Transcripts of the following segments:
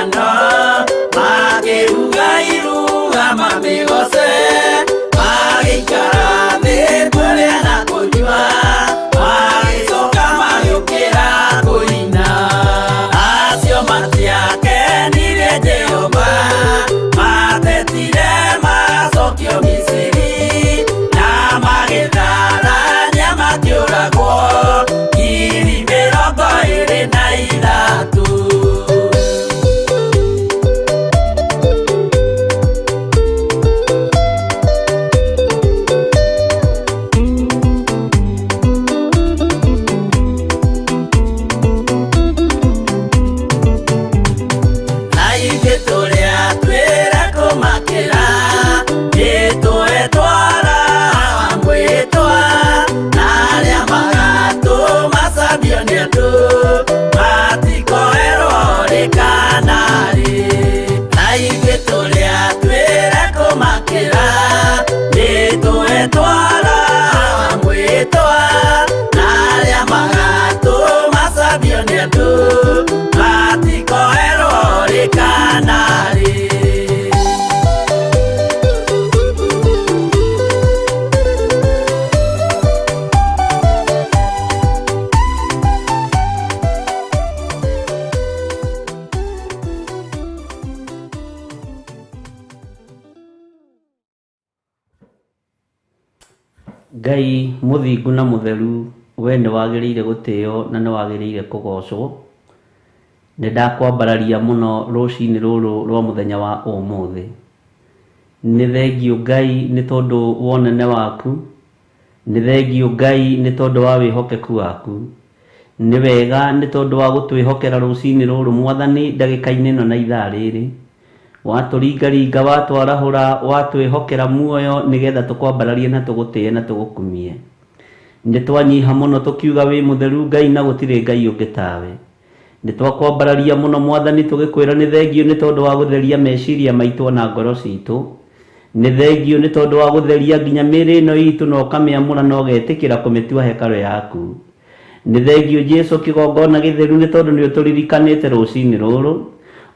Mĩhianano, makĩruga iruga mamĩgoce, magĩikara thĩ kũrĩa na kũnyua, magĩcoka magĩũkĩra kũina. Acio matiakenirie Jehova, matetire macokio Misiri, na magĩtharania makĩũragwo 23,000. Na ithuĩ tũrĩa twĩra kũmakĩra, nĩtũetwara mwĩtwa, na arĩa magatũmacambio nĩ andũ, matikoerwo rĩ kana rĩ. Na ithuĩ tũrĩa twĩra kũmakĩra, nĩtũetwara mwĩtwa, na arĩa magatũmacambio nĩ andũ, matikoerwo rĩ kana rĩ. Ngai mũthingu na mũtheru, we nĩ wagĩrĩire gũtĩo na nĩ wagĩrĩire kũgocwo. Nĩ ndakwambararia mũno rũcinĩ rũrũ rwa mũthenya wa ũmũthĩ. Nĩ thengiũ Ngai nĩ tondũ wa ũnene waku, nĩ thengiũ Ngai nĩ tondũ wa wĩhokeku waku. Nĩ wega nĩ tondũ wa gũtwĩhokera rũcinĩ rũrũ Mwathani ndagĩka-inĩ ĩno na ithaa rĩrĩ. Watũringaringa, watwarahũra, watwĩhokera muoyo nĩgetha tũkwambararie na tũgũtĩe na tũgũkumie. Nĩ twanyiha mũno tũkiuga wĩ mũtheru Ngai na gũtirĩ Ngai ũngĩ tawe. Nĩ twakwambararia mũno Mwathani tũgĩkwĩra nĩ thengiũ nĩ tondũ wa gũtheria meciria maitũ ona ngoro citũ. Nĩ thengiũ nĩ tondũ wa gũtheria nginya mĩĩrĩ ĩno itũ na ũkamĩamũra na ũgetĩkĩra kũmĩtua hekarũ yaku. Nĩ thengiũ Jesu kĩgongona gĩtheru nĩ tondũ nĩ ũtũririkanĩte rũcinĩ rũrũ.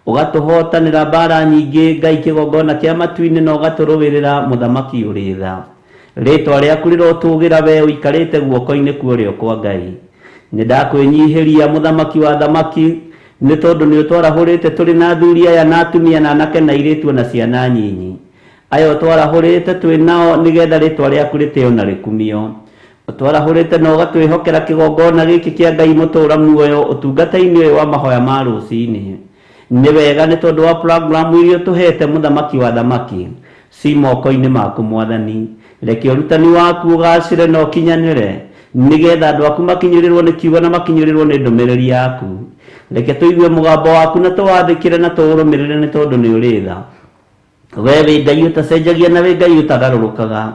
Ũgatũhotanĩra mbara nyingĩ Ngai kĩgongona kĩa matu-inĩ na ũgatũrũĩrĩra mũthamaki ũrĩ tha. Rĩtwa rĩaku rĩrotũgĩra we ũikarĩte guoko-inĩ kwa ũrĩo kwa Ngai. Nĩ ndakwĩnyihĩria mũthamaki wa athamaki nĩ tondũ nĩ ũtwarahũrĩte tũrĩ na athuri aya na atumia na anake na airĩtu ona ciana nyinyi. Aya ũtwarahũrĩte twĩ nao nĩgetha rĩtwa rĩaku rĩtĩo na rĩkumio. Ũtwarahũrĩte na ũgatwĩhokera kĩgongona gĩkĩ kĩa Ngai mũtũũra muoyo ũtungata-inĩ ũyũ wa mahoya ma rũcinĩ. Nĩ wega nĩ tondũ wa programu iria ũtũhete mũthamaki wa athamaki, ci moko-inĩ maku Mwathani. Reke ũrutani waku ũgacĩre na ũkinyanĩre, nĩgetha andũ aku makinyĩrĩrwo nĩ kiugo na makinyĩrĩrwo nĩ ndũmĩrĩri yaku. Reke tũigue mũgambo waku na tũwathĩkĩre na tũũrũmĩrĩre nĩ tondũ nĩ ũrĩ tha. We wĩ Ngai ũtacenjagia na wĩ Ngai ũtagarũrũkaga.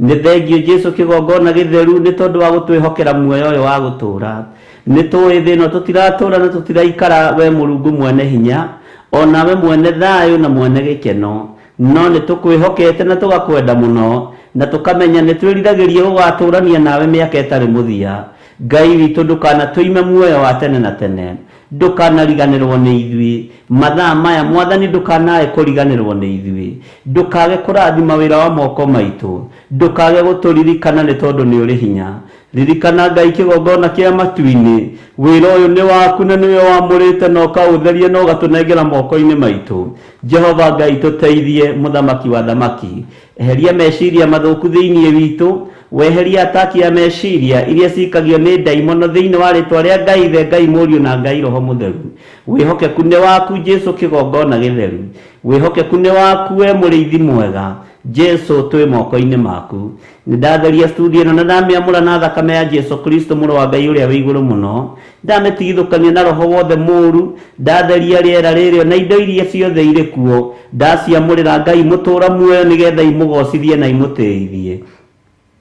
Nĩ thengiũ Jesu kĩgongona gĩtheru nĩ tondũ wa gũtwĩhokera muoyo ũyũ wa gũtũũra. Nĩ tũĩ thĩ ĩno tũtiratũũra na tũtiraikara we Mũrungu mwene hinya, o nawe mwene thayũ na mwene gĩkeno. No nĩ tũkwĩhokete na tũgakwenda mũno, na tũkamenya nĩ twĩriragĩria gũgatũũrania nawe mĩaka ĩtarĩ mũthia. Ngai witũ ndũkanatũime muoyo wa tene na tene. Ndũkanariganĩrwo nĩ ithuĩ. Mathaa maya Mwathani ndũkanae kũriganĩrwo nĩ ithuĩ. Ndũkage kũrathima wĩra wa moko maitũ. Ndũkage gũtũririkana nĩ tondũ nĩ ũrĩ hinya. Ririkana Ngai kĩgongona kĩa matu-inĩ. Wĩra ũyũ nĩ waku na nĩwe wamũrĩte na ũkaũtheria na ũgatũnengera moko-inĩ maitũ. Jehova Ngai tũteithie, mũthamaki wa athamaki. Eheria meciria mathũku thĩinĩ witũ, weherie ataki ya meciria iria cikagio nĩ ndaimono thĩinĩ wa rĩtwa rĩa Ngai Ithe, Ngai Mũriũ na Ngai Roho Mũtheru. Wĩhokeku nĩ waku Jesu kĩgongona gĩtheru. Wĩhokeku nĩ waku we mũrĩithi mwega. Jesu twĩ moko-inĩ maku. Nĩ ndatheria studio ĩno na ndamĩamũra na thakame ya Jesu Kristo mũrũ wa Ngai ũrĩa wĩ igũrũ mũno. Ndamĩtigithũkania na roho wothe mũũru, ndatheria rĩera rĩrĩ na indo iria ciothe irĩ kuo, ndaciamũrĩra Ngai mũtũũra muoyo nĩgetha imũgocithie na imũtĩithie.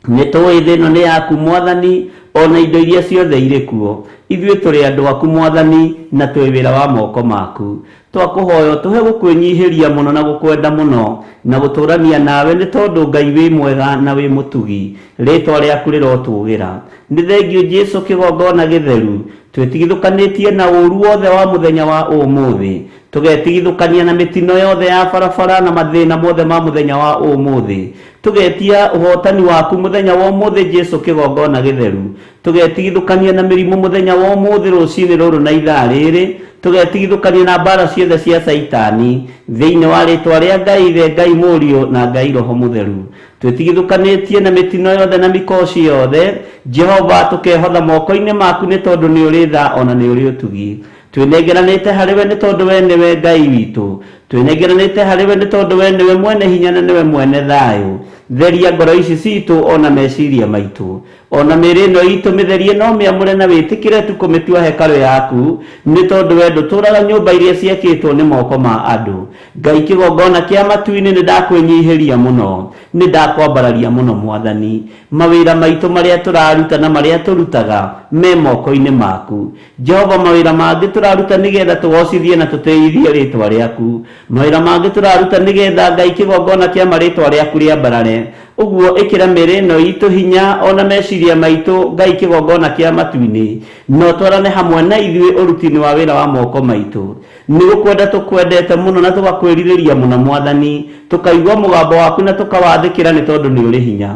Nĩ tũĩ thĩ ĩno nĩ yaku Mwathani, ona indo iria ciothe irĩ kuo. Ithuĩ tũrĩ andũ aku Mwathani, na twĩ wĩra wa moko maku. Twakũhoya ũtũhe gũkwĩnyihĩria mũno na gũkwenda mũno, na gũtũrania nawe nĩ tondũ Ngai wĩ mwega na wĩ mũtugi. Rĩtwa rĩaku rĩrotũgĩra. Nĩ thengiũ Jesu kĩgongona gĩtheru. Twĩtigithũkanĩtie na ũru wothe wa mũthenya wa ũmũthĩ. Tũgetigithũkania na mĩtino yothe ya barabara na mathĩna mothe ma mũthenya wa ũmũthĩ. Tũgetia ũhotani waku mũthenya wa ũmũthĩ Jesu kĩgongona gĩtheru. Tũgetigithũkania na mĩrimũ mũthenya wa ũmũthĩ rũcinĩ rũrũ na ithaa rĩrĩ. Tũgetigithũkania na mbara ciothe cia Caitani. Thĩinĩ wa rĩtwa rĩa Ngai Ithe, Ngai Mũriũ na Ngai Roho Mũtheru. Twĩtigithũkanĩtie na mĩtino yothe na mĩkoci yothe. Jehova, tũkehotha moko-inĩ maku nĩ tondũ nĩ ũrĩ tha ona nĩ ũrĩ ũtugi. Twĩnengeranĩte harĩ we nĩ tondũ we nĩwe Ngai witũ. Twĩnengeranĩte harĩ we nĩ tondũ we nĩwe mwene hinya na nĩwe mwene thayũ. Theria ngoro ici citũ ona meciria maitũ. Ona mĩĩrĩ ĩno itũ mĩtherie no mĩamũre na wĩtĩkĩre tu kũmĩtua hekarũ yaku, nĩ tondũ we ndũtũũraga nyũmba iria ciakĩtwo nĩ moko ma andũ. Ngai kĩgongona kĩa matu-inĩ, nĩ ndakwĩnyihĩria mũno, nĩ ndakwambararia mũno Mwathani. Mawĩra maitũ marĩa tũraruta na marĩa tũrutaga me moko-inĩ maku. Jehova, mawĩra mangĩ tũraruta nĩgetha tũgocithie na tũtĩithie rĩtwa rĩaku. Mawĩra mangĩ tũraruta nĩgetha Ngai kĩgongona kĩa marĩtwa rĩaku rĩambarare. Ũguo ĩkĩra mĩĩrĩ ĩno itũ hinya ona meciria maitũ Ngai kĩgongona kĩa matu-inĩ, na ũtwarane hamwe na ithuĩ ũruti-inĩ wa wĩra wa moko maitũ. Nĩ gũkwenda tũkwendete mũno na tũgakwĩrirĩria mũno Mwathani, tũkaigua mũgambo waku na tũkawathĩkĩra nĩ tondũ nĩ ũrĩ hinya.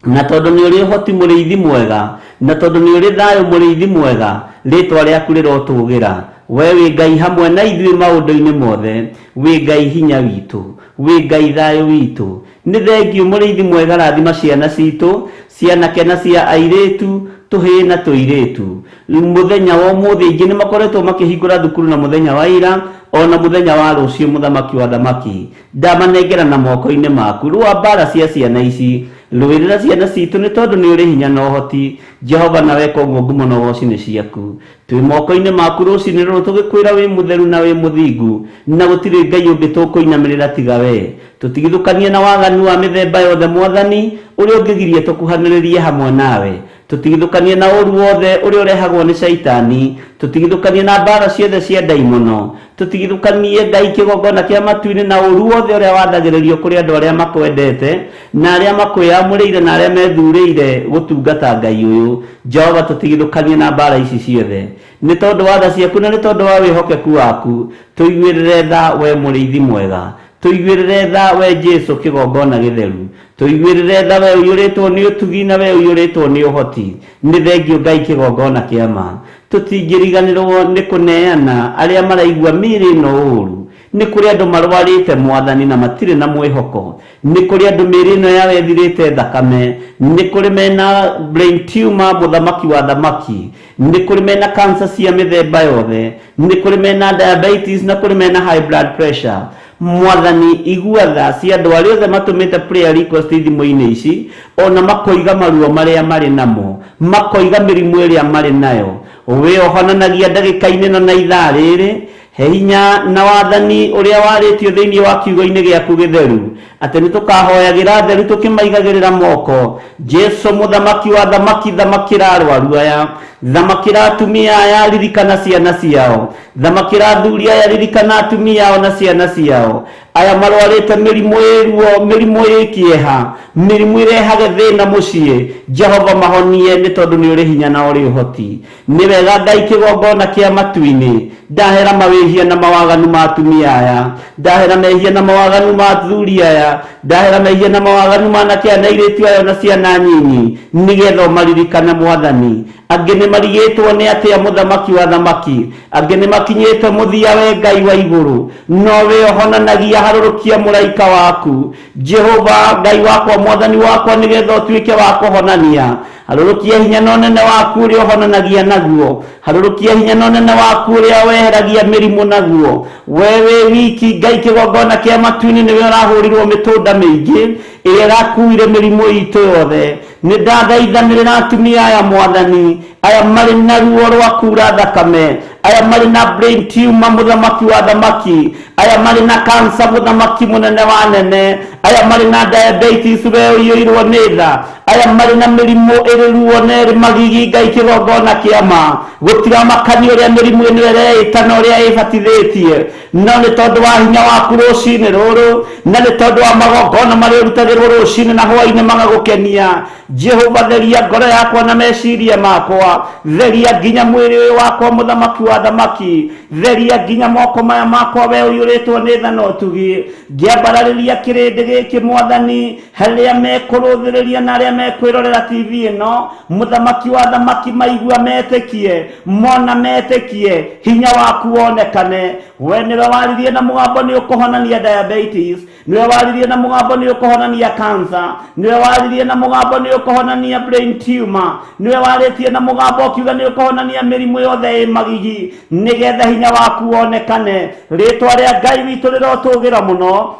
Na tondũ nĩ ũrĩ ũhoti mũrĩithi mwega, na tondũ nĩ ũrĩ thayũ mũrĩithi mwega, rĩtwa rĩaku rĩrotũgĩra. We wĩ Ngai hamwe na ithuĩ maũndũ-inĩ mothe, wĩ Ngai hinya witũ, wĩ Ngai thayũ witũ. Nĩ thengiũ mũrĩithi mwega, rathima ciana citũ, cia anake na cia airĩtu, tũhĩĩ na tũirĩtu. Mũthenya wa ũmũthĩ aingĩ nĩ makoretwo makĩhingũra thukuru na mũthenya wa ira, ona mũthenya wa rũciũ mũthamaki wa thamaki. Ndamanengera na moko-inĩ maku. Rũa mbara cia ciana ici. Rũĩrĩra ciana citũ nĩ tondũ nĩ ũrĩ hinya na ũhoti. Jehova na weka ũguo ngumo na ũgoci nĩ ciaku. Twĩ moko-inĩ maku rũcinĩ rũrũ tũgĩkwĩra wĩ mũtheru na wĩ mũthingu, na gũtirĩ Ngai ũngĩ tũkũinamĩrĩra tiga we. Tũtigithũkanie na waganu wa mĩthemba yothe Mwathani, ũrĩa ũngĩgiria tũkuhanĩrĩrie hamwe nawe. Tũtigithũkanie na ũru wothe ũrĩa ũrehagwo nĩ Caitani. Tũtigithũkanie na mbara ciothe cia ndaimono. Tũtigithũkanie Ngai kĩgongona kĩa matu-inĩ na ũru wothe ũrĩa wathagĩrĩrio kũrĩ andũ arĩa makwendete, na arĩa makwĩamũrĩire na arĩa methurĩire gũtungata Ngai ũyũ. Jehova, tũtigithũkanie na mbara ici ciothe. Nĩ tondũ wa tha ciaku na nĩ tondũ wa wĩhokeku waku, tũiguĩrĩre tha we mũrĩithi mwega. Tũiguĩrĩre tha we Jesu kĩgongona gĩtheru. Tũiguĩrĩre tha we ũiyũrĩtwo nĩ ũtugi na we ũiyũrĩtwo nĩ ũhoti. Nĩ thengiũ Ngai kĩgongona kĩa ma. Tũtingĩriganĩrwo nĩ kũneana arĩa maraigua mĩĩrĩ ĩno ũru. Nĩ kũrĩ andũ marwarĩte Mwathani na matirĩ na mwĩhoko. Nĩ kũrĩ andũ mĩĩrĩ ĩno yao ĩthirĩte thakame. Nĩ kũrĩ mena brain tumor mũthamaki wa thamaki. Nĩ kũrĩ mena cancer cia mĩthemba yothe. Nĩ kũrĩ mena diabetes na kũrĩ mena high blood pressure. Mwathani, igua tha cia andũ arĩa othe matũmĩte prayer request thimũ-inĩ ici, ona makoiga maruo marĩa marĩ namo, makoiga mĩrimũ ĩrĩa marĩ nayo. We ũhonanagia ndagĩka-inĩ ĩno na ithaa rĩrĩ, he hinya na wathani ũrĩa warĩtio thĩinĩ wa kiugo-inĩ gĩaku gĩtheru, atĩ nĩ tũkahoyagĩra theru tũkĩmaigagĩrĩra moko. Jesu mũthamaki wa thamaki, thamakĩra arwaru aya, thamakĩra atumia aya, ririkana ciana ciao, thamakĩra athuri aya, ririkana atumia ao na ciana ciao, aya marwarĩte mĩrimũ ĩ ruo, mĩrimũ ĩ kĩeha, mĩrimũ ĩrehage thĩna mũciĩ. Jehova mahonie nĩ tondũ nĩ ũrĩ hinya na ũrĩ ũhoti. Nĩ wega Ngai kĩgongona kĩa matu-inĩ, ndahera mawĩhia na mawaganu ma atumia aya, ndahera mehia na mawaganu ma athuri aya, ndahera mehia na mawaganu ma anake aya na airĩtu aya ona ciana nyinyi, nĩgetha ũmaririkane Mwathani. Angĩ nĩ marigĩtwo nĩ atĩa mũthamaki wa thamaki, angĩ nĩ makinyĩte mũthia we Ngai wa igũrũ, no we ũhonanagia, harũrũkia mũraika waku Jehova Ngai wakwa Mwathani wakwa, nĩgetha ũtuĩke wa kũhonania. Harũrũkia hinya na ũnene waku ũrĩa ũhonanagia naguo, harũrũkia hinya na ũnene waku ũrĩa weheragia mĩrimũ naguo. We wĩ wiki Ngai kĩgongona kĩa matu-inĩ, nĩwe ũrahũrirwo mĩtũnda mĩingĩ ĩrĩa ĩrakuire mĩrimũ itũ yothe. Nĩ ndathaithanĩrĩra atumia aya Mwathani, aya marĩ na ruo rwa kura thakame, Aya marĩ na brain tumor, mũthamaki wa thamaki. Aya marĩ na cancer, mũthamaki mũnene wa nene. Aya marĩ na diabetes, we ũiyũirwo nĩ tha. Aya marĩ na mĩrimũ ĩrĩ ruo na ĩrĩ magigi, Ngai kĩgongona kĩa ma. Gũtiramakania ũrĩa mĩrimũ ĩno ĩreĩta na ũrĩa ĩbatithĩtie, no nĩ tondũ wa hinya waku rũcinĩ rũrũ, na nĩ tondũ wa magongona marĩa ũrutagĩrwo rũcinĩ na hwaĩ-inĩ magagũkenia. Jehova, theria ngoro yakwa na meciria makwa, theria nginya mwĩrĩ ũyũ wakwa, mũthamaki wa thamaki. Theria nginya moko maya makwa, we ũiyũrĩtwo nĩ tha na ũtugi. Ngĩambararĩria kĩrĩndĩ gĩkĩ, Mwathani, harĩa mekũrũthĩrĩria na arĩa mekwĩrorera TV ĩno, mũthamaki wa thamaki, maigua metĩkie, mona metĩkie, hinya waku wonekane. We nĩwe waririe na mũgambo nĩ ũkũhonania diabetes, nĩwe waririe na mũgambo nĩ ũkũhonania cancer, nĩwe waririe na mũgambo nĩ ũkũhonania brain tumor, nĩwe warĩtie na mũgambo ũkiuga nĩ ũkũhonania mĩrimũ yothe ĩ magigi, nĩgetha hinya waku wonekane. Rĩtwa rĩa Ngai witũ rĩrotũgĩra mũno,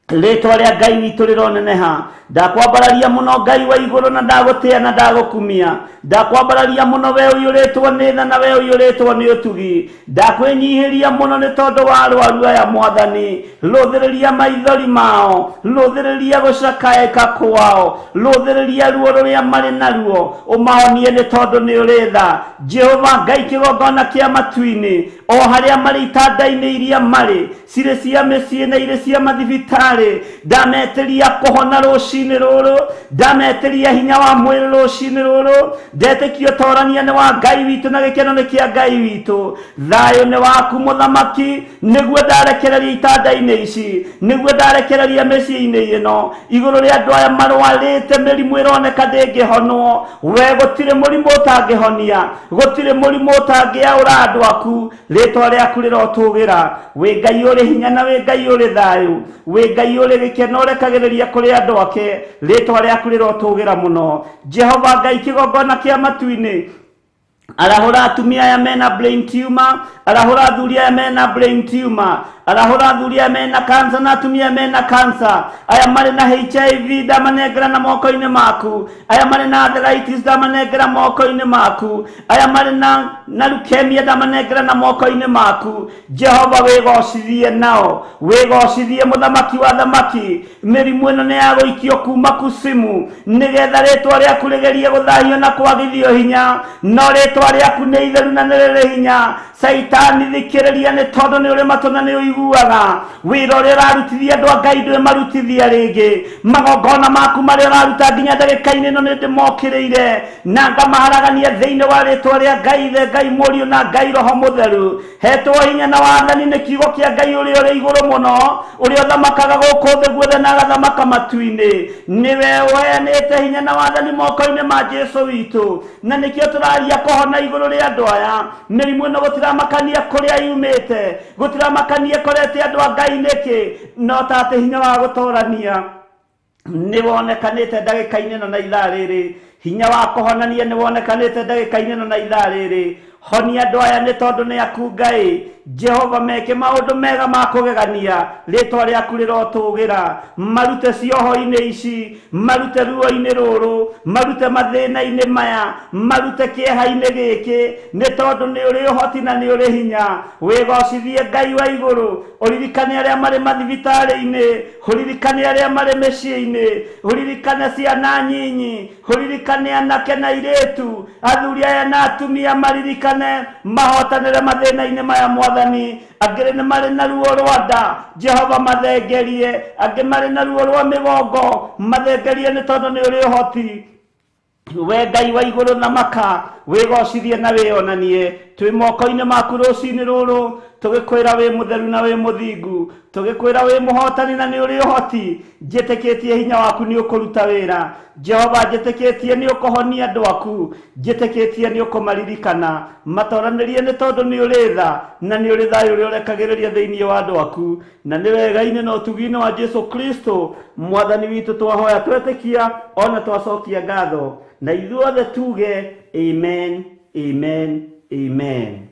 rĩtwa rĩa Ngai witũ rĩroneneha. Ndakwambararia mũno, Ngai wa igũrũ, na ndagũtĩa na ndagũkumia. Ndakwambararia mũno, we ũiyũrĩtwo nĩ tha na we ũiyũrĩtwo nĩ ũtugi. Ndakwĩnyihĩria mũno nĩ tondũ wa arwaru aya, Mwathani. Rũthĩrĩria maithori mao, rũthĩrĩria gũcakaĩka kwao, rũthĩrĩria ruo rũrĩa marĩ naruo, ũmahonie nĩ tondũ nĩ ũrĩ tha. Jehova Ngai kĩgongona kĩa matu-inĩ, o harĩa marĩ itanda-inĩ iria marĩ cirĩ cia mĩciĩ na irĩ cia mathibitarĩ, ndametĩria kũhona rũcinĩ rũrũ, ndametĩria hinya wa mwĩrĩ rũcinĩ rũrũ. Ndetĩkia ũtorania nĩ wa Ngai witũ na gĩkeno nĩ kĩa Ngai witũ. Thayũ nĩ waku, mũthamaki, nĩguo ndarekereria itanda-inĩ ici, nĩguo ndarekereria mĩciĩ-inĩ ĩno igũrũ rĩa andũ aya marwarĩte mĩrimũ ĩroneka ndĩngĩhonwo. We gũtirĩ mũrimũ ũtangĩhonia, gũtirĩ mũrimũ ũtangĩaũra andũ aku. Rĩtwa rĩaku rĩrotũgĩra. Wĩ Ngai ũrĩ hinya na wĩ Ngai ũrĩ thayũ, wĩ Ngai ũrĩ gĩkeno ũrekagĩrĩria kũrĩ andũ ake. Rĩtwa rĩaku rĩrotũgĩra mũno, Jehova Ngai kĩgongona kĩa matu-inĩ. Arahũra atumia aya mena brain tumor, arahũra athuri aya mena brain tumor, arahũra athuri aya mena cancer na atumia aya mena cancer. Aya marĩ na HIV ndamanengera na moko-inĩ maku. Aya marĩ na arthritis ndamanengera moko-inĩ maku. Aya marĩ na leukemia ndamanengera na moko-inĩ maku. Jehova, wĩgocithie nao, wĩgocithie, mũthamaki wa thamaki. Mĩrimũ ĩno nĩ ya gũikio kuma kusimu, nĩgetha rĩtwa rĩaku rĩgerie gũthahio na kwagithio hinya, no rĩtwa rĩaku nĩ itheru na nĩ rĩrĩ hinya. Caitani, thikĩrĩria, nĩ tondũ nĩ ũrĩ matũ na nĩ ũiguaga. Wĩra ũrĩa ũrarutithia andũ a Ngai ndwĩmarutithia rĩngĩ. Magongona maku marĩa ũraruta nginya ndagĩka-inĩ ĩno nĩ ndĩmokĩrĩire na ngamaharagania thĩinĩ wa rĩtwa rĩa Ngai Ithe, Ngai Mũriũ na Ngai Roho Mũtheru. Hetwo hinya na wathani nĩ kiugo kĩa Ngai ũrĩa ũrĩ igũrũ mũno, ũrĩa ũthamakaga gũkũ thĩ guothe na agathamaka matu-inĩ. Nĩwe ũheanĩte hinya na wathani moko-inĩ ma Jesu witũ, na nĩkĩo tũraria kũhona igũrũ rĩa andũ aya. Mĩrimũ ĩno gũtiramakania kũrĩa yumĩte, gũtiramakania ĩkorete andũ a Ngai nĩkĩ, no ta atĩ hinya wa gũtorania nĩ wonekanĩte ndagĩka-inĩ ĩno na ithaa rĩrĩ. Hinya wa kũhonania nĩ wonekanĩte ndagĩka-inĩ ĩno na ithaa rĩrĩ. Honia andũ aya nĩ tondũ nĩ aku, Ngai. Jehova, meke maũndũ mega ma kũgegania. Rĩtwa rĩaku rĩrotũgĩra. Marute cioho-inĩ ici, marute ruo-inĩ rũrũ, marute mathĩna-inĩ maya, marute kĩeha-inĩ gĩkĩ, nĩ tondũ nĩ ũrĩ ũhoti na nĩ ũrĩ hinya. Wĩgocithie, Ngai wa igũrũ. Ũririkane arĩa marĩ mathibitarĩ-inĩ, ũririkane arĩa marĩ mĩciĩ-inĩ, ũririkane ciana nyinyi, ũririkane anake na airĩtu, athuri aya na atumia, maririkane mahotanĩre mathĩna-inĩ maya. Mwathani, angĩ nĩ marĩ na ruo rwa nda, Jehova mathengerie. Angĩ marĩ na ruo rwa mĩgongo, mathengerie, nĩ tondũ nĩ ũrĩ ũhoti. We Ngai wa igũrũ na maka, wĩgocithie na wĩonanie. Twĩ moko-inĩ maku rũcinĩ rũrũ, tũgĩkwĩra wĩ mũtheru na wĩ mũthingu, tũgĩkwĩra wĩ mũhotani na nĩ ũrĩ ũhoti. Njĩtĩkĩtie hinya waku nĩ ũkũruta wĩra, Jehova. Njĩtĩkĩtie nĩ ũkũhonia andũ aku. Njĩtĩkĩtie nĩ ũkũmaririkana, matoranĩrie, nĩ tondũ nĩ ũrĩ tha na nĩ ũrĩ thayũ ũrĩa ũrekagĩrĩria thĩinĩ wa andũ aku. Na nĩ wega-inĩ na ũtugi-inĩ wa Jesu Kristo Mwathani witũ twahoya, twetĩkia ona twacokia ngatho, na ithuothe tuge amen, amen, amen.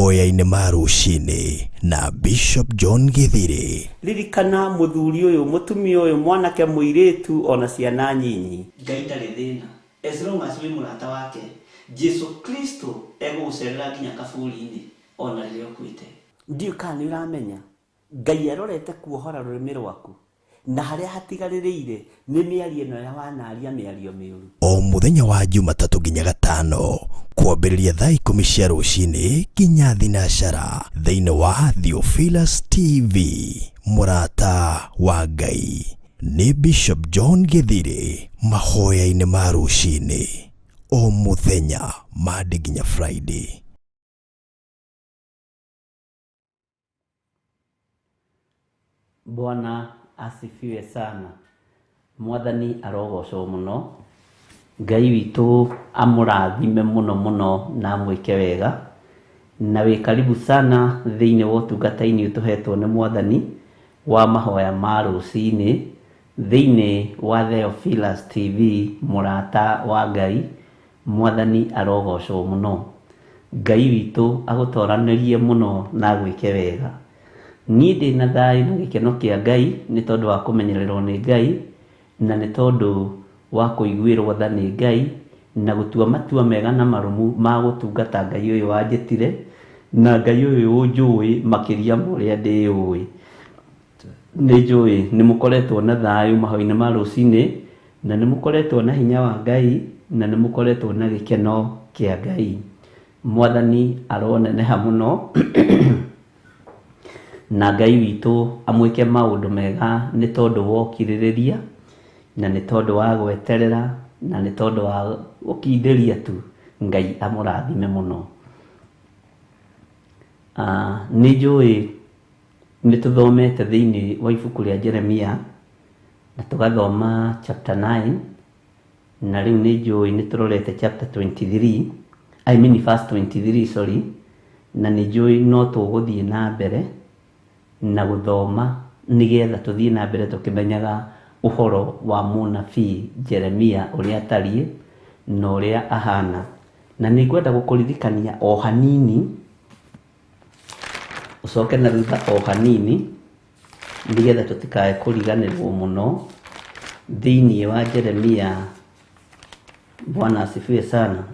Mahoya-inĩ ma rũcinĩ na Bishop John Githiri. Ririkana mũthuri ũyũ, mũtumia ũyũ, mwanake, mũirĩtu, ona ciana nyinyi. Ngai ndarĩ thĩna as long as wĩ mũrata wake. Jesu Kristo egũgũcerera nginya kaburi-inĩ ona rĩrĩa ũkuĩte. Ndiũĩ kana nĩ ũramenya Ngai arorete kuohora rũrĩmĩ rwaku na harĩa hatigarĩrĩire nĩ mĩario ĩno ya wanaria mĩario mĩũru. O mũthenya wa Jumatatũ nginya Gatano kwambĩrĩria thaa 10 cia rũcinĩ nginya thinacara thĩinĩ wa Theophilus TV. Mũrata wa Ngai nĩ Bishop John Githiri mahoya-inĩ ma rũcinĩ o mũthenya Monday nginya Friday. Bwana asifiwe sana. Mwathani arogocwo mũno. Ngai witũ amũrathime mũno mũno na amwĩke wega. Na wĩ karibu sana thĩinĩ wa ũtungata-inĩ ũtũhetwo nĩ Mwathani wa mahoya ma rũcinĩ thĩinĩ wa Theophilus TV, mũrata wa Ngai. Mwathani arogocwo mũno. Ngai witũ agũtoranĩrie mũno na agwĩke wega. Niĩ ndĩna thayũ na gĩkeno kĩa Ngai nĩ tondũ wa kũmenyererwo nĩ Ngai na nĩ tondũ wa kũiguĩrwo tha nĩ Ngai na gũtua matua mega na marũmu ma gũtungata Ngai ũyũ wanjĩtire na Ngai ũyũ ũnjũĩ makĩria ma ũrĩa ndĩũĩ. Nĩ njũĩ nĩ mũkoretwo na thayũ mahoya-inĩ ma rũcinĩ na nĩ mũkoretwo na hinya wa Ngai na nĩ mũkoretwo na gĩkeno kĩa Ngai. Mwathani aroneneha mũno na Ngai witũ amwĩke maũndũ mega nĩ tondũ wa ũkirĩrĩria na nĩ tondũ wa gweterera na nĩ tondũ wa gũkindĩria tu. Ngai amũrathime mũno. Nĩ njũĩ nĩ tũthomete thĩinĩ wa ibuku rĩa Jeremia na tũgathoma chapter 9 na rĩu nĩ njũĩ nĩ tũrorete chapter 23, I mean verse 23, sorry, na nĩ njũĩ no tũgũthiĩ na mbere na gũthoma nĩgetha tũthiĩ na mbere tũkĩmenyaga ũhoro wa mũnabii Jeremia ũrĩa atariĩ na ũrĩa ahana. Na nĩ ngwenda gũkũririkania o hanini, ũcoke na thutha o hanini nĩgetha tũtikae kũriganĩrwo mũno thĩinĩ wa Jeremia. Bwana asifiwe sana.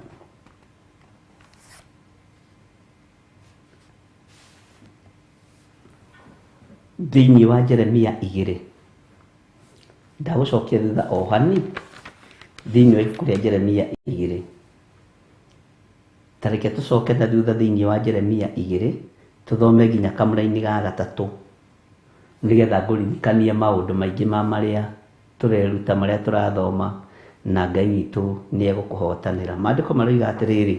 Thĩinĩ wa Jeremia 2, ndagũcokia thutha o hani thĩinĩ wa ibuku rĩa Jeremia 2. Ta reke tũcoke na thutha thĩinĩ wa Jeremia 2 tũthome nginya kamũraini ga 3 nĩgetha ngũririkanie maũndũ maingĩ ma marĩa tũreruta, marĩa tũrathoma, na Ngai witũ nĩ egũkũhotanĩra. Maandĩko maroiga atĩrĩrĩ,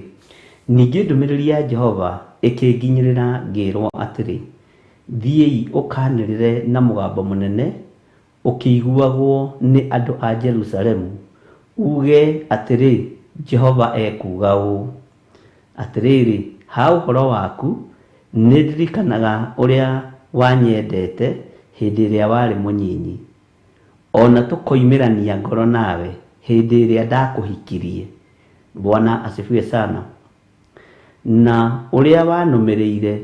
ningĩ ndũmĩrĩri ya Jehova ĩkĩnginyĩrĩra ngĩrwo atĩrĩ, thiĩi ũkanĩrĩre na mũgambo mũnene ũkĩiguagwo nĩ andũ a Jerusalemu, uge atĩrĩ, Jehova ekuuga ũũ, atĩrĩrĩ, ha ũhoro waku nĩ ndirikanaga ũrĩa wanyendete hĩndĩ ĩrĩa warĩ mũnyinyi, ona tũkoimĩrania ngoro nawe hĩndĩ ĩrĩa ndakũhikirie. Bwana asifiwe sana. Na ũrĩa wanũmĩrĩire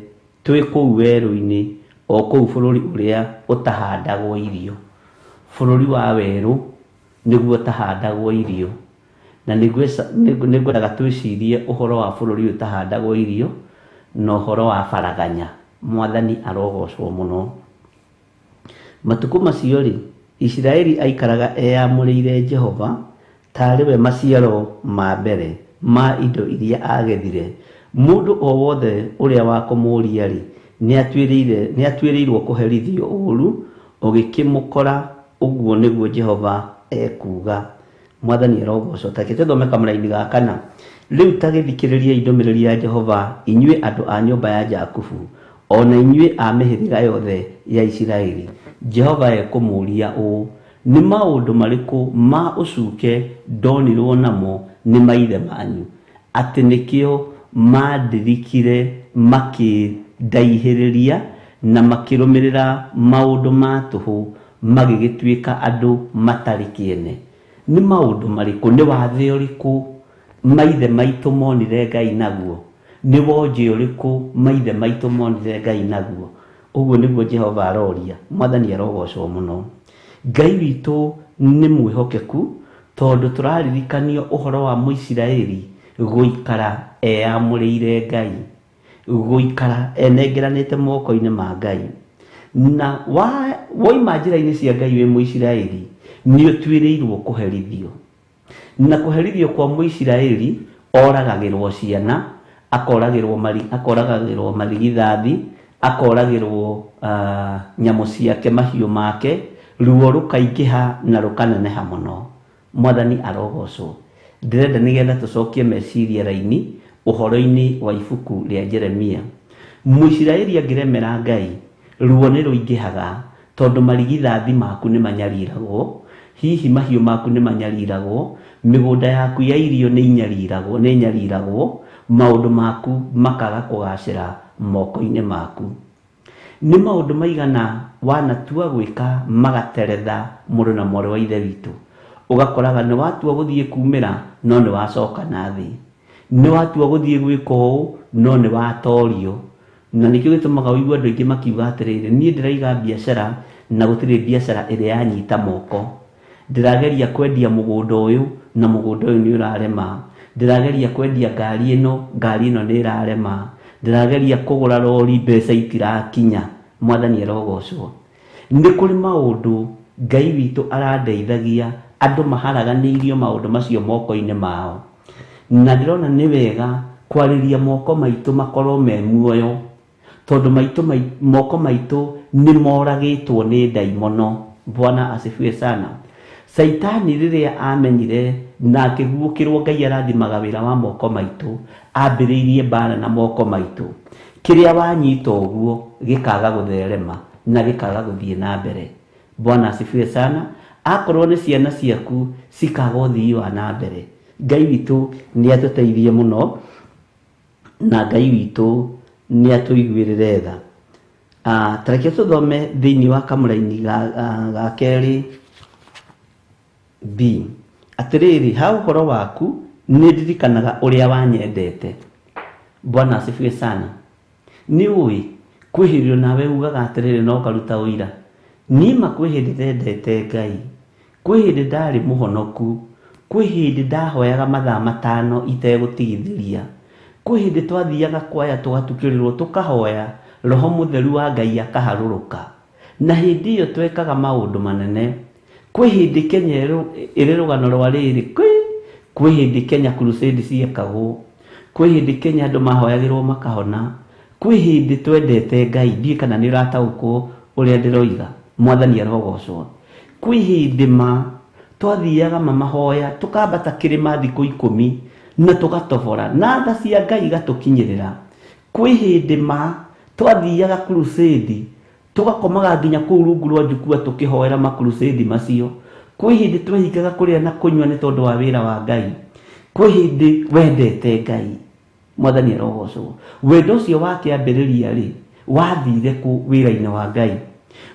twĩ kũu werũ-inĩ, o kũu bũrũri ũrĩa ũtahandagwo irio. Bũrũri wa werũ nĩguo ũtahandagwo irio. Na nĩngwendaga twĩcirie ũhoro wa bũrũri ũtahandagwo irio na ũhoro wa baraganya. Mwathani arogocwo mũno. Matukũ macio rĩ, Isiraeli aikaraga eyamũrĩire Jehova tarĩ we maciaro ma mbere ma indo iria agethire. Mũndũ o wothe ũrĩa wa kũmũũria rĩ, nĩ atuĩrĩirwo kũherithio ũũru ũgĩkĩmũkora, ũguo nĩguo Jehova ekuuga. Mwathani arogocwo. Ta reke tũthome kamũraini ga 4. Rĩu ta gĩthikĩrĩriai ndũmĩrĩri ya Jehova, inyuĩ andũ a nyũmba ya Jakubu, ona inyuĩ a mĩhĩrĩga yothe ya Isiraeli. Jehova ekũmũũria ũũ, nĩ maũndũ marĩkũ ma ũcuke ndonirwo namo nĩ maithe manyu, atĩ nĩkĩo mandirikire makĩndaihĩrĩria na makĩrũmĩrĩra maũndũ ma tũhũ, magĩgĩtuĩka andũ matarĩ kĩene. Nĩ maũndũ marĩkũ, nĩ wathe ũrĩkũ maithe maitũ monire Ngai naguo? Nĩ wonje ũrĩkũ maithe maitũ monire Ngai naguo? Ũguo nĩguo Jehova aroria. Mwathani arogocwo mũno. Ngai witũ nĩ mwĩhokeku, tondũ tũraririkanio ũhoro wa Mũisiraeli gũikara eyamũrĩire Ngai, gũikara enengeranĩte moko-inĩ ma Ngai. Na woima njĩra-inĩ cia Ngai wĩ Mũisiraeli, nĩ ũtuĩrĩirwo kũherithio. Na kũherithio kwa Mũisiraeli, oragagĩrwo ciana, akoragagĩrwo marigithathi, akoragĩrwo nyamũ ciake, mahiũ make, ruo rũkaingĩha na rũkaneneha mũno. Mwathani arogocwo. Ndĩrenda nĩgetha tũcokie meciria raini ũhoro-inĩ wa ibuku rĩa Jeremia. Mũisiraeli angĩremera Ngai, ruo nĩ rũingĩhaga, tondũ marigithathi maku nĩ manyariragwo, hihi mahiũ maku nĩ manyariragwo, mĩgũnda yaku ya irio nĩ inyariragwo, nĩ nyariragwo, maũndũ maku makaga kũgacĩra moko-inĩ maku. Nĩ maũndũ maigana wanatua gwĩka magateretha mũrũ na mwarĩ wa ithe witũ. Ũgakoraga nĩ watua gũthiĩ kumĩra, no nĩ wacoka na thĩ. Nĩ watua gũthiĩ gwĩka ũũ, no nĩ watorio. Na nĩkĩo gĩtũmaga ũigue andũ aingĩ makiuga atĩrĩrĩ, niĩ ndĩraiga biacara na gũtirĩ biacara ĩrĩa yanyita moko. Ndĩrageria kwendia mũgũnda ũyũ na mũgũnda ũyũ nĩ ũrarema. Ndĩrageria kwendia ngari ĩno, ngari ĩno nĩ ĩrarema. Ndĩrageria kũgũra rori, mbeca itirakinya. Mwathani arogocwo. Nĩ kũrĩ maũndũ Ngai witũ arandeithagia, andũ maharaganĩirio maũndũ macio moko-inĩ mao. Na ndĩrona nĩ wega kwarĩria moko maitũ makorwo me muoyo, tondũ moko maitũ nĩ moragĩtwo nĩ ndaimono. Bwana asifiwe sana. Saitani rĩrĩa amenyire na akĩguũkĩrwo Ngai arathimaga wĩra wa moko maitũ, ambĩrĩirie mbara na moko maitũ. Kĩrĩa wanyita ũguo gĩkaga gũtherema na gĩkaga gũthiĩ na mbere. Bwana asifiwe sana. Akorwo nĩ ciana ciaku cikaga ũthii wa na mbere. Ngai witũ nĩ atũteithie mũno, na Ngai witũ nĩ atũiguĩrĩre tha. Ta reke tũthome thĩinĩ wa kamũraini ga kerĩ B. Atĩrĩrĩ, ha ũhoro waku nĩ ndirikanaga ũrĩa wanyendete. Bwana asifiwe sana. Nĩ ũĩ kwĩhĩrĩrio nawe ugaga atĩrĩrĩ no ũkaruta ũira. Niĩ ma kwĩ hĩndĩ ndendete Ngai, kwĩ hĩndĩ ndarĩ mũhonoku, kwĩ hĩndĩ ndahoyaga mathaa 5 itegũtigithĩria, kwĩ hĩndĩ twathiaga kwaya tũgatukĩrĩrwo tũkahoya, Roho Mũtheru wa Ngai akaharũrũka. Na hĩndĩ ĩyo twekaga maũndũ manene. Kwĩ hĩndĩ Kenya ĩrĩ rũgano rwa rĩrĩ, kwĩ hĩndĩ Kenya crusade ciekagwo, kwĩ hĩndĩ Kenya andũ mahoyagĩrwo makahona, kwĩ hĩndĩ twendete Ngai. Ndiũĩ kana nĩ ũrataũkwo ũrĩa ndĩroiga. Mwathani arogocwo. Kwĩ hĩndĩ ma twathiaga mamahoya, tũkambata kĩrĩma thikũ 10 na tũgatobora, na tha cia Ngai igatũkinyĩrĩra. Kwĩ hĩndĩ ma twathiaga crusade, tũgakomaga nginya kũu rungu rwa njukua tũkĩhoera makrusade macio. Kwĩ hĩndĩ twehingaga kũrĩa na kũnyua nĩ tondũ wa wĩra wa Ngai. Kwĩ hĩndĩ wendete Ngai. Mwathani arogocwo. Wendo ũcio wa kĩambĩrĩria rĩ, wathire kũ wĩra-inĩ wa Ngai?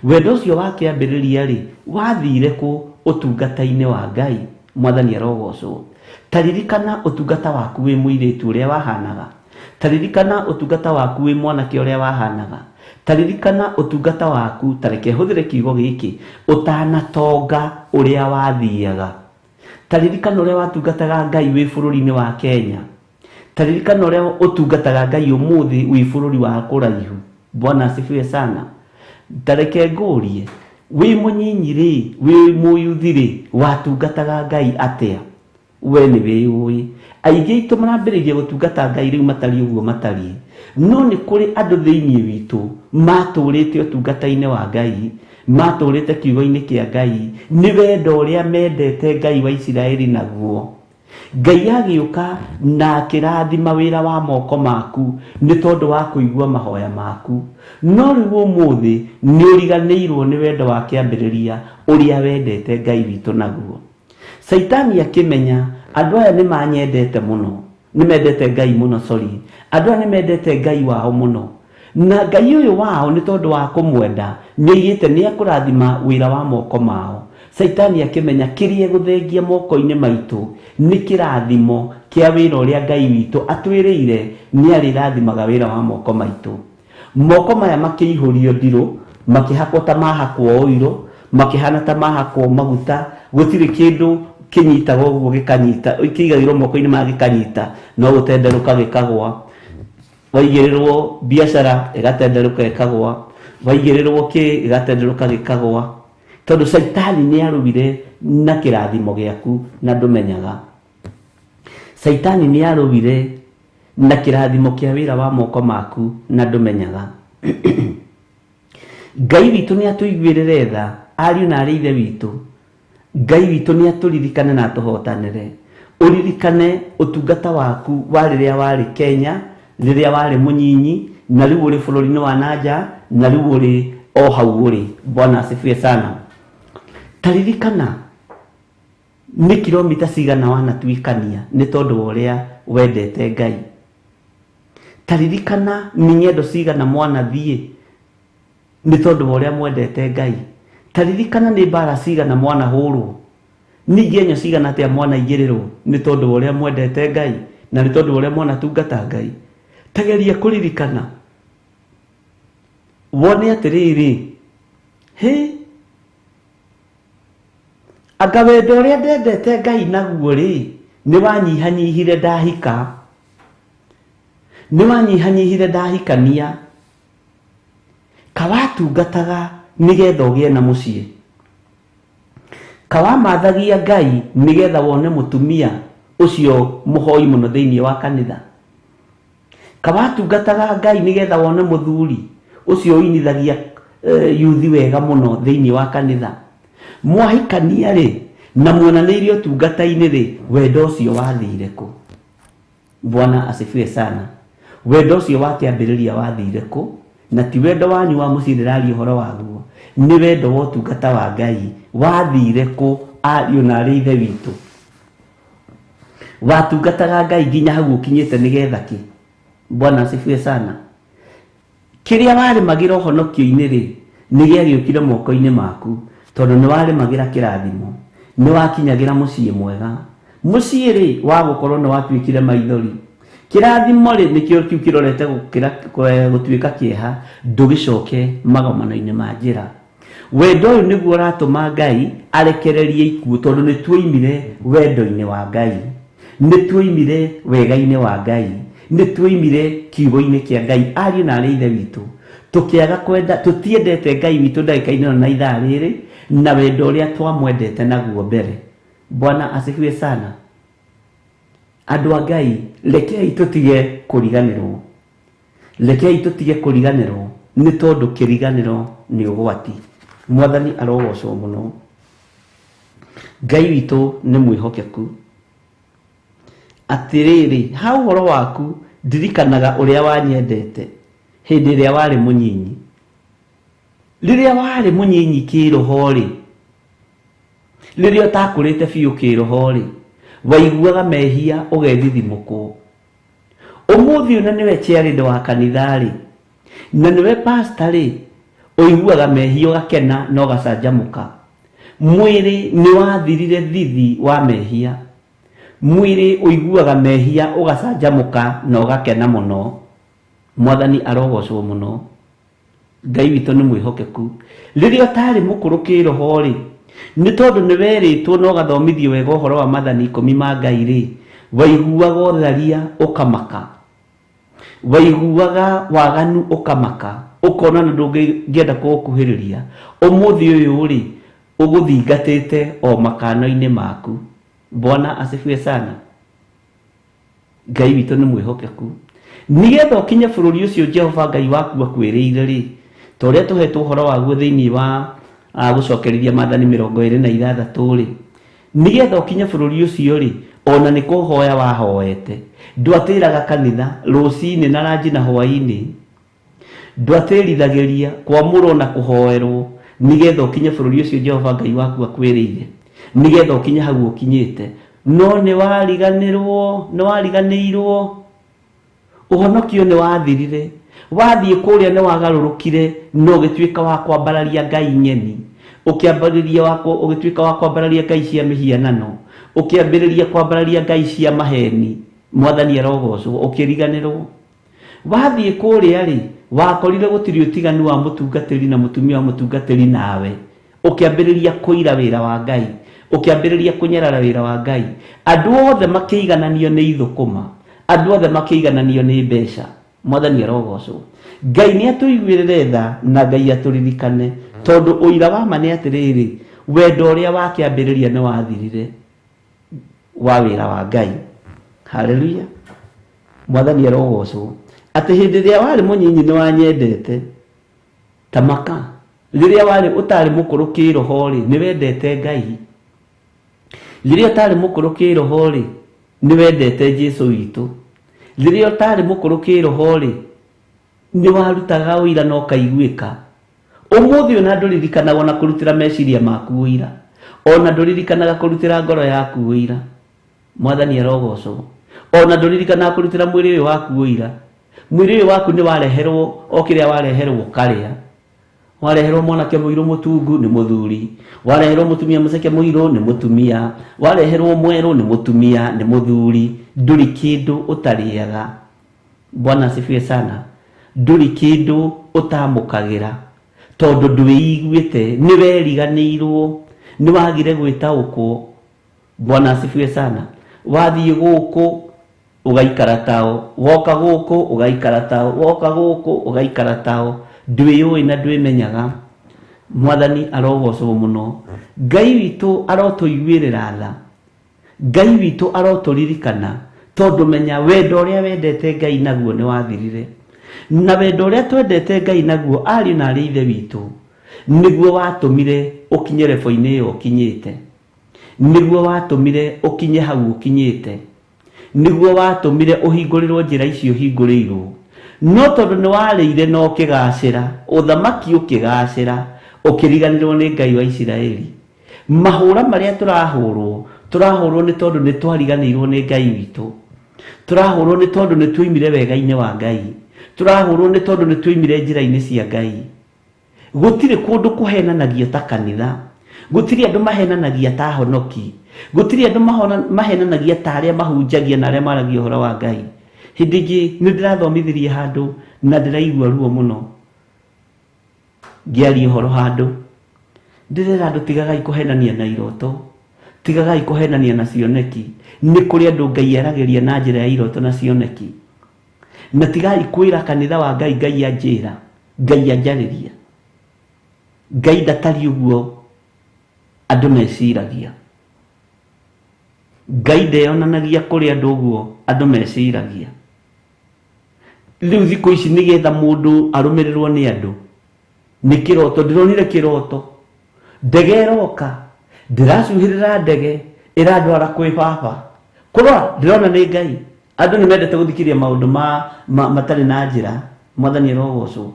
Wendo ũcio wa kĩambĩrĩria rĩ, wathire kũ ũtungata-inĩ wa Ngai? Mwathani arogocwo. Ta ririkana ũtungata waku wĩ mũirĩtu ũrĩa wahanaga. Ta ririkana ũtungata waku wĩ mwanake ũrĩa wahanaga. Ta ririkana ũtungata waku, ta reke hũthĩre kiugo gĩkĩ, ũtanatonga ũrĩa wathiaga. Ta ririkana ũrĩa watungataga Ngai wĩ bũrũri-inĩ wa Kenya. Ta ririkana ũrĩa ũtungataga Ngai ũmũthĩ wĩ bũrũri wa kũraihu. Bwana asifiwe sana. Ta reke ngũrie, wĩ mũnyinyi rĩ, wĩ mũyuthi rĩ, watungataga Ngai atĩa? We nĩ wĩyũĩ. Aingĩ aitũ marambĩrĩria gũtungata Ngai rĩu matariĩ ũguo matariĩ. No nĩ kũrĩ andũ thĩinĩ witũ matũrĩte ũtungata-inĩ wa Ngai, matũrĩte kiugo-inĩ kĩa Ngai, nĩ wendo ũrĩa mendete Ngai wa Isiraeli naguo. Ngai agĩũka na akĩrathima wĩra wa moko maku nĩ tondũ wa kũigua mahoya maku. No rĩu ũmũthĩ nĩ ũriganĩirwo nĩ wendo wa kĩambĩrĩria ũrĩa wendete Ngai witũ naguo. Saitani akĩmenya andũ aya nĩ manyendete mũno, nĩ mendete Ngai mũno, sorry. Andũ aya nĩ mendete Ngai wao mũno. Na Ngai ũyũ wao nĩ tondũ wa kũmwenda, nĩ oigĩte nĩ ekũrathima wĩra wa moko mao. Caitani akĩmenya kĩrĩa gũthengia moko-inĩ maitũ nĩ kĩrathimo kĩa wĩra ũrĩa Ngai witũ atwĩrĩire nĩ arĩrathimaga wĩra wa moko maitũ. Moko maya makĩihũrio ndirũ, makĩhakwo ta mahakwo ũiro, makĩhana ta mahakwo maguta, gũtirĩ kĩndũ kĩnyitaga ũguo gĩkanyita, kĩigagĩrwo moko-inĩ maya gĩkanyita, no gũtenderũka gĩkagwa. Waigĩrĩrwo biacara ĩgatenderũka ĩkagwa, waigĩrĩrwo kĩ ĩgatenderũka gĩkagwa, tondũ Caitani nĩ arũire na kĩrathimo gĩaku na ndũmenyaga. Caitani nĩ arũire na kĩrathimo kĩa wĩra wa moko maku na ndũmenyaga. Ngai witũ nĩ atũiguĩrĩre tha, ariũ na arĩ ithe witũ. Ngai witũ nĩ atũririkane na atũhotanĩre. Ũririkane ũtungata waku wa rĩrĩa warĩ Kenya, rĩrĩa warĩ mũnyinyi, na rĩu ũrĩ bũrũri-inĩ wa nanja, na rĩu ũrĩ o hau ũrĩ. Bwana asifiwe sana. Taririkana nĩ kilomita cigana wanatuikania nĩ tondũ wa ũrĩa wendete Ngai. Taririkana nĩ ng'endo cigana mwanathiĩ nĩ tondũ wa ũrĩa mwendete Ngai. Taririkana nĩ mbara cigana mwanahũrwo, nĩ igenyo cigana atĩa mwanaigĩrĩrwo nĩ tondũ wa ũrĩa mwendete Ngai na nĩ tondũ wa ũrĩa mwanatungata Ngai. Tageria kũririkana wone atĩrĩrĩ, hĩ anga wendo ũrĩa ndendete Ngai naguo rĩ nĩ wanyihanyihire ndahika, nĩ wanyihanyihire ndahikania, kawatungataga nĩgetha ũgĩe na mũciĩ, kawamathagia Ngai nĩgetha wone mũtumia ũcio mũhoi mũno thĩinĩ wa kanitha, kawatungataga Ngai nĩgetha wone mũthuri ũcio ũinithagia yuthi wega mũno thĩinĩ wa kanitha. Mwahikania rĩ na mwonanĩirie ũtungata-inĩ rĩ, wendo ũcio wathire kũ? Bwana asifiwe sana. Wendo ũcio wa kĩambĩrĩria wathire kũ? Na ti wendo wanyu wa mũciĩ ndĩraria ũhoro waguo, nĩ wendo wa ũtungata wa Ngai wathire kũ, ariũ na arĩ ithe witũ? Watungataga Ngai nginya hau ũkinyĩte nĩgetha kĩ? Bwana asifiwe sana. Kĩrĩa warĩmagĩra ũhonokio-inĩ rĩ, nĩ gĩagĩũkire moko-inĩ maku, tondũ nĩ warĩmagĩra kĩrathimo, nĩ wakinyagĩra mũciĩ mwega. Mũciĩ rĩ, wa gũkorwo nĩ watuĩkire maithori. Kĩrathimo rĩ, nĩkĩo kĩu kĩrorete gũtuĩka kĩeha, ndũgĩcoke magomano-inĩ ma njĩra. Wendo ũyũ nĩguo ũratũma Ngai arekererie ikuũ, tondũ nĩ tuoimire wendo-inĩ wa Ngai, nĩ tuoimire wega-inĩ wa Ngai, nĩ tuoimire kiugo-inĩ kĩa Ngai. Ariũ na arĩ ithe witũ, tũkĩaga kwenda, tũtiendete Ngai witũ ndagĩka-inĩ ĩno na ithaa rĩrĩ, na wendo ũrĩa twamwendete naguo mbere. Bwana asifiwe sana. Andũ a Ngai, rekei tũtige kũriganĩrwo, rekei tũtige kũriganĩrwo, nĩ tondũ kĩriganĩro nĩ ũgwati. Mwathani arogocwo mũno. Ngai witũ nĩ mwĩhokeku. Atĩrĩrĩ, ha ũhoro waku ndirikanaga ũrĩa wanyendete hĩndĩ ĩrĩa warĩ mũnyinyi. Rĩrĩa warĩ mũnyinyi kĩroho rĩ, rĩrĩa ũtakũrĩte biũ kĩroho rĩ, waiguaga mehia ũgethithimũkwo. Ũmũthĩ ũyũ na nĩwe chairlady wa kanitha rĩ, na nĩwe pastor rĩ, ũiguaga mehia ũgakena na ũgacanjamũka. Mwĩrĩ nĩ wathirire thithi wa mehia. Mwĩrĩ ũiguaga mehia ũgacanjamũka na ũgakena mũno. Mwathani arogocwo mũno. Ngai witũ nĩ mwĩhokeku. Rĩrĩa ũtarĩ mũkũrũ kĩroho rĩ, nĩ tondũ nĩ werĩtwo na ũgathomithio wega ũhoro wa maathani ikũmi ma Ngai rĩ, waiguaga ũtharia ũkamaka, waiguaga waganu ũkamaka, ũkona na ndũngĩenda kũũkuhĩrĩria. Ũmũthĩ ũyũ rĩ, ũgũthingatĩte o makano-inĩ maku. Bwana asifiwe sana. Ngai witũ nĩ mwĩhokeku. Nĩgetha ũkinye bũrũri ũcio Jehova Ngai waku akwĩrĩire rĩ, ta ũrĩa tũhetwo ũhoro waguo thĩinĩ wa gũcokerithia maathani 26 rĩ, nĩgetha ũkinye bũrũri ũcio rĩ, ona nĩ kũhoya wahoete. Ndwatĩraga kanitha rũcinĩ na ranji na hwaĩ-inĩ, ndwatĩrithagĩria kwamũrwo na kũhoerwo, nĩgetha ũkinye bũrũri ũcio Jehova Ngai waku akwĩrĩire, nĩgetha ũkinye hau ũkinyĩte. No nĩ wariganĩrwo, nĩ wariganĩirwo, ũhonokio nĩ wathirire. Wathiĩ kũrĩa nĩ wagarũrũkire na ũgĩtuĩka wa kwambararia Ngai ng'eni. Ũkĩambĩrĩria ũgĩtuĩka wa kwambararia ngai cia mĩhianano, ũkĩambĩrĩria kwambararia ngai cia maheni. Mwathani arogocwo. Ũkĩriganĩrwo. Wathiĩ kũrĩa rĩ, wakorire gũtirĩ ũtiganu wa mũtungatĩri na mũtumia wa mũtungatĩri nawe. Ũkĩambĩrĩria kũira wĩra wa Ngai, ũkĩambĩrĩria kũnyarara wĩra wa Ngai. Andũ othe makĩigananio nĩ ithũkũma, andũ othe makĩigananio nĩ mbeca. Mwathani arogocwo. Ngai nĩ atũiguĩrĩre tha na Ngai atũririkane, tondũ ũira wa ma nĩ atĩrĩrĩ, wendo ũrĩa wakĩambĩrĩria nĩ wathirire wa wĩra wa Ngai. Haleluya. Mwathani arogocwo. Atĩ hĩndĩ ĩrĩa warĩ mũnyinyi nĩ wanyendete, tamaka. Rĩrĩa warĩ ũtarĩ mũkũrũ kĩroho rĩ, nĩ wendete Ngai. Rĩrĩa ũtarĩ mũkũrũ kĩroho rĩ, nĩ wendete Jesu witũ. Rĩrĩa ũtarĩ mũkũrũ kĩroho rĩ, nĩ warutaga ũira na ũkaiguĩka. Ũmũthĩ ona ndũririkanaga ona kũrutĩra meciria maku ũira, ona ndũririkanaga kũrutĩra ngoro yaku ũira. Mwathani arogocwo. Ona ndũririkanaga kũrutĩra mwĩrĩ ũyũ waku ũira. Mwĩrĩ ũyũ waku nĩ wareherwo o kĩrĩa wareherwo ũkarĩa. Wareherwo mwanake mũirũ mũtungu nĩ mũthuri, wareherwo mũtumia mũceke mũirũ nĩ mũtumia, wareherwo mwerũ nĩ mũtumia nĩ mũthuri. Ndũrĩ kĩndũ ũtarĩaga. Bwana asifiwe sana. Ndũrĩ kĩndũ ũtamũkagĩra, tondũ ndwĩiguĩte, nĩ weriganĩirwo, nĩ wagire gwĩtaũkwo. Bwana asifiwe sana. Wathiĩ gũkũ ũgaikara tao, woka gũkũ ũgaikara tao, woka gũkũ ũgaikara tao, ndwĩyũĩ na ndwĩmenyaga. Mwathani arogocwo mũno. Ngai witũ arotũiguĩrĩra tha, Ngai witũ arotũririkana, tondũ menya wendo ũrĩa wendete Ngai naguo nĩ wathirire. Na wendo ũrĩa twendete Ngai naguo, ariũ na arĩ ithe witũ, nĩguo watũmire ũkinye rebo-inĩ ĩyo ũkinyĩte, nĩguo watũmire ũkinye hau ũkinyĩte, nĩguo watũmire ũhingũrĩrwo njĩra icio ũhingũrĩirwo. No tondũ nĩ warĩire na ũkĩgacĩra, ũthamaki ũkĩgacĩra, ũkĩriganĩrwo nĩ Ngai wa Isiraeli. Mahũra marĩa tũrahũrwo, tũrahũrwo nĩ tondũ nĩ twariganĩirwo nĩ Ngai witũ. Tũrahũrwo nĩ tondũ nĩ tuoimire wega-inĩ wa Ngai. Tũrahũrwo nĩ tondũ nĩ tuoimire njĩra-inĩ cia Ngai. Gũtirĩ kũndũ kũhenanagio ta kanitha, gũtirĩ andũ mahenanagia ta honoki, gũtirĩ andũ mahenanagia ta arĩa mahunjagia na arĩa maragia ũhoro wa Ngai. Hĩndĩ ĩngĩ nĩ ndĩrathomithirie handũ na ndĩraigua ruo mũno ngĩaria ũhoro handũ, ndĩrera andũ tigagai kũhenania na iroto, tigagai kũhenania na cioneki. Nĩ kũrĩ andũ Ngai aragĩria na njĩra ya iroto na cioneki. Na tigai kwĩra kanitha wa Ngai, Ngai anjĩra, Ngai anjarĩria. Ngai ndatariĩ ũguo andũ meciragia. Ngai ndeyonanagia kũrĩ andũ ũguo andũ meciragia. Rĩu thikũ ici nĩgetha mũndũ arũmĩrĩrwo nĩ andũ nĩ kĩroto. Ndĩronire kĩroto, ndege ĩroka, ndĩracuhĩrĩra ndege ĩrandwara kwĩ baba. Kũrora ndĩrona nĩ Ngai. Andũ nĩ mendete gũthikĩrĩria maũndũ matarĩ na njĩra. Mwathani arogocwo.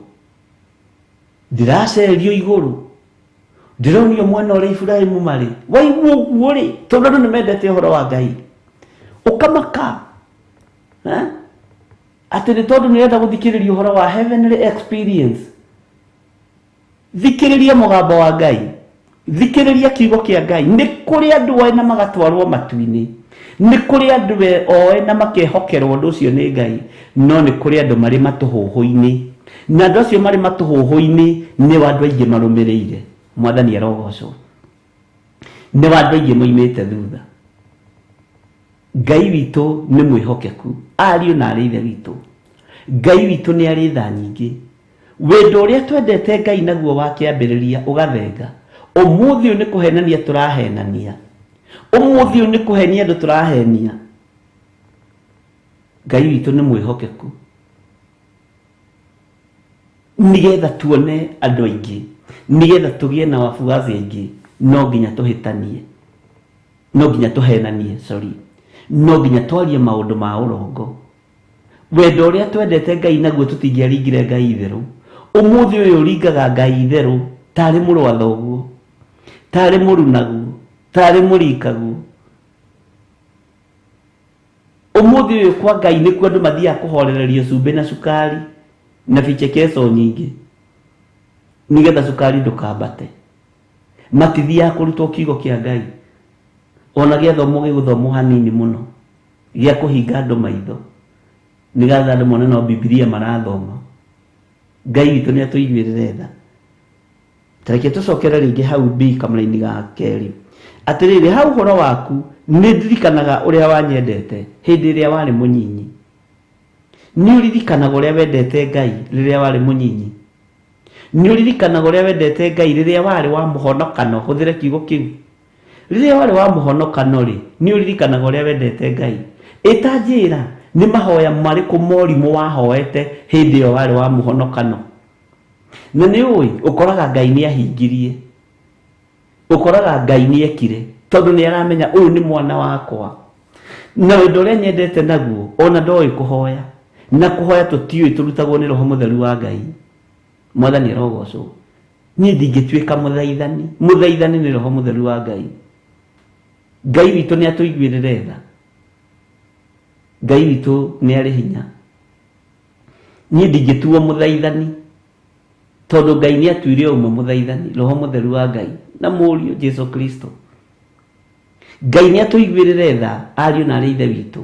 Ndĩracerio igũrũ, ndĩronio mwena ũrĩa Iburahĩmu marĩ. Waigua ũguo rĩ, tondũ andũ nĩ mendete ũhoro wa Ngai, ũkamaka atĩ nĩ tondũ nĩ ũrenda gũthikĩrĩria ũhoro wa heavenly experience. Thikĩrĩria mũgambo wa Ngai, thikĩrĩria kiugo kĩa Ngai. Nĩ kũrĩ andũ oĩ na magatwarwo matu-inĩ, nĩ kũrĩ andũ oĩ na makehokerwo ũndũ ũcio nĩ Ngai, no nĩ kũrĩ andũ marĩ matũhũhũ-inĩ, na andũ acio marĩ matũhũhũ-inĩ nĩ andũ aingĩ marũmĩrĩire. Mwathani arogocwo. Nĩ andũ aingĩ moimĩte thutha. Ngai witũ nĩ mwĩhokeku, ariũ na arĩ ithe witũ. Ngai witũ nĩ arĩ tha nyingĩ. Wendo ũrĩa twendete Ngai naguo wa kĩambĩrĩria ũgathenga. Ũmũthĩ ũyũ nĩ kũhenania tũrahenania, ũmũthĩ ũyũ nĩ kũhenia andũ tũrahenia. Ngai witũ nĩ mwĩhokeku, nĩgetha tuone andũ aingĩ, nĩgetha tũgĩe na wafuasi aingĩ, no nginya tũhĩtanie, no nginya tũhenanie, sorry, no nginya twarie maũndũ ma ũrongo. Wendo ũrĩa twendete Ngai naguo tũtingĩaringire Ngai itherũ. Ũmũthĩ ũyũ ũringaga Ngai itherũ tarĩ mũrũ wa thoguo, tarĩ mũrunaguo, tarĩ mũrikaguo. Ũmũthĩ ũyũ kwa Ngai nĩkuo andũ mathiaga kũhorererio cumbĩ na cukari na vichekeco nyingĩ, nĩgetha cukari ndũkambate. Matithiaga kũrutwo kiugo kĩa Ngai. Ona gĩathomo gĩgũthomwo hanini mũno gĩa kũhinga andũ maitho nĩgetha andũ mone no Bibilia marathoma. Ngai witũ nĩ atũiguĩrĩre tha. Tareke tũcokere rĩngĩ hau B kamũraini ga kerĩ. Atĩrĩrĩ, hau ũhoro waku nĩ ndirikanaga ũrĩa wanyendete hĩndĩ ĩrĩa warĩ mũnyinyi. Nĩ ũririkanaga ũrĩa wendete Ngai rĩrĩa warĩ mũnyinyi. Nĩ ũririkanaga ũrĩa wendete Ngai rĩrĩa warĩ wa mũhonokano, hũthĩre kiugo kĩu. Rĩrĩa warĩ wa mũhonokano rĩ, nĩ ũririkanaga ũrĩa wendete Ngai. Ĩta njĩra nĩ mahoya marĩkũ morimũ wahoete hĩndĩ ĩyo warĩ wa mũhonokano. Na nĩ ũĩ ũkoraga Ngai nĩ ahingirie. Ũkoraga Ngai nĩ ekire tondũ nĩ aramenya ũyũ nĩ mwana wakwa. Na wendo ũrĩa nyendete naguo ona ndoĩ kũhoya. Na kũhoya tũtiũĩ tũrutagwo nĩ Roho Mũtheru wa Ngai. Mwathani arogocwo. Niĩ ndingĩtuĩka mũthaithani. Mũthaithani nĩ Roho Mũtheru wa Ngai. Ngai witũ nĩ atũiguĩrĩre tha. Ngai witũ nĩ arĩ hinya. Niĩ ndingĩtuo mũthaithani tondũ Ngai nĩ atuire ũmwe mũthaithani, Roho Mũtheru wa Ngai na Mũriũ Jesu Kristo. Ngai nĩ atũiguĩrĩre tha ariũ na arĩ ithe witũ.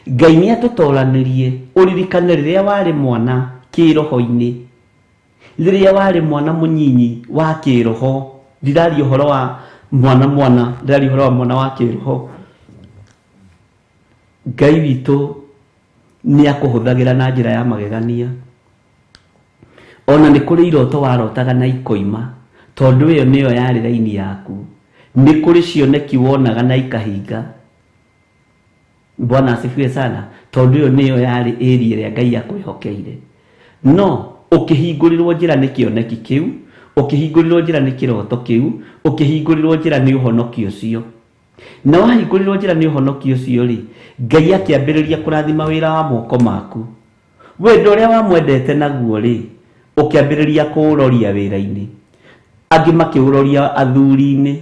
Ngai nĩ atũtoranĩrie ũririkane rĩrĩa warĩ mwana kĩroho-inĩ, rĩrĩa warĩ mwana mũnyinyi wa kĩroho. Ndiraria ũhoro wa mwana mwana, ndiraria ũhoro wa mwana wa kĩroho. Ngai witũ nĩ akũhũthagĩra na njĩra ya magegania. Ona nĩ kũrĩ iroto warotaga na ikoima tondũ ĩyo nĩyo yarĩ raini yaku. Nĩ kũrĩ cioneki wonaga na ikahinga. Bwana asifiwe sana. Tondũ ĩyo nĩyo yarĩ area ĩrĩa Ngai akwĩhokeire. No ũkĩhingũrĩrwo njĩra nĩ kĩoneki kĩu, ũkĩhingũrĩrwo njĩra nĩ kĩroto kĩu, ũkĩhingũrĩrwo njĩra nĩ ũhonokio ũcio. Na wahingũrĩrwo njĩra nĩ ũhonokio ũcio rĩ, Ngai akĩambĩrĩria kũrathima wĩra wa moko maku. Wendo ũrĩa wamwendete naguo rĩ, ũkĩambĩrĩria kũũroria wĩra-inĩ. Angĩ makĩũroria athuri-inĩ,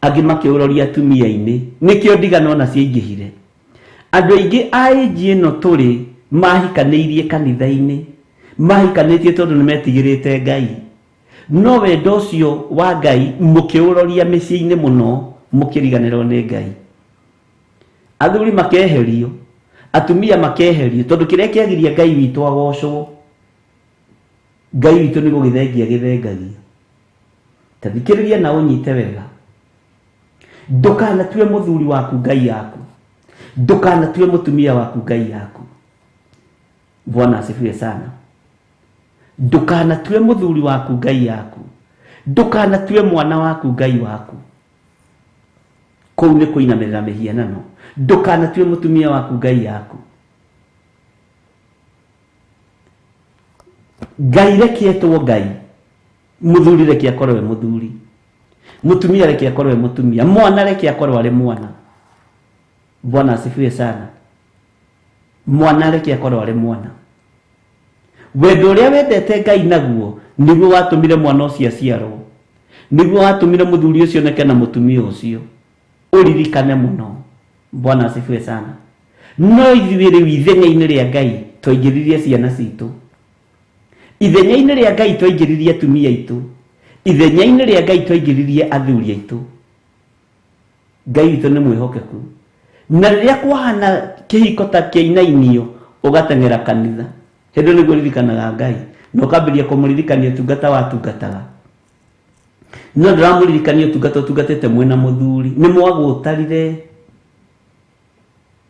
angĩ makĩũroria atumia-inĩ. Nĩkĩo ndigano ona ciaingĩhire. Andũ aingĩ a ĩnji ĩno tũrĩ mahikanĩirie kanitha-inĩ, mahikanĩtie tondũ nĩ metigĩrĩte Ngai. No wendo ũcio wa Ngai mũkĩũroria mĩciĩ-inĩ mũno, mũkĩriganĩrwo nĩ Ngai. Athuri makeherio, atumia makeherio, tondũ kĩrĩa kĩagiria Ngai witũ agocwo, Ngai witũ nĩ gũgĩthengia gĩthengagia. Ta thikĩrĩria na ũnyite wega. Ndũkanatue mũthuri waku Ngai yaku. Ndũkanatue mũtumia waku Ngai yaku. Bwana asifiwe sana. Ndũkanatue mũthuri waku Ngai yaku. Ndũkanatue mwana waku Ngai waku. Kũu nĩ kũinamĩrĩra mĩhianano. Ndũkanatue mũtumia waku Ngai yaku. Ngai reke etwo Ngai. Mũthuri reke akorwo e mũthuri. Mũtumia reke akorwo e mũtumia. Mwana reke akorwo arĩ mwana. Bwana asifiwe sana. Mwana reke akorwo arĩ mwana. Wendo ũrĩa wendete Ngai naguo nĩguo watũmire mwana ũcio aciarwo. Nĩguo watũmire mũthuri ũcio oneke na mũtumia ũcio. Ũririkane mũno. Bwana asifiwe sana. No ithuĩ rĩu ithenya-inĩ rĩa Ngai twaingĩririe ciana citũ. Ithenya-inĩ rĩa Ngai twaingĩririe atumia aitũ. Ithenya-inĩ rĩa Ngai twaingĩririe athuri aitũ. Ngai witũ nĩ mwĩhokeku. Na rĩrĩa kwahana kĩhiko ta kĩainainio, ũgateng'era kanitha. Hĩndĩ ĩyo nĩguo ũririkanaga Ngai. Na ũkambĩrĩria kũmũririkania ũtungata watungataga. No ndũramũririkania ũtungata ũtungatĩte mwĩna mũthuri. Nĩ mwagũtarire.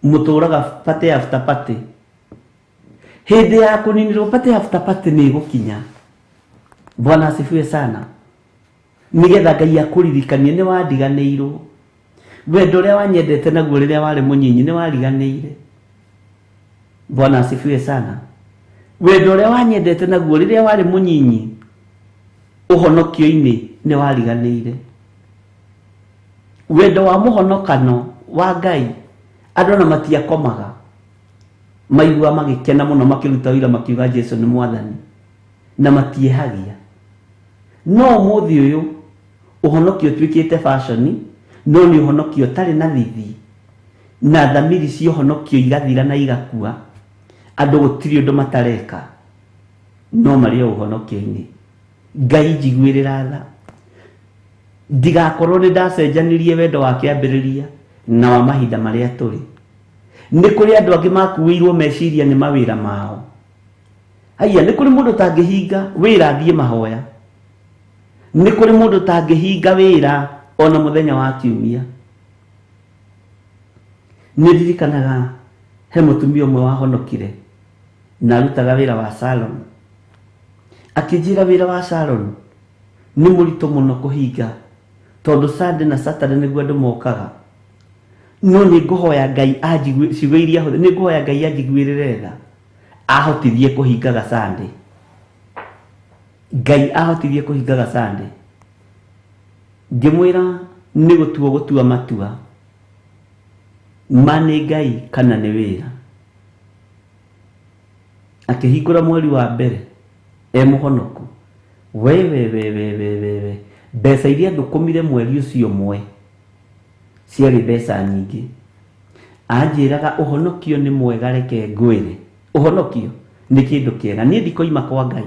Mũtũraga party after party. Hĩndĩ ya kũninĩrwo party after party nĩ ĩgũkinya. Bwana asifiwe sana. Nĩgetha Ngai akũririkanie nĩ wandiganĩirwo. Wendo ũrĩa wanyendete naguo rĩrĩa warĩ mũnyinyi nĩ wariganĩire. Bwana asifiwe sana. Wendo ũrĩa wanyendete naguo rĩrĩa warĩ mũnyinyi ũhonokio-inĩ nĩ wariganĩire. Wendo wa mũhonokano wa Ngai andũ ona matiakomaga. Maigua magĩkena mũno makĩruta ũira makiuga Jesu nĩ mwathani na matiehagia. No ũmũthĩ ũyũ ũhonokio ũtuĩkĩte fashion, no nĩ ũhonokio ũtarĩ na thithi na thamiri cia ũhonokio igathira na igakua. Andũ gũtirĩ ũndũ matareka no marĩ o ũhonokio-inĩ. Ngai njiguĩrĩra tha. Ndigakorwo nĩ ndacenjanirie wendo wa kĩambĩrĩria na wa mahinda marĩa tũrĩ. Nĩ kũrĩ andũ angĩ makuĩirwo meciria nĩ mawĩra mao. Haiya, nĩ kũrĩ mũndũ ũtangĩhinga wĩra athiĩ mahoya. Nĩ kũrĩ mũndũ ũtangĩhinga wĩra ona mũthenya wa kiumia. Nĩ ndirikanaga he mũtumia ũmwe wahonokire na arutaga wĩra wa salon. Akĩnjĩra wĩra wa salon nĩ mũritũ mũno kũhinga tondũ Sunday na Saturday nĩguo andũ mokaga. No nĩ ngũhoya Ngai anjigue ciugo iria hũthĩ, nĩ ngũhoya Ngai anjiguĩrĩre tha ahotithie kũhingaga Sunday. Ngai ahotithie kũhingaga Sunday. Ngĩmwĩra nĩ gũtua gũtua matua ma nĩ Ngai kana nĩ wĩra. Akĩhingũra mweri wa mbere e mũhonoku. We we we we we we we mbeca iria thũkũmire mweri ũcio ũmwe ciarĩ mbeca nyingĩ. Anjĩraga ũhonokio nĩ mwega, reke ngwĩre ũhonokio nĩ kĩndũ kĩega, niĩ ndikoima kwa Ngai.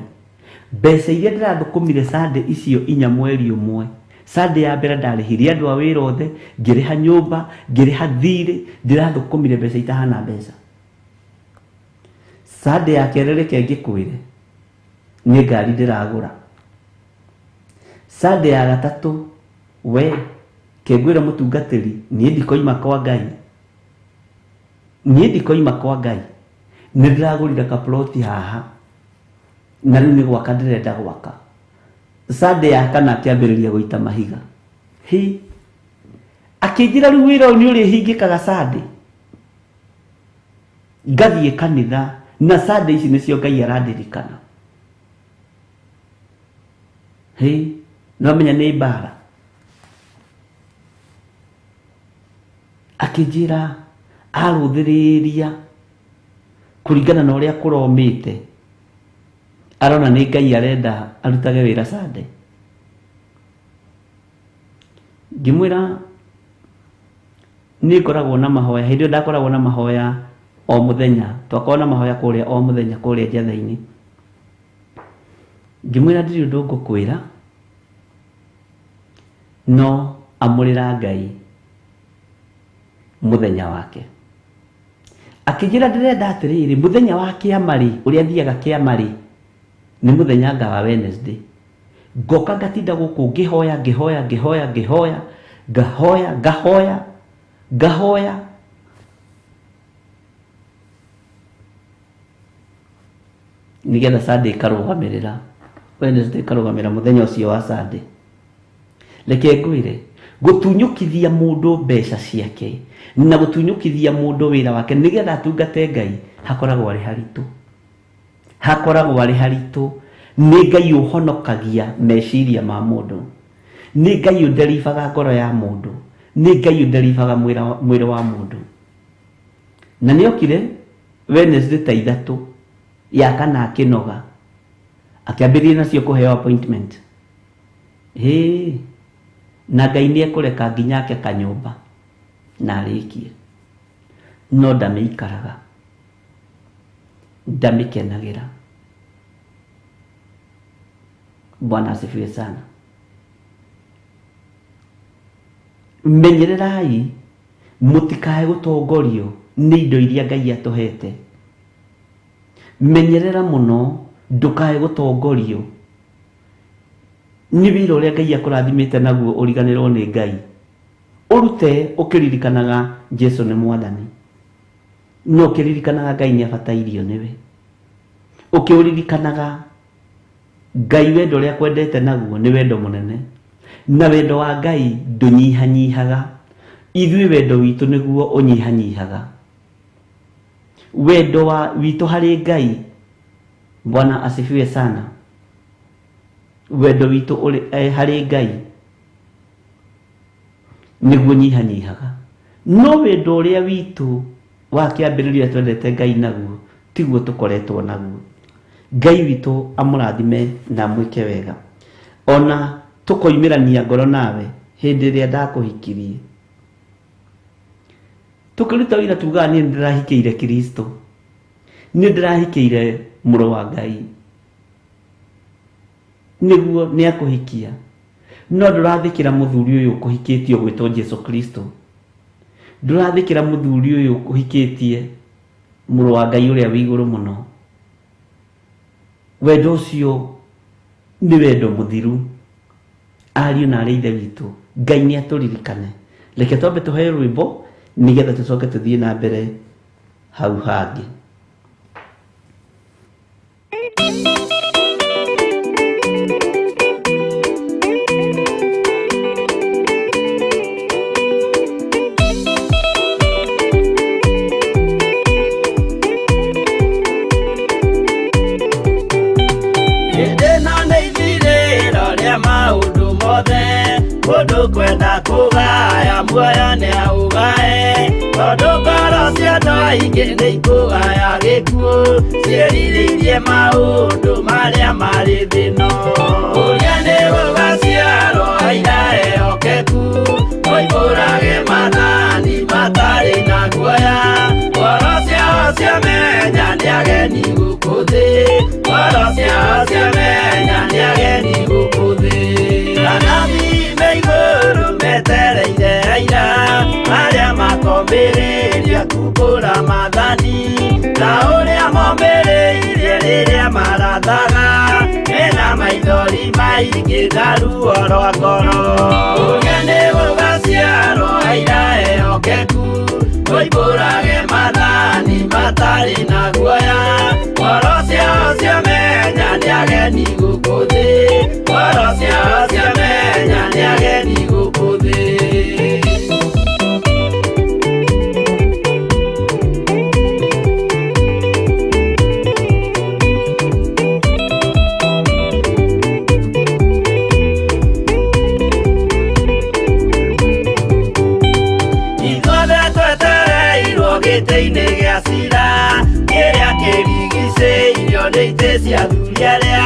Mbeca iria ndĩrathũkũmire Sunday icio inya mweri ũmwe, Sunday ya mbere ndarĩhirie andũ a wĩra othe, ngĩrĩha nyũmba, ngĩrĩha thirĩ, ndĩrathũkũmire mbeca itahana mbeca. Sunday ya kerĩ reke ngĩkwĩre nĩ ngari ndĩragũra. Sunday ya gatatũ we kengwĩra mũtungatĩri niĩ ndikoima kwa Ngai, niĩ ndikoima kwa Ngai, nĩ ndĩragũrire kaploti haha na rĩu nĩ gwaka ndĩrenda gwaka. Sunday ya kana akĩambĩrĩria gũita mahiga. Hi, akĩnjĩra rĩu wĩra ũyũ nĩ ũrĩhingĩkaga Sunday, ngathiĩ kanitha na Sunday ici nĩcio Ngai arandirikana. Hi, nĩwamenya nĩ mbara. Akĩnjĩra arũthĩrĩria kũringana na ũrĩa kũromĩte, arona nĩ Ngai arenda arutage wĩra Sunday. Ngĩmwĩra niĩ ngoragwo na mahoya, hĩndĩ ĩyo ndakoragwo na mahoya o mũthenya, twakoragwo na mahoya kũrĩa o mũthenya kũrĩa Njetha-inĩ. Ngĩmwĩra ndirĩ ũndũ ngũkwĩra, no amũrĩra Ngai mũthenya wake. Akĩnjĩra ndĩrenda atĩrĩrĩ, mũthenya wa kĩama rĩ, ũrĩa thiaga kĩama rĩ, nĩ mũthenya nga wa Wednesday. Ngoka ngatinda gũkũ ngĩhoya ngĩhoya ngĩhoya ngĩhoya ngahoya ngahoya ngahoya. Nĩgetha Sunday ĩkarũgamĩrĩra, Wednesday ĩkarũgamĩrĩra mũthenya ũcio wa Sunday. Reke ngwĩre, gũtunyũkithia mũndũ mbeca ciake na gũtunyũkithia mũndũ wĩra wake nĩgetha atungate Ngai hakoragwo arĩ haritũ. Hakoragwo arĩ haritũ. Nĩ Ngai ũhonokagia meciria ma mũndũ, nĩ Ngai ũnderibaga ngoro ya mũndũ, nĩ Ngai ũnderibaga mwĩrĩ wa mũndũ. Na nĩ okire Wednesday ta ithatũ ya kana akĩnoga, akĩambĩrĩria nacio kũheo appointment. Hĩ, na Ngai nĩ ekũreka nginya ake kanyũmba na arĩkie, no ndamĩikaraga, ndamĩkenagĩra. Bwana asifiwe sana. Menyererai mũtikae gũtongorio nĩ indo iria Ngai atũhete. Menyerera mũno ndũkae gũtongorio nĩ wĩra ũrĩa Ngai akũrathimĩte naguo ũriganĩrwo nĩ Ngai. Ũrute ũkĩririkanaga Jesu nĩ mwathani, no ũkĩririkanaga Ngai nĩ abatairio nĩwe, ũkĩũririkanaga Ngai wendo ũrĩa akwendete naguo nĩ wendo mũnene, na wendo wa Ngai ndũnyihanyihaga. Ithuĩ wendo witũ nĩguo ũnyihanyihaga. Wendo wa witũ harĩ Ngai, Bwana asifiwe sana, wendo witũ ũrĩ harĩ Ngai nĩguo nyihanyihaga, no wendo ũrĩa witũ wa kĩambĩrĩria twendete Ngai naguo tiguo tũkoretwo naguo. Ngai witũ amũrathime na amwĩke wega. Ona tũkoimĩrania ngoro nawe hĩndĩ ĩrĩa ndakũhikirie, tũkĩruta wĩra tugaga niĩ nĩndĩrahikĩire Kristo, niĩ ndĩrahikĩire mũrũ wa Ngai, nĩguo nĩ akũhikia. No ndũrathĩkĩra mũthuri ũyũ ũkũhikĩtie ũgwĩtwo Jesu Kristo, ndũrathĩkĩra mũthuri ũyũ ũkũhikĩtie mũrũ wa Ngai ũrĩa wĩ igũrũ mũno. Wendo ũcio nĩ wendo mũthiru. Ariũ na arĩ ithe witũ, Ngai nĩ atũririkane. Reke twambe tũheo rwĩmbo nĩgetha tũcoke tũthiĩ na mbere hau hangĩ. Mũndũ kwenda kũgaya muoyo nĩ aũgae, tondũ ngoro cia andũ aingĩ nĩ ikũgaya gĩkuũ, ciĩrirĩirie maũndũ marĩa marĩ thĩ ĩno. Ũrĩa nĩ gũgaciarwo aira ehokeku, moimbũrage maathani matarĩ na guoya. Ngoro ciao ciamenya nĩ ageni gũkũ thĩ, ngoro ciao ciamenya nĩ ageni gũkũ thĩ. Anabii me igũrũ metereire aira, arĩa makombĩrĩria kumbũra maathani, ta ũrĩa mombĩrĩirie rĩrĩa marathaga, mena maithori maingĩ na ruo rwa ngoro. Ũrĩa nĩ gũgaciarwo aira ehokeku, moimbũrage maathani matarĩ na guoya. Ngoro ciao ciamenya nĩ ageni gũkũ thĩ, ngoro ciao ciamenya nĩ ageni gũkũ thĩ. Ithuothe twetereirwo gĩtĩ-inĩ gĩa cira, kĩrĩa kĩrigicĩirio nĩ itĩ cia athuri arĩa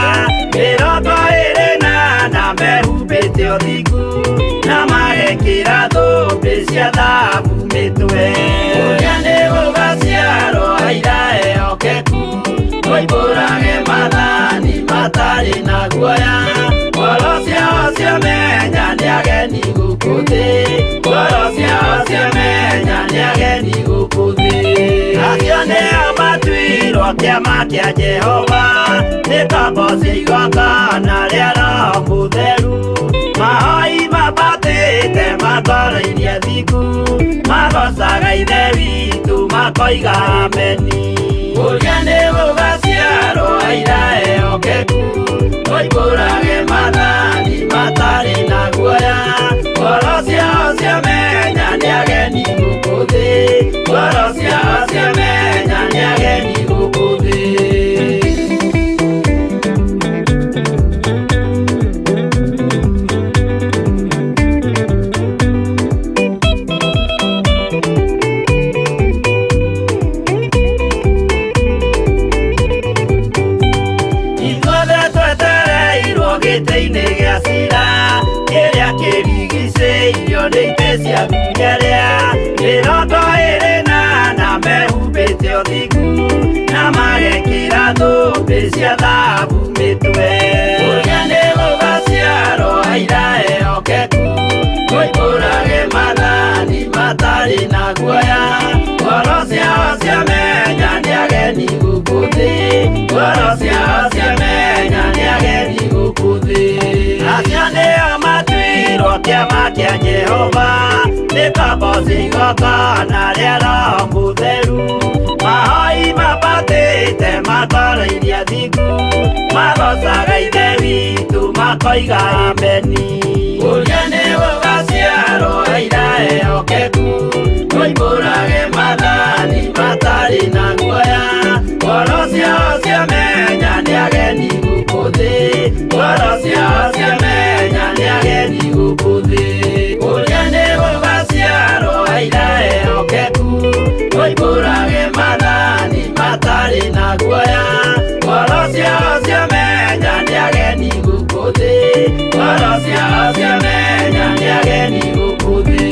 24 mehumbĩte ũthingu, na magekĩra thũmbĩ cia thahabu mĩtwe. Ũrĩa nĩ gũgaciarwo aira ehokeku, moimbũrage maathani matarĩ na guoya. Ngoro ciao ciamenya nĩ ageni gũkũ thĩ, ngoro ciao ciamenya nĩ ageni gũkũ thĩ. Acio nĩo matuirwo kĩama kĩa Jehova, nĩ ngombo cia igongona rĩa Roho Mũtheru. Mahoi mambatĩte matoroirie thingu, magocaga Ithe witũ makoiga ameni. Ũrĩa nĩ gũgaciarwo aira ehokeku, moimbũrage maathani matarĩ na guoya. Ngoro ciao ciamenya nĩ ageni gũkũ thĩ, ngoro ciao ciamenya nĩ ageni gũkũ thĩ. Ithuothe twetereirwo gĩtĩ-inĩ gĩa cira, kĩrĩa kĩrigicĩirio nĩ itĩ cia athuri arĩa 24 mehumbĩte ũthingu, na magekĩra thũmbĩ cia thahabu mĩtwe. Ũrĩa nĩ gũgaciarwo aira ehokeku, moimbũrage maathani matarĩ na guoya. Ngoro ciao ciamenya nĩ ageni gũkũ thĩ, ngoro ciao ciamenya nĩ ageni gũkũ thĩ. Acio nĩo matuirwo kĩama kĩa Jehova, nĩ ngombo cia igongona rĩa Roho Mũtheru. Mahoi mambatĩte matoroirie athingu, magocaga Ithe witũ makoiga ameni. Ũrĩa nĩ gũgaciarwo aira ehokeku, moimbũrage maathani matarĩ na guoya. Ngoro ciao ciamenya nĩ ageni gũkũ thĩ, ngoro ciao ciamenya nĩ ageni gũkũ thĩ. Ũrĩa nĩ gũgaciarwo aira ehokeku, moimbũrage maathani matarĩ na guoya. Ngoro ciao ciamenya nĩ ageni gũkũ thĩ, ngoro ciao ciamenya nĩ ageni gũkũ thĩ.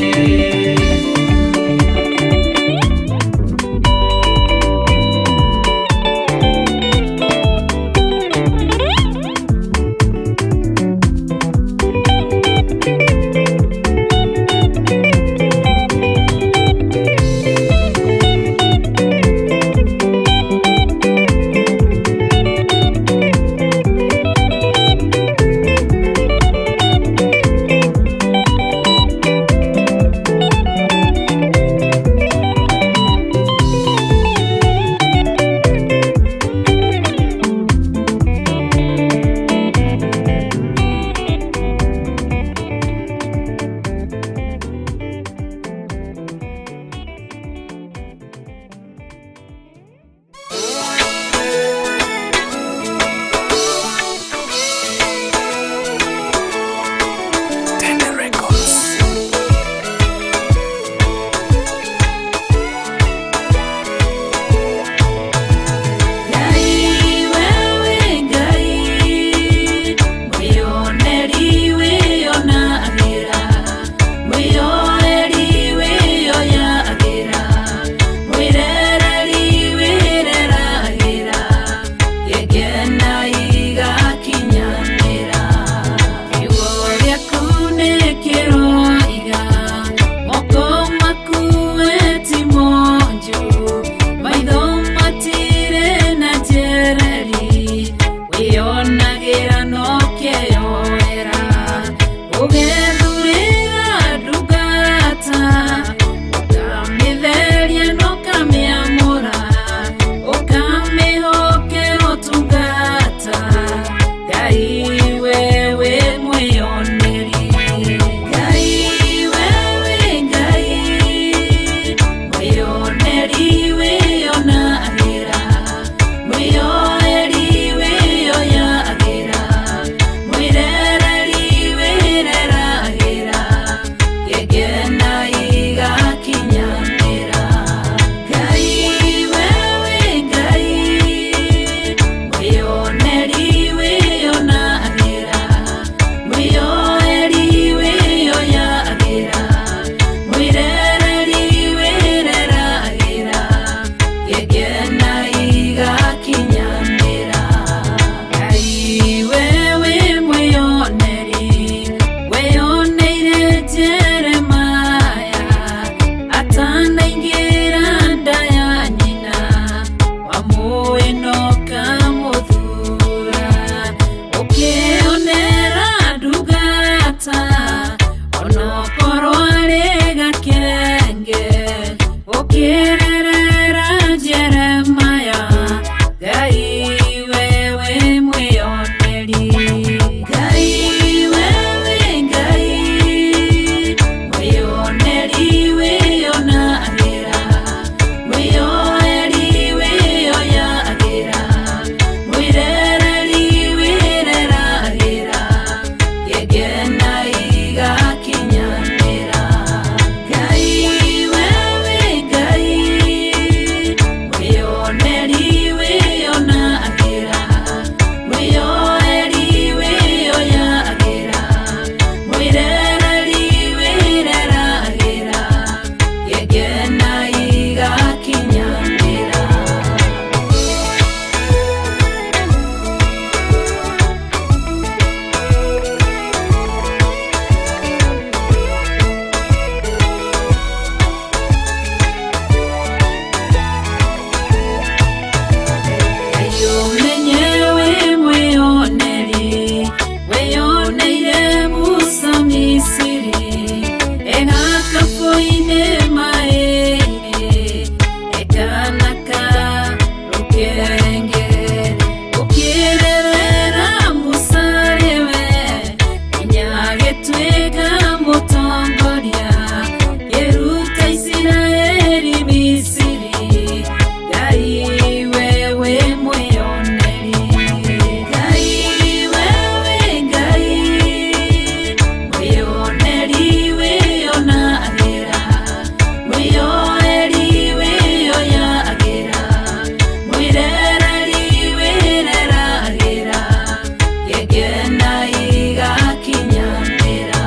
Ngĩkena igakinyanĩra.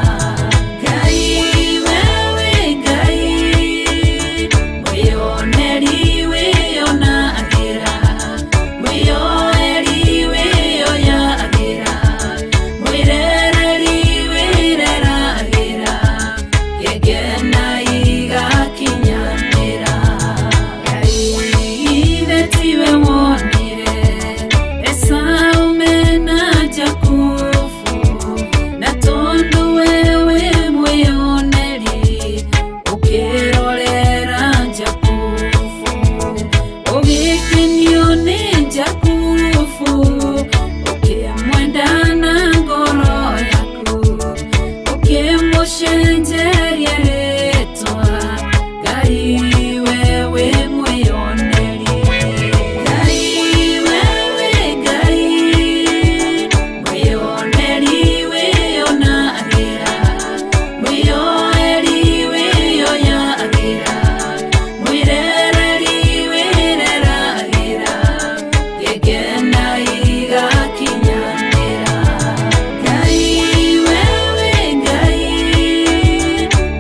Ngai wewe Ngai, mwĩoneri wĩonagĩra, mwĩoeri wĩoyagĩra, mwĩrereri wĩreragĩra, ngĩkena igakinyanĩra. Ngai ithe tiwe wonire Esau mena Jakubu, na tondũ wewe mwĩoneri ũkĩrorera Jakubu, ũgĩkenio nĩ Jakubu, ũkĩmwenda na ngoro yaku, ũkĩmũcenjeria rĩtwa. Ngai wewe mwĩoneri. Ngai wewe Ngai, mwĩoneri wĩonagĩra, mwĩoeri wĩoyagĩra, mwĩrereri wĩreragĩra, ngĩkena igakinyanĩra. Ngai wewe Ngai,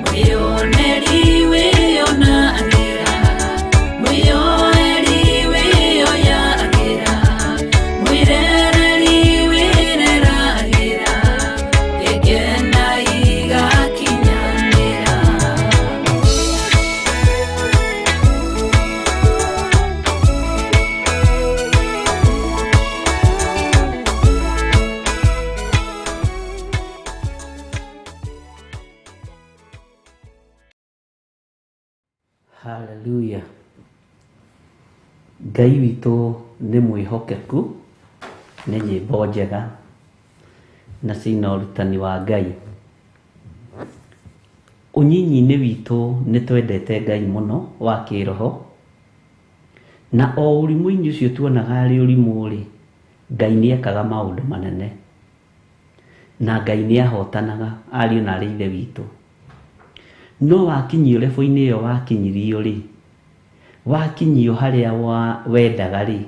mwĩoneri wĩonagĩra, mwĩoeri wĩoyagĩra, mwĩrereri wĩreragĩra, ngĩkena igakinyanĩra. Hallelujah. Ngai witũ nĩ mwĩhokeku, nĩ nyĩmbo njega na cina ũrutani wa Ngai. Ũnyinyi-inĩ witũ nĩ twendete Ngai mũno wa kĩroho, na o ũrimũ-inĩ ũcio tuonaga arĩ ũrimũ rĩ, Ngai nĩ ekaga maũndũ manene, na Ngai nĩ ahotanaga ariũ na arĩ ithe witũ. No wakinyio level-inĩ ĩyo wakinyirio rĩ, wakinyio harĩa wendaga rĩ,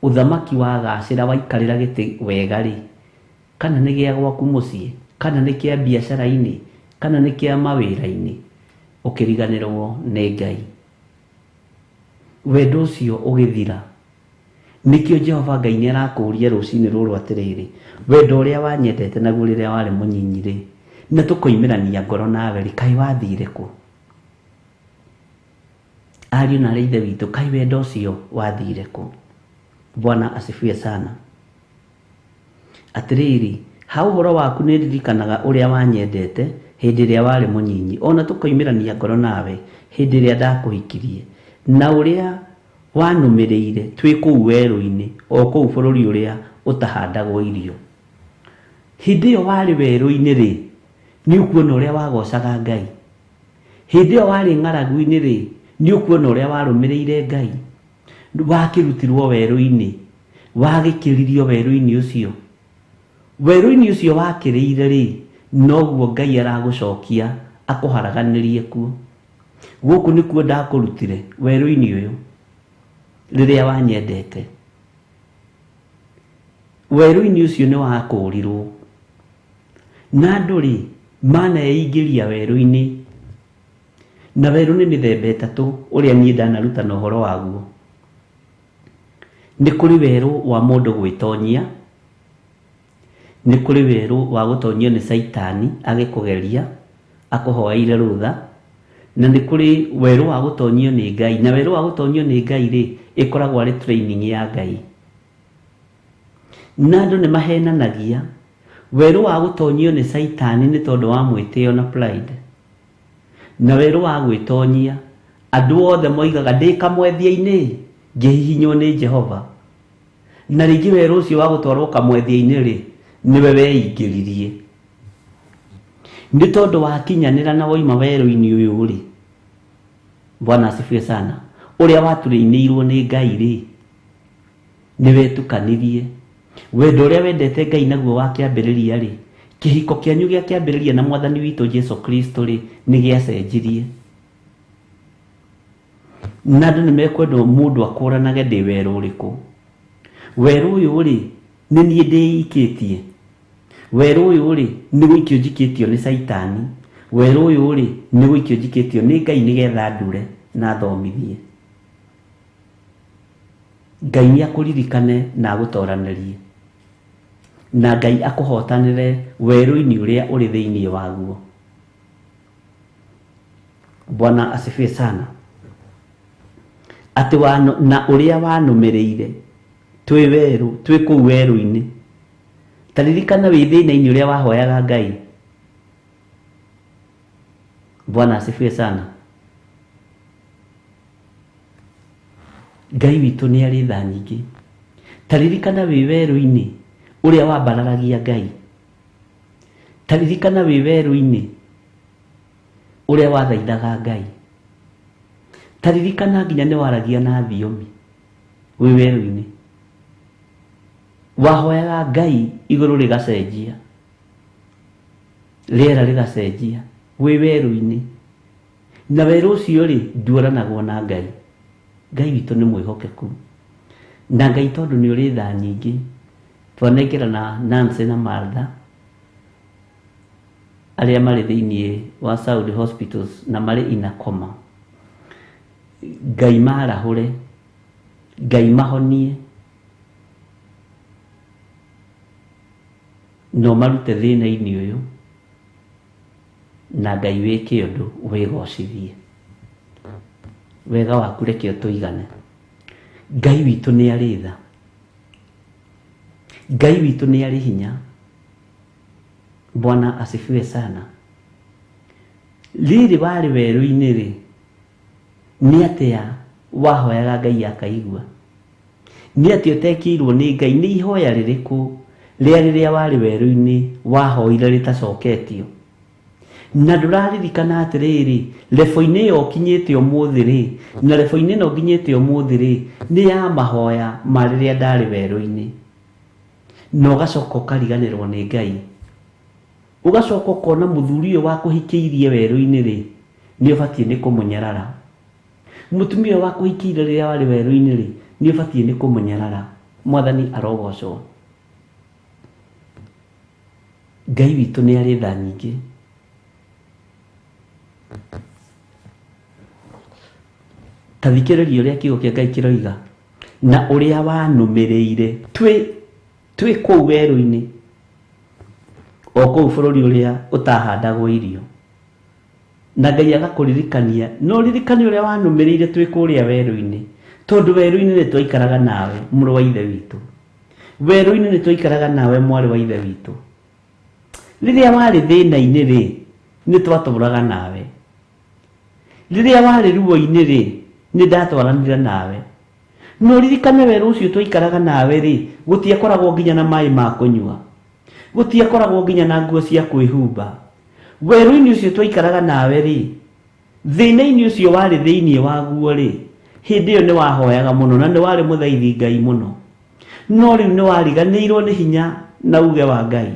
ũthamaki wagacĩra waikarĩra gĩtĩ wega rĩ, kana nĩ gĩa gwaku mũciĩ, kana nĩ kĩa biacara-inĩ, kana nĩ kĩa mawĩra-inĩ, ũkĩriganĩrwo nĩ Ngai. Wendo ũcio ũgĩthira. Nĩkĩo Jehova Ngai nĩ arakũũria rũcinĩ rũrũ atĩrĩrĩ, wendo ũrĩa wanyendete naguo rĩrĩa warĩ mũnyinyi rĩ, na tũkoimĩrania ngoro nawe rĩ, kaĩ wathire kũ? Ariũ na arĩ ithe witũ, kaĩ wendo ũcio wathire kũ? Bwana asifiwe sana. Atĩrĩrĩ, ha ũhoro waku nĩ ndirikanaga ũrĩa wanyendete hĩndĩ ĩrĩa warĩ mũnyinyi, ona tũkoimĩrania ngoro nawe hĩndĩ ĩrĩa ndakũhikirie, na ũrĩa wanũmĩrĩire twĩ kũu werũ-inĩ, o kũu bũrũri ũrĩa ũtahandagwo irio. Hĩndĩ ĩyo warĩ werũ-inĩ rĩ, nĩ ũkuona ũrĩa wagocaga Ngai. Hĩndĩ ĩyo warĩ ng'aragu-inĩ rĩ, nĩ ũkuona ũrĩa warũmĩrĩire Ngai. Wakĩrutirwo werũ-inĩ, wagĩkĩririo werũ-inĩ ũcio. Werũ-inĩ ũcio wakĩrĩire rĩ, noguo Ngai aragũcokia akũharaganĩrie kuo. Gũkũ nĩkuo ndakũrutire werũ-inĩ ũyũ rĩrĩa wanyendete. Werũ-inĩ ũcio nĩ wakũũrirwo. Na andũ rĩ, maneingĩria werũ-inĩ. Na werũ nĩ mĩthemba ĩtatũ ũrĩa niĩ ndanarutana ũhoro waguo. Nĩ kũrĩ werũ wa mũndũ gwĩtonyia, nĩ kũrĩ werũ wa gũtonyio nĩ caitani agĩkũgeria, akũhoeire rũtha, na nĩ kũrĩ werũ wa gũtonyio nĩ Ngai. Na werũ wa gũtonyio nĩ Ngai rĩ, ĩkoragwo arĩ training ya Ngai. Na andũ nĩ mahenanagia werũ wa gũtonyio nĩ caitani nĩ tondũ wa mwĩtĩo na pride. Na werũ wa gwĩtonyia, andũ othe moigaga ndĩ kamwethia-inĩ, ngĩhihinywo nĩ Jehova. Na rĩngĩ werũ ũcio wa gũtwarwo kamwethia-inĩ rĩ, nĩwe weingĩririe. Nĩ tondũ wakinyanĩra na wauma werũ-inĩ ũyũ rĩ, Bwana asifiwe sana, ũrĩa waturĩinĩirwo nĩ Ngai rĩ, nĩ wetukanirie. Wendo ũrĩa wendete Ngai naguo wa kĩambĩrĩria rĩ, kĩhiko kĩanyu gĩa kĩambĩrĩria na Mwathani witũ Jesu Kristo rĩ, nĩ gĩacenjirie. Na andũ nĩ mekwenda mũndũ akũranage ndĩ werũ ũrĩkũ. Werũ ũyũ rĩ, nĩ niĩ ndĩikĩtie. Werũ ũyũ rĩ nĩ gũikio njikĩtio nĩ Caitani, werũ ũyũ rĩ nĩ gũikio njikĩtio nĩ Ngai nĩgetha ndure na thomithie. Ngai nĩ akũririkane na agũtoranĩrie, na Ngai akũhotanĩre werũ-inĩ ũrĩa ũrĩ thĩinĩ waguo. Bwana asifiwe sana. Atĩ na ũrĩa wanũmĩrĩire twĩ werũ, twĩ kũu werũ-inĩ. Ta ririkana wĩ thĩna-inĩ ũrĩa wahoyaga Ngai. Bwana asifiwe sana. Ngai witũ nĩ arĩ tha nyingĩ. Ta ririkana wĩ werũ-inĩ ũrĩa wambararagia Ngai. Ta ririkana wĩ werũ-inĩ ũrĩa wathaithaga Ngai. Ta ririkana nginya nĩ waragia na thiomi wĩ werũ-inĩ. Wahoyaga Ngai igũrũ rĩgacenjia, rĩera rĩgacenjia wĩ werũ-inĩ. Na werũ ũcio rĩ nduoranagwo na Ngai. Ngai witũ nĩ mwĩhokeku. Na Ngai tondũ nĩ ũrĩ tha nyingĩ, twanengerana Nancy na Martha arĩa marĩ thĩinĩ wa Saudi hospitals na marĩ ina coma. Ngai marahũre, Ngai mahonie, no marute thĩna-inĩ ũyũ, na Ngai wĩke ũndũ wĩgocithie. Wega waku reke ũtũigane. Ngai witũ nĩ arĩ tha. Ngai witũ nĩ arĩ hinya. Bwana asifiwe sana. Rĩrĩ warĩ werũ-inĩ rĩ, nĩ atĩa wahoyaga Ngai akaigua? Nĩ atĩa ũtekĩirwo nĩ Ngai? Nĩ ihoya rĩrĩkũ rĩa rĩrĩa warĩ werũ-inĩ wahoire rĩtacoketio? Na ndũraririkana atĩrĩrĩ, lebo-inĩ ĩyo ũkinyĩte ũmũthĩ rĩ, na lebo-inĩ ĩno nginyĩte ũmũthĩ rĩ, nĩ ya mahoya ma rĩrĩa ndarĩ werũ-inĩ. Na ũgacoka ũkariganĩrwo nĩ Ngai. Ũgacoka ũkona mũthuri ũyũ wakũhikĩirie werũ-inĩ rĩ, nĩ ũbatiĩ nĩ kũmũnyarara. Mũtumia ũyũ wakũhikĩire rĩrĩa warĩ werũ-inĩ rĩ, nĩ ũbatiĩ nĩ kũmũnyarara. Mwathani arogocwo. Ngai witũ nĩ arĩ tha nyingĩ. Ta thikĩrĩria ũrĩa kiugo kĩa Ngai kĩroiga. Na ũrĩa wanũmĩrĩire twĩ kũu werũ-inĩ, o kũu bũrũri ũrĩa ũtahandagwo irio. Na Ngai agakũririkania, no ririkane ũrĩa wanũmĩrĩire twĩ kũrĩa werũ-inĩ, tondũ werũ-inĩ nĩ twaikaraga nawe mũrũ wa ithe witũ. Werũ-inĩ nĩ twaikaraga nawe mwarĩ wa ithe witũ. Rĩrĩa warĩ thĩna-inĩ rĩ, nĩ twatũraga nawe. Rĩrĩa warĩ ruo-inĩ rĩ, nĩ ndatwaranire nawe. No ririkane werũ ũcio twaikaraga nawe rĩ, gũtiakoragwo nginya na maĩ ma kũnyua. Gũtiakoragwo nginya na nguo cia kwĩhumba. Werũ-inĩ ũcio twaikaraga nawe rĩ, thĩna-inĩ ũcio warĩ thĩinĩ waguo rĩ, hĩndĩ ĩyo nĩ wahoyaga mũno na nĩ warĩ mũthaithi Ngai mũno. No rĩu nĩ wariganĩirwo nĩ hinya na uge wa Ngai.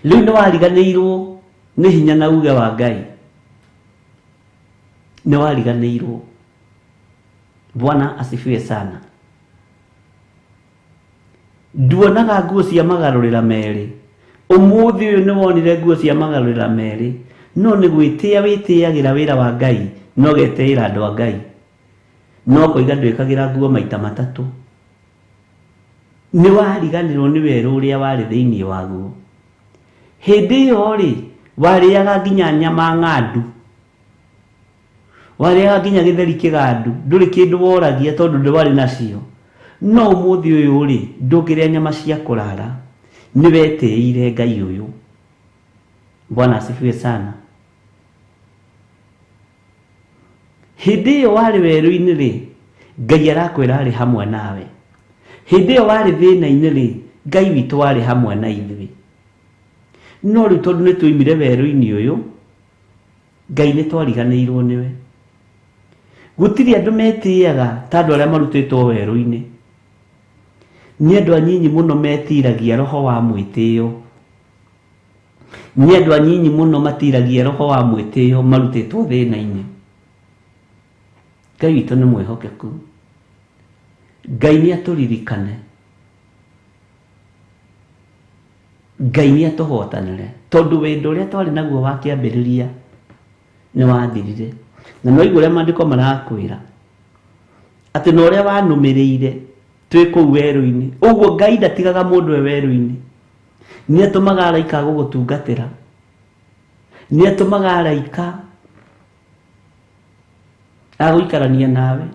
Rĩu nĩ wariganĩirwo nĩ hinya na uge wa Ngai. Nĩ wariganĩirwo. Bwana asifiwe sana. Nduonaga nguo cia magarũrĩra merĩ. Ũmũthĩ ũyũ nĩ wonire nguo cia magarũrĩra merĩ, no nĩ gwĩtĩa wĩtĩagĩra wĩra wa Ngai, no ũgetĩĩra andũ a Ngai. No ũkoiga ndwĩkagĩra nguo maita matatũ. Nĩ wariganĩrwo nĩ werũ ũrĩa warĩ thĩinĩ waguo. Hĩndĩ ĩyo rĩ, warĩaga nginya nyama ng'andu. Warĩaga nginya gĩtheri kĩgandu, ndũrĩ kĩndũ woragia tondũ ndwarĩ nacio. No ũmũthĩ ũyũ rĩ, ndũngĩrĩa nyama cia kũrara. Nĩ wetĩĩire Ngai ũyũ. Bwana asifiwe sana. Hĩndĩ ĩyo warĩ werũ-inĩ rĩ, Ngai arakwĩra arĩ hamwe nawe. Hĩndĩ ĩyo warĩ thĩna-inĩ rĩ, Ngai witũ warĩ hamwe na ithuĩ. No rĩu tondũ nĩ twoimire werũ-inĩ ũyũ, Ngai nĩ twariganĩirwo nĩwe. Gũtirĩ andũ metĩaga ta andũ arĩa marutĩtwo werũ-inĩ. Nĩ andũ anyinyi mũno metiragia roho wa mwĩtĩo. Nĩ andũ anyinyi mũno matiragia roho wa mwĩtĩo marutĩtwo thĩna-inĩ. Ngai witũ nĩ mwĩhokeku. Ngai nĩ atũririkane. Ngai nĩ atũhotanĩre tondũ wendo ũrĩa twarĩ naguo wa kĩambĩrĩria nĩ wathirire. Na no igua ũrĩa maandĩko marakwĩra atĩ na ũrĩa wanũmĩrĩire twĩ kũu werũ-inĩ, ũguo Ngai ndatigaga mũndũ e werũ-inĩ. Nĩ atũmaga araika a gũgũtungatĩra, nĩ atũmaga araika a gũikarania nawe.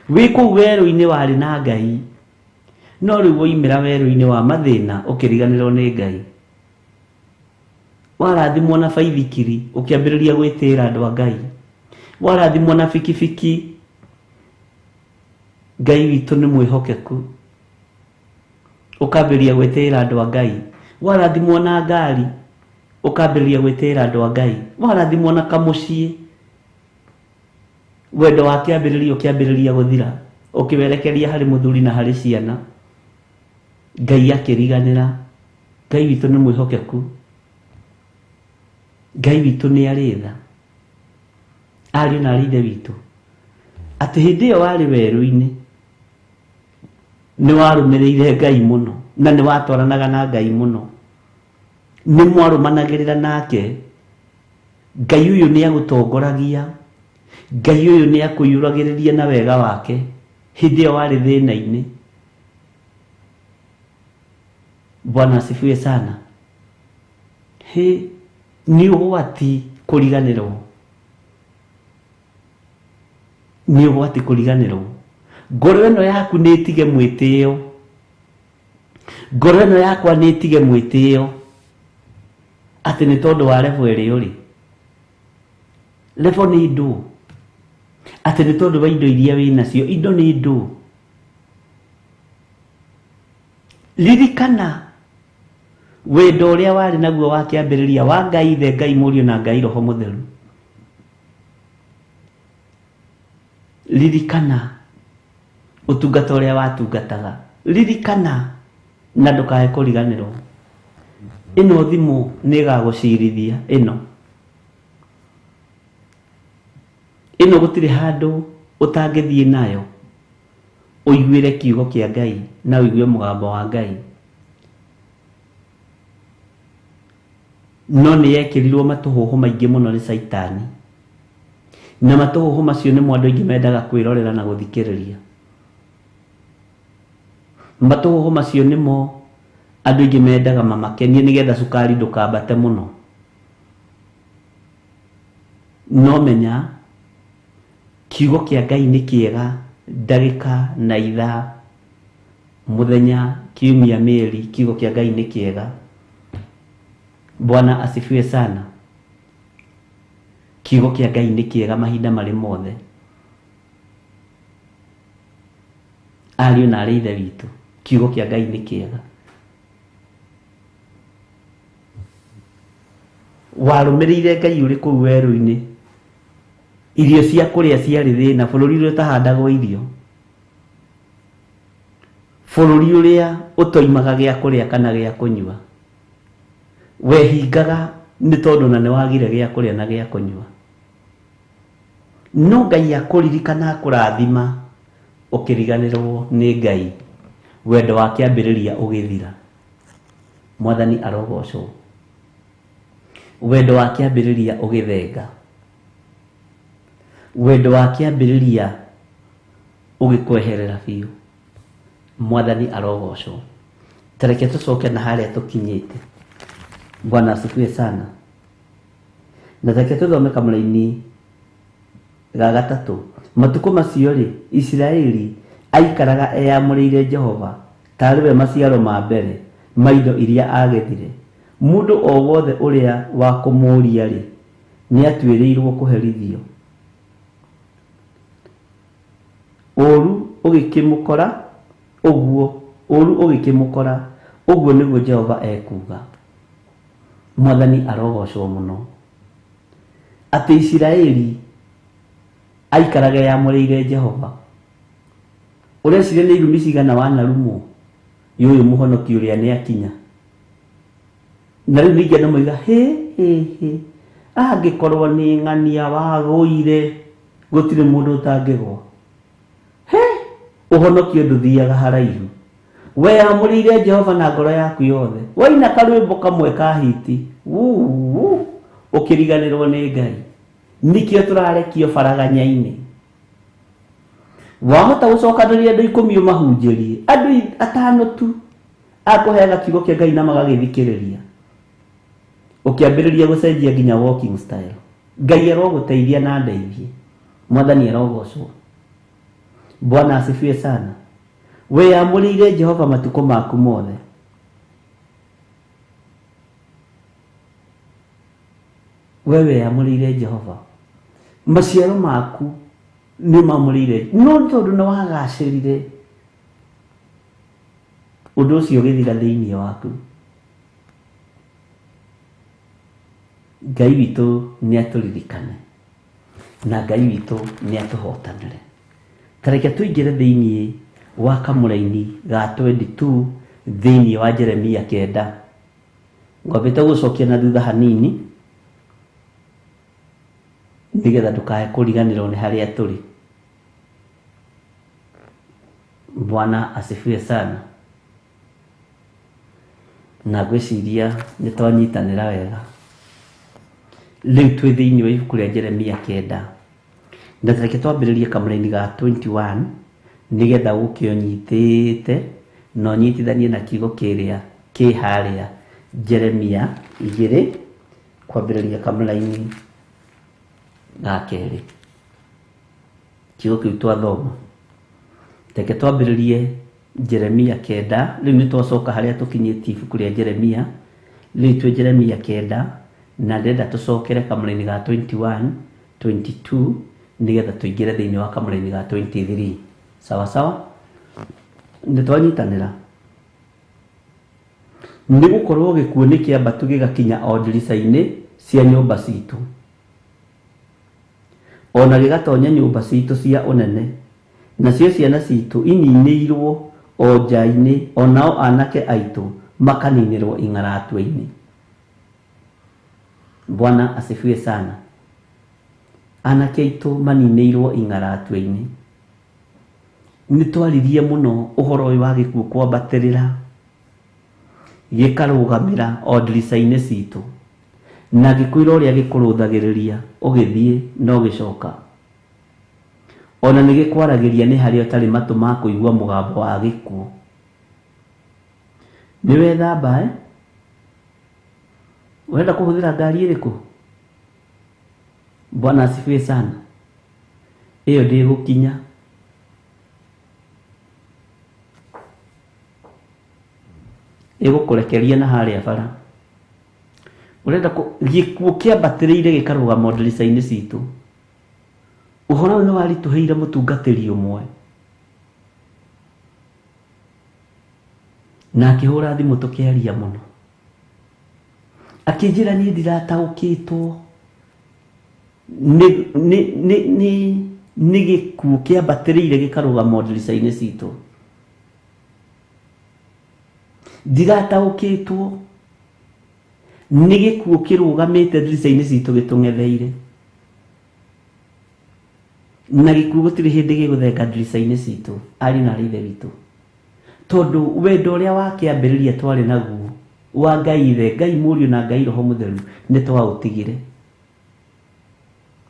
Wĩ kũu werũ-inĩ warĩ na Ngai, no rĩu woimĩra werũ-inĩ wa mathĩna ũkĩriganĩrwo nĩ Ngai. Warathimwo na baithikiri ũkĩambĩrĩria gwĩtĩĩra andũ a Ngai. Warathimwo na bikibiki, Ngai witũ nĩ mwĩhokeku, ũkambĩrĩria gwĩtĩĩra andũ a Ngai. Warathimwo na ngari, ũkambĩrĩria gwĩtĩĩra andũ a Ngai. Warathimwo na kamũciĩ, wendo wa kĩambĩrĩria ũkĩambĩrĩria gũthira, ũkĩwerekeria harĩ mũthuri na harĩ ciana. Ngai akĩriganĩra. Ngai witũ nĩ mwĩhokeku, Ngai witũ nĩ arĩ tha. Ariũ na arĩ ithe witũ, atĩ hĩndĩ ĩyo warĩ werũ-inĩ nĩ warũmĩrĩire Ngai mũno na nĩ watwaranaga na Ngai mũno, nĩ mwarũmanagĩrĩra nake. Ngai ũyũ nĩ agũtongoragia, Ngai ũyũ nĩ akũiyũragĩrĩria na wega wake hĩndĩ ĩyo warĩ thĩna-inĩ. Bwana asifiwe sana. Hĩ, nĩ ũgwati kũriganĩrwo, nĩ ũgwati kũriganĩrwo. Ngoro ĩno yaku nĩ ĩtige mwĩtĩo, ngoro ĩno yakwa nĩ ĩtige mwĩtĩo atĩ nĩ tondũ wa level ĩrĩa ũrĩ. Level nĩ ndũ, atĩ nĩ tondũ wa indo iria wĩ nacio. Indo nĩ ndũ. Ririkana wendo ũrĩa warĩ naguo wa kĩambĩrĩria wa Ngai Ithe, Ngai Mũriũ na Ngai Roho Mũtheru. Ririkana ũtungata ũrĩa watungataga. Ririkana na ndũkae kũriganĩrwo. Ĩno thimũ nĩ ĩgagũcirithia. Ĩno ĩno gũtirĩ handũ ũtangĩthiĩ nayo ũiguĩre kiugo kĩa Ngai na ũigue mũgambo wa Ngai. No nĩ yekĩrirwo matũhũhũ maingĩ mũno nĩ Caitani, na matũhũhũ macio nĩmo andũ aingĩ mendaga kwĩrorera na gũthikĩrĩria. Matũhũhũ macio nĩmo andũ aingĩ mendaga mamakenie nĩgetha cukari ndũkambate mũno. No menya kiugo kĩa Ngai nĩ kĩega ndagĩka na ithaa, mũthenya, kiumia, mĩeri, kiugo kĩa Ngai nĩ kĩega. Bwana asifiwe sana. Kiugo kĩa Ngai nĩ kĩega mahinda marĩ mothe. Ariũ na arĩ ithe witũ, kiugo kĩa Ngai nĩ kĩega. Warũmĩrĩire Ngai ũrĩ kũu werũ-inĩ, irio cia kũrĩa ciarĩ thĩna, bũrũri ũrĩa ũtahandagwo irio, bũrũri ũrĩa ũtoimaga gĩa kũrĩa kana gĩa kũnyua, wehingaga nĩ tondũ na nĩ wagire gĩa kũrĩa na gĩa kũnyua. No Ngai akũririkana akũrathima, ũkĩriganĩrwo nĩ Ngai, wendo wa kĩambĩrĩria ũgĩthira. Mwathani arogocwo. Wendo wa kĩambĩrĩria ũgĩthenga, wendo wa kĩambĩrĩria ũgĩkweherera biũ. Mwathani arogocwo. Tareke tũcoke na harĩa tũkinyĩte. Bwana asifiwe sana. Na reke tũthome kamũraini ga gatatũ. Matukũ macio rĩ, Isiraeli aikaraga eyamũrĩire Jehova tarĩ we maciaro ma mbere ma indo iria agethire. Mũndũ o wothe ũrĩa wa kũmũũria rĩ, nĩatuĩrĩirwo kũherithio. Ũũru ũgĩkĩmũkora ũguo, ũũru ũgĩkĩmũkora ũguo nĩguo Jehova ekuuga. Mwathani arogocwo mũno. Atĩ Isiraeli aikaraga eyamũrĩire Jehova. Ũreciria nĩ irumi cigana wanarumwo yũyũ mũhonoki ũrĩa nĩ akinya. Na rĩu ningĩ andũ moiga hĩ hĩ hĩ, angĩkorwo nĩ ng'ania wagũire gũtirĩ mũndũ ũtangĩgwa. He, ũhonokio ndũthiaga haraihu. Weyamũrĩire Jehova na ngoro yaku yothe. Waina karwĩmbo kamwe ka hiti, wuu, ũkĩriganĩrwo nĩ Ngai. Nĩkĩo tũrarekio baraganya-inĩ. Wahota gũcokanĩrĩria andũ 10 ũmahunjĩrie, andũ 5 tu akũheaga kiugo kĩa Ngai na magagĩthikĩrĩria. Ũkĩambĩrĩria gũcenjia nginya walking style. Ngai arogũteithia na ndeithie. Mwathani arogocwo. Bwana asifiwe sana. Weyamũrĩire Jehova matukũ maku mothe. We weyamũrĩire Jehova. Maciaro maku nĩ mamũrĩire. No tondũ nĩ wagacĩrire, ũndũ ũcio ũgĩthira thĩinĩ waku. Ngai witũ nĩ atũririkane na Ngai witũ nĩ atũhotanĩre. Ta reke tũingĩre thĩinĩ wa kamũraini ga 22 thĩinĩ wa Jeremia 9. Ngwambĩte gũcokia na thutha hanini nĩgetha ndũkae kũriganĩrwo nĩ harĩa tũrĩ. Bwana asifiwe sana. Na ngwĩciria nĩ twanyitanĩra wega. Rĩu twĩ thĩinĩ wa ibuku rĩa Jeremia 9. Na reke twambĩrĩrie kamũraini ga 21 nĩgetha ũke ũnyitĩte na ũnyitithanie na kiugo kĩrĩa kĩ harĩa Jeremia 2 kwambĩrĩria kamũraini ga 2. Kiugo kĩu twathoma. Reke twambĩrĩrie Jeremia 9. Rĩu nĩ twacoka harĩa tũkinyĩtie ibuku rĩa Jeremia. Rĩu twĩ Jeremia 9 na ndĩrenda tũcokere kamũraini ga 21, 22 nĩgetha tũingĩre thĩinĩ wa kamũraini ga 23. Sawa sawa? Nĩ twanyitanĩra. Nĩ gũkorwo gĩkuũ nĩ kĩambatu gĩgakinya o ndirica-inĩ cia nyũmba citũ, ona gĩgatonya nyũmba citũ cia ũnene, nacio ciana citũ ininĩirwo o nja-inĩ, onao anake aitũ makaninĩrwo ing'aratua-inĩ. Bwana asifiwe sana. Anake aitũ maninĩirwo ing'aratua-inĩ. Nĩ twaririe mũno ũhoro ũyũ wa gĩkuũ kwambatĩrĩra gĩkarũgamĩra o ndirica-inĩ citũ, na gĩkwĩra ũrĩa gĩkũrũthagĩrĩria ũgĩthiĩ na ũgĩcoka. Ona nĩ gĩkwaragĩria nĩ harĩa ũtarĩ matũ ma kũigua mũgambo wa gĩkuũ. Nĩ wethamba, eh? Ũrenda kũhũthĩra ngari ĩrĩkũ? Bwana asifiwe sana. Ĩyo ndĩgũkinya. Ĩgũkũrekeria na harĩa bara. Ũrenda gĩkuũ kĩambatĩrĩire gĩkarũgama ndirica-inĩ citũ. Ũhoro ũyũ nĩ waritũhĩire mũtungatĩri ũmwe, na akĩhũra thimũ tũkĩaria mũno. Akĩnjĩra niĩ ndirataũkĩtwo nĩ gĩkuũ kĩambatĩrĩire gĩkarũgama ndirica-inĩ citũ. Ndirataũkĩtwo nĩ gĩkuũ kĩrũgamĩte ndirica-inĩ citũ gĩtũng'etheire. Na gĩkuũ gũtirĩ hĩndĩ gĩgũthenga ndirica-inĩ citũ, ariũ na aarĩ a Ithe witũ. Tondũ wendo ũrĩa wa kĩambĩrĩria twarĩ naguo wa Ngai Ithe, Ngai Mũriũ na Ngai Roho Mũtheru nĩ twaũtigire.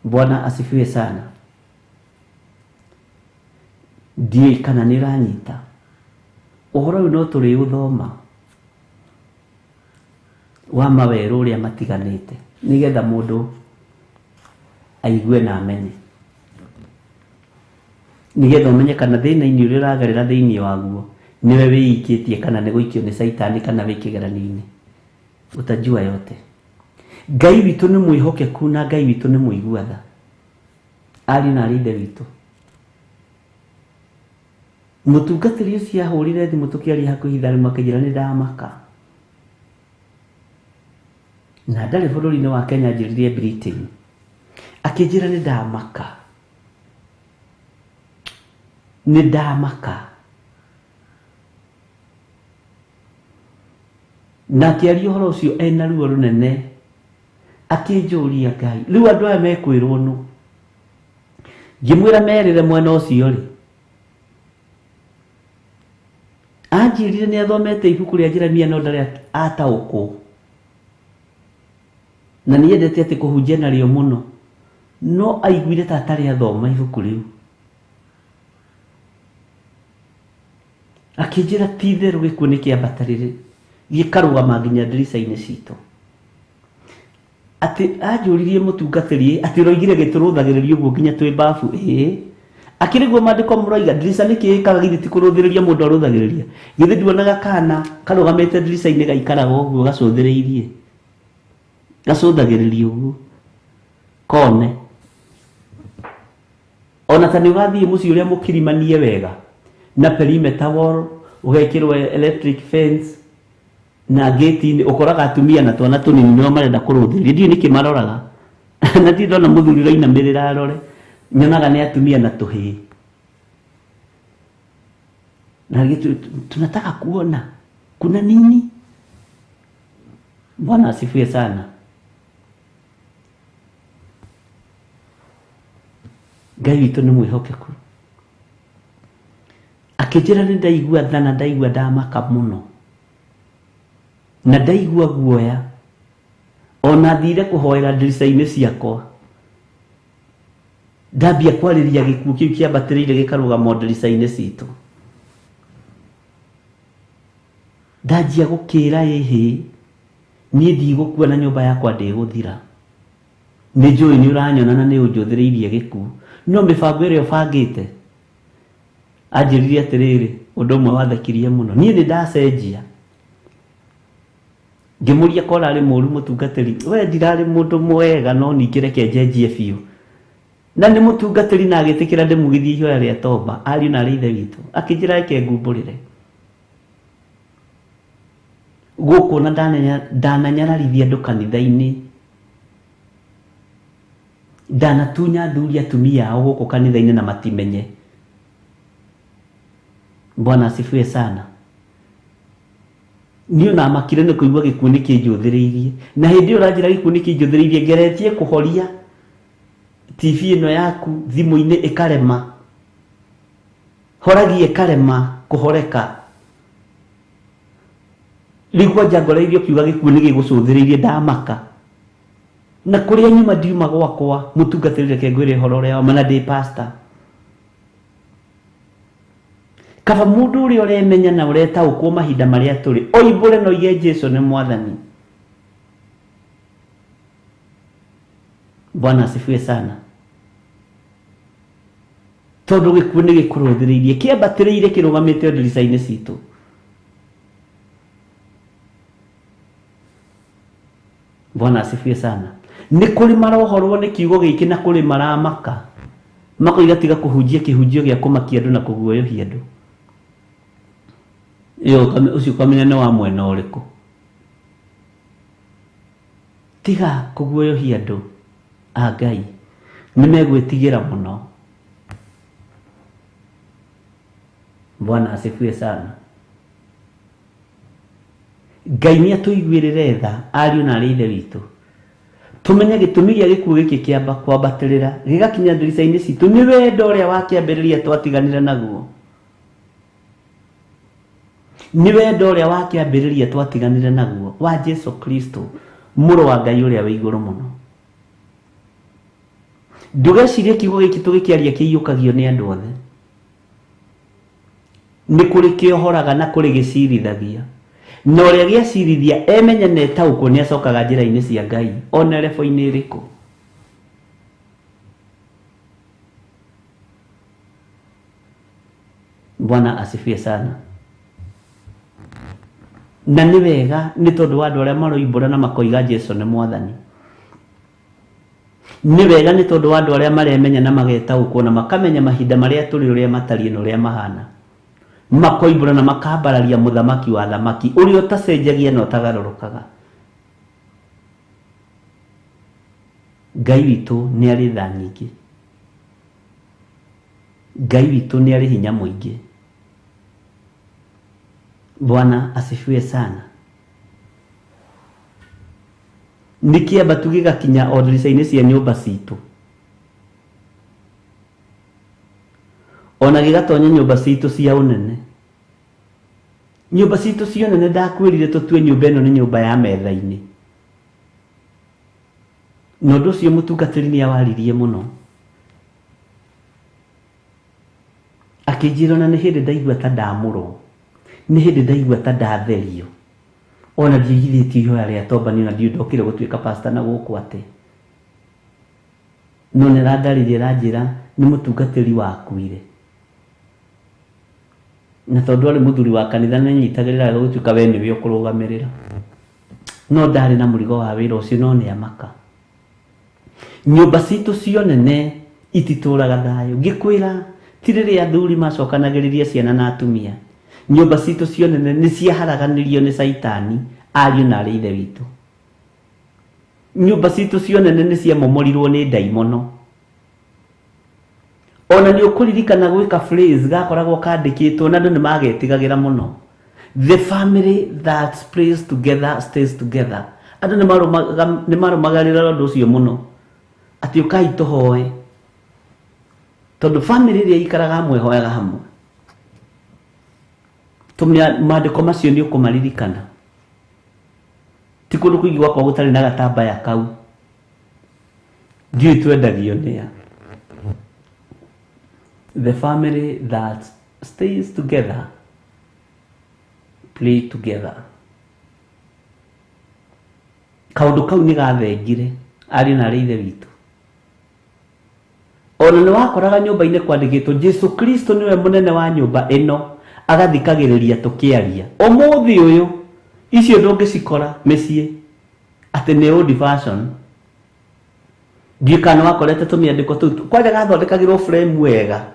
Bwana asifiwe sana. Ndiũĩ kana nĩ ũranyita. Ũhoro ũyũ no tũrĩũthoma wa mawerũ ũrĩa matiganĩte nĩgetha mũndũ aigue na amenye, nĩgetha ũmenye kana thĩna-inĩ ũrĩa ũragerera thĩinĩ waguo nĩwe wĩikĩtie kana nĩ gũikio nĩ caitani kana wĩ kĩgeranio-inĩ. Utajua yote. Ngai witũ nĩ mwĩhokeku na Ngai witũ nĩ mũigua tha. Ariũ na aarĩ a Ithe witũ. Mũtungatĩri ũcio ahũrire thimũ tũkĩaria hakuhĩ ithaa rĩmwe akĩnjĩra nĩ ndamaka. Na ndarĩ bũrũri-inĩ wa Kenya, anjĩrire Britain. Akĩnjĩra nĩ ndamaka. Nĩ ndamaka. Na akĩaria ũhoro ũcio ena ruo rũnene. Akĩnjũria Ngai, rĩu andũ aya mekwĩrwo nũ? Ngĩmwĩra merĩre mwena ũcio rĩ. Anjĩrire nĩ athomete ibuku rĩa Jeremia no ndarĩ ataũkwo. Na nĩ endete atĩ kũhunjia narĩo mũno. No aiguire ta atarĩ athoma ibuku rĩu. Akĩnjĩra ti itherũ gĩkuũ nĩ kĩambatarĩre gĩkarũgama nginya ndirica-inĩ citũ. Atĩ anjũririe mũtungatĩri atĩ ũroigire gĩtũrũthagĩrĩria ũguo nginya twĩ babu ĩĩ. Akĩrĩ guo maandĩko mũroiga ndirica nĩ kĩĩ ĩkaga githĩ ti kũrũthĩrĩria mũndũ arũthagĩrĩria. Githĩ nduonaga kana karũgamĩte ndirica-inĩ gaikaraga ũguo gacũthĩrĩirie. Gacũthagĩrĩria ũguo. Kone. Ona ta nĩ ũgathiĩ mũciĩ ũrĩa mũkirimanie wega na perimeter wall ũgekĩrwo electric fence na gate-inĩ ũkoraga atumia na twana tũnini nĩo marenda kũrũthĩrĩria. Ndiũĩ nĩkĩ maroraga. Na ndirĩ ndona mũthuri ũrainamĩrĩra arore. Nyonaga nĩ atumia na tũhĩĩ. Na tunataka kuona kuna nini. Bwana asifiwe sana. Ngai witũ nĩ mwĩhokeku. Akĩnjĩra nĩ ndaigua tha na ndaigua ndamaka mũno. Na ndaigua guoya. Ona thire kũhoera ndirica-inĩ ciakwa. Ndambia kwarĩria gĩkuũ kĩu kĩambatĩrĩire gĩkarũgama ndirica-inĩ citũ. Ndanjia gũkĩra ĩhĩ, niĩ ndigũkua na nyũmba yakwa ndĩgũthira. Nĩ njũĩ nĩ ũranyona na nĩ ũnjũthĩrĩirie gĩkuũ. No mĩbango ĩrĩa ũbangĩte. Anjĩrire atĩrĩrĩ, ũndũ ũmwe wathekirie mũno. Niĩ nĩ ndacenjia. Ngĩmũria korwo arĩ mũũru mũtungatĩri, we ndirarĩ mũndũ mwega no ningĩ reke njenjie biũ. Na nĩ mũtungatĩri na agĩtĩkĩra ndĩmugithie ihoya rĩa tomba, ariũ na arĩ ithe witũ. Akĩnjĩra reke ngumbũrĩre. Gũkũ na ndananyararithia andũ kanitha-inĩ. Ndanatunya athuri atumia ao gũkũ kanitha-inĩ na matimenye. Bwana asifiwe sana. Niĩ ona makire nĩ kũigua gĩkuũ nĩ kĩnjũthĩrĩirie. Na hĩndĩ ĩyo ũranjĩra gĩkuũ nĩ kĩnjũthĩrĩirie, ngeretie kũhoria TV ĩno yaku thimũ-inĩ ĩkarema. Horagia ĩkarema kũhoreka. Rĩu kwanja ngoreirio kiuga gĩkuũ nĩ gĩgũcũthĩrĩirie ndamaka. Na kũrĩa nyuma ndiuma gwakwa mũtungatĩri reke ngwĩre ũhoro ũrĩa wa ma na ndĩ pastor. Kaba mũndũ ũrĩa ũremenya na ũretaũkwo mahinda marĩa tũrĩ oimbũre na oige Jesu nĩ mwathani. Bwana asifiwe sana. Tondũ gĩkuũ nĩ gĩkũrũthĩrĩirie kĩambatĩrĩire kĩrũgamĩte ndirica-inĩ citũ. Bwana asifiwe sana. Nĩ kũrĩ marohorwo nĩ kiugo gĩkĩ na kũrĩ maramaka. Makoiga tiga kũhunjia kĩhunjio gĩa kũmakia andũ na kũguoyohia andũ. Ĩyo ũcio ũkamenya nĩ wa mwena ũrĩkũ. Tiga kũguoyohia andũ a Ngai. Nĩ megwĩtigĩra mũno. Bwana asifiwe sana. Ngai nĩ atũiguĩrĩre tha ariũ na arĩ ithe witũ. Tũmenye gĩtũmi gĩa gĩkuũ gĩkĩ kĩamba kwambatĩrĩra gĩgakinya ndirica-inĩ citũ nĩ wendo ũrĩa wakĩambĩrĩria twatiganire naguo. Nĩ wendo ũrĩa wakĩambĩrĩria twatiganire naguo wa Jesu Kristo mũrũ wa Ngai ũrĩa wĩ igũrũ mũno. Ndũgecirie kiugo gĩkĩ tũgĩkĩaria kĩiyũkagio nĩ andũ othe. Nĩ kũrĩ kĩohoraga na kũrĩ gĩcirithagia. Na ũrĩa gĩacirithia emenya na etaũkwo nĩ acokaga njĩra-inĩ cia Ngai ona rebo-inĩ ĩrĩkũ. Bwana asifiwe sana. Na nĩ wega nĩ tondũ wa andũ arĩa maroimbũra na makoiga Jesu nĩ mwathani. Nĩ wega nĩ tondũ wa andũ arĩa maremenya na magetaũkwo na makamenya mahinda marĩa tũrĩ ũrĩa matariĩ na ũrĩa mahana. Makoimbũra na makambararia mũthamaki wa thamaki ũrĩa ũtacenjagia na ũtagarũrũkaga. Ngai witũ nĩ arĩ tha nyingĩ. Ngai witũ nĩ arĩ hinya mũingĩ. Bwana asifiwe sana. Nĩ kĩambatu gĩgakinya o ndirica-inĩ cia nyũmba citũ. Ona gĩgatonya nyũmba citũ cia ũnene. Nyũmba citũ cione nĩ ndakwĩrire tũtue nyũmba ĩno nĩ nyũmba ya metha-inĩ. Na ũndũ ũcio mũtungatĩri nĩ awaririe mũno. Akĩnjĩra ona nĩ hĩndĩ ndaigua ta ndamũrwo, nĩ hĩndĩ ndaigua ta ndatherio. Ona ndiigithĩtie ihoya rĩa tomba niĩ ona ndiũĩ ndokire gũtuĩka pastor na gũkũ atĩ. No nĩ arandarĩria aranjĩra nĩ mũtungatĩri wakuire. Na tondũ arĩ mũthuri wa kanitha nĩ anyitagĩrĩra wega gũtuĩka we nĩwe ũkũrũgamĩrĩra. No ndarĩ na mũrigo wa wĩra ũcio no nĩ amaka. Nyũmba citũ cionene ititũraga thayũ. Ngĩkwĩra ti rĩrĩa athuri macokanagĩrĩria ciana na atumia. Nyũmba citũ cionene nĩ ciaharaganĩrio nĩ caitani ariũ na arĩ ithe witũ. Nyũmba citũ cionene nĩ ciamomorirwo nĩ ndaimono. Ona nĩ ũkũririkana gwĩka phrase gakoragwo kandĩkĩtwo na andũ nĩ magetigagĩra mũno. The family that prays together stays together. Andũ nĩ marũmagĩrĩra ũndũ ũcio mũno. Atĩ ũkai tũhoe. Tondũ family ĩrĩa ĩikaraga hamwe ĩhoyaga hamwe. Maandĩko macio nĩ ũkũmaririkana. Ti kũndũ kũingĩ gwakorwo gũtarĩ na gatambaya kau. Ndiũĩ twendagio nĩa. The family that stays together play together. Kaũndũ kau nĩ gathengire ariũ na arĩ ithe witũ. Ona nĩ wakoraga nyũmba-inĩ kwandĩkĩtwo Jesu Kristo nĩwe mũnene wa nyũmba ĩno, agathikagĩrĩria tũkĩaria. Ũmũthĩ ũyũ icio ndũngĩcikora mĩciĩ atĩ nĩ old fashion. Ndiũĩ kana wakorete tũmĩandĩko tũu kwanja gathondekagĩrwo frame wega.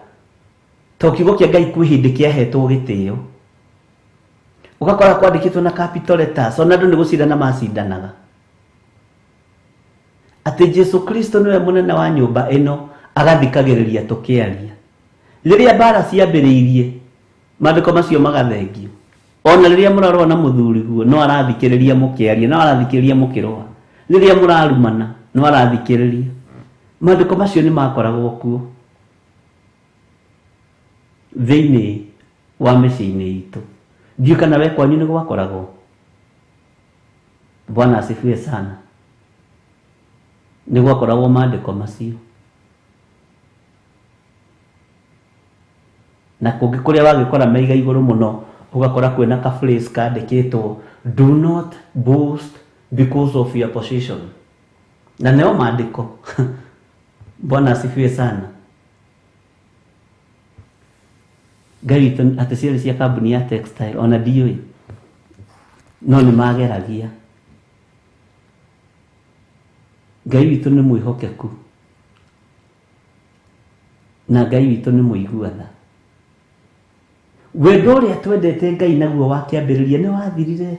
To kiugo kĩa Ngai kwĩ hĩndĩ kĩahetwo gĩtĩo. Ũgakora kwandĩkĩtwo na capital letters, ona andũ nĩ gũcindana macindanaga. Atĩ Jesu Kristo nĩwe mũnene wa nyũmba ĩno, agathikagĩrĩria tũkĩaria. Rĩrĩa mbara ciambĩrĩirie, maandĩko macio magathengio. Ona rĩrĩa mũrarũa na mũthuri guo, no arathikĩrĩria mũkĩaria, no arathikĩrĩria mũkĩrũa. Rĩrĩa mũrarumana, no arathikĩrĩria. Maandĩko macio nĩ makoragwo kuo thĩinĩ wa mĩciĩ-inĩ itũ. Ndiũĩ kana we kwanyu nĩ gwakoragwo. Bwana asifiwe sana. Nĩ gwakoragwo maandĩko macio. Na kũngĩ kũrĩa wagĩkora meiga igũrũ mũno, ũgakora kwĩna ka phrase kandĩkĩtwo do not boast because of your position. Na nĩo maandĩko. Bwana asifiwe sana. Ngai witũ atĩ ciarĩ cia kambuni ya textile ona ndiũĩ, no nĩ mageragia. Ngai witũ nĩ mwĩhokeku na Ngai witũ nĩ mũigua tha. Wendo ũrĩa twendete Ngai naguo wa kĩambĩrĩria nĩ wathirire.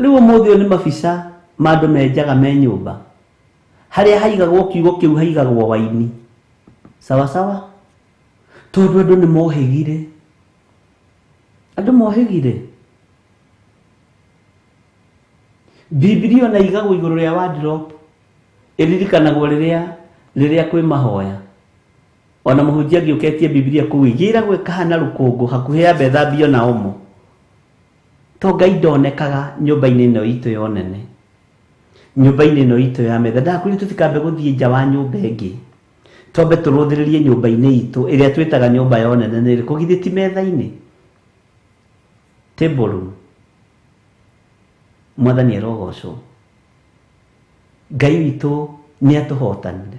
Rĩu ũmũthĩ ũyũ nĩ mabica ma andũ menjaga me nyũmba. Harĩa haigagwo kiugo kĩu haigagwo waini. Sawa sawa? Tondũ andũ nĩ mohĩgire. Andũ mohĩgire. Bibilia ona igagwo igũrũ rĩa wardrobe. Ĩririkanagwo rĩrĩa kwĩ mahoya. Ona mũhunjia angĩũketie Bibilia kũu ĩgĩragwo ĩkahana rũkũngũ hakuhĩ yambe ĩthambio na omo. To Ngai ndonekaga nyũmba-inĩ ĩno itũ ya ũnene. Nyũmba-inĩ ĩno itũ ya metha. Ndakwĩrire tũtikambe gũthiĩ nja wa nyũmba ĩngĩ. Twambe tũrũthĩrĩrie nyũmba-inĩ itũ ĩrĩa twĩtaga nyũmba ya ũnene nĩ ĩrĩkũ? Githĩ ti metha-inĩ? Table room. Mwathani arogocwo. Ngai witũ nĩ atũhotanire.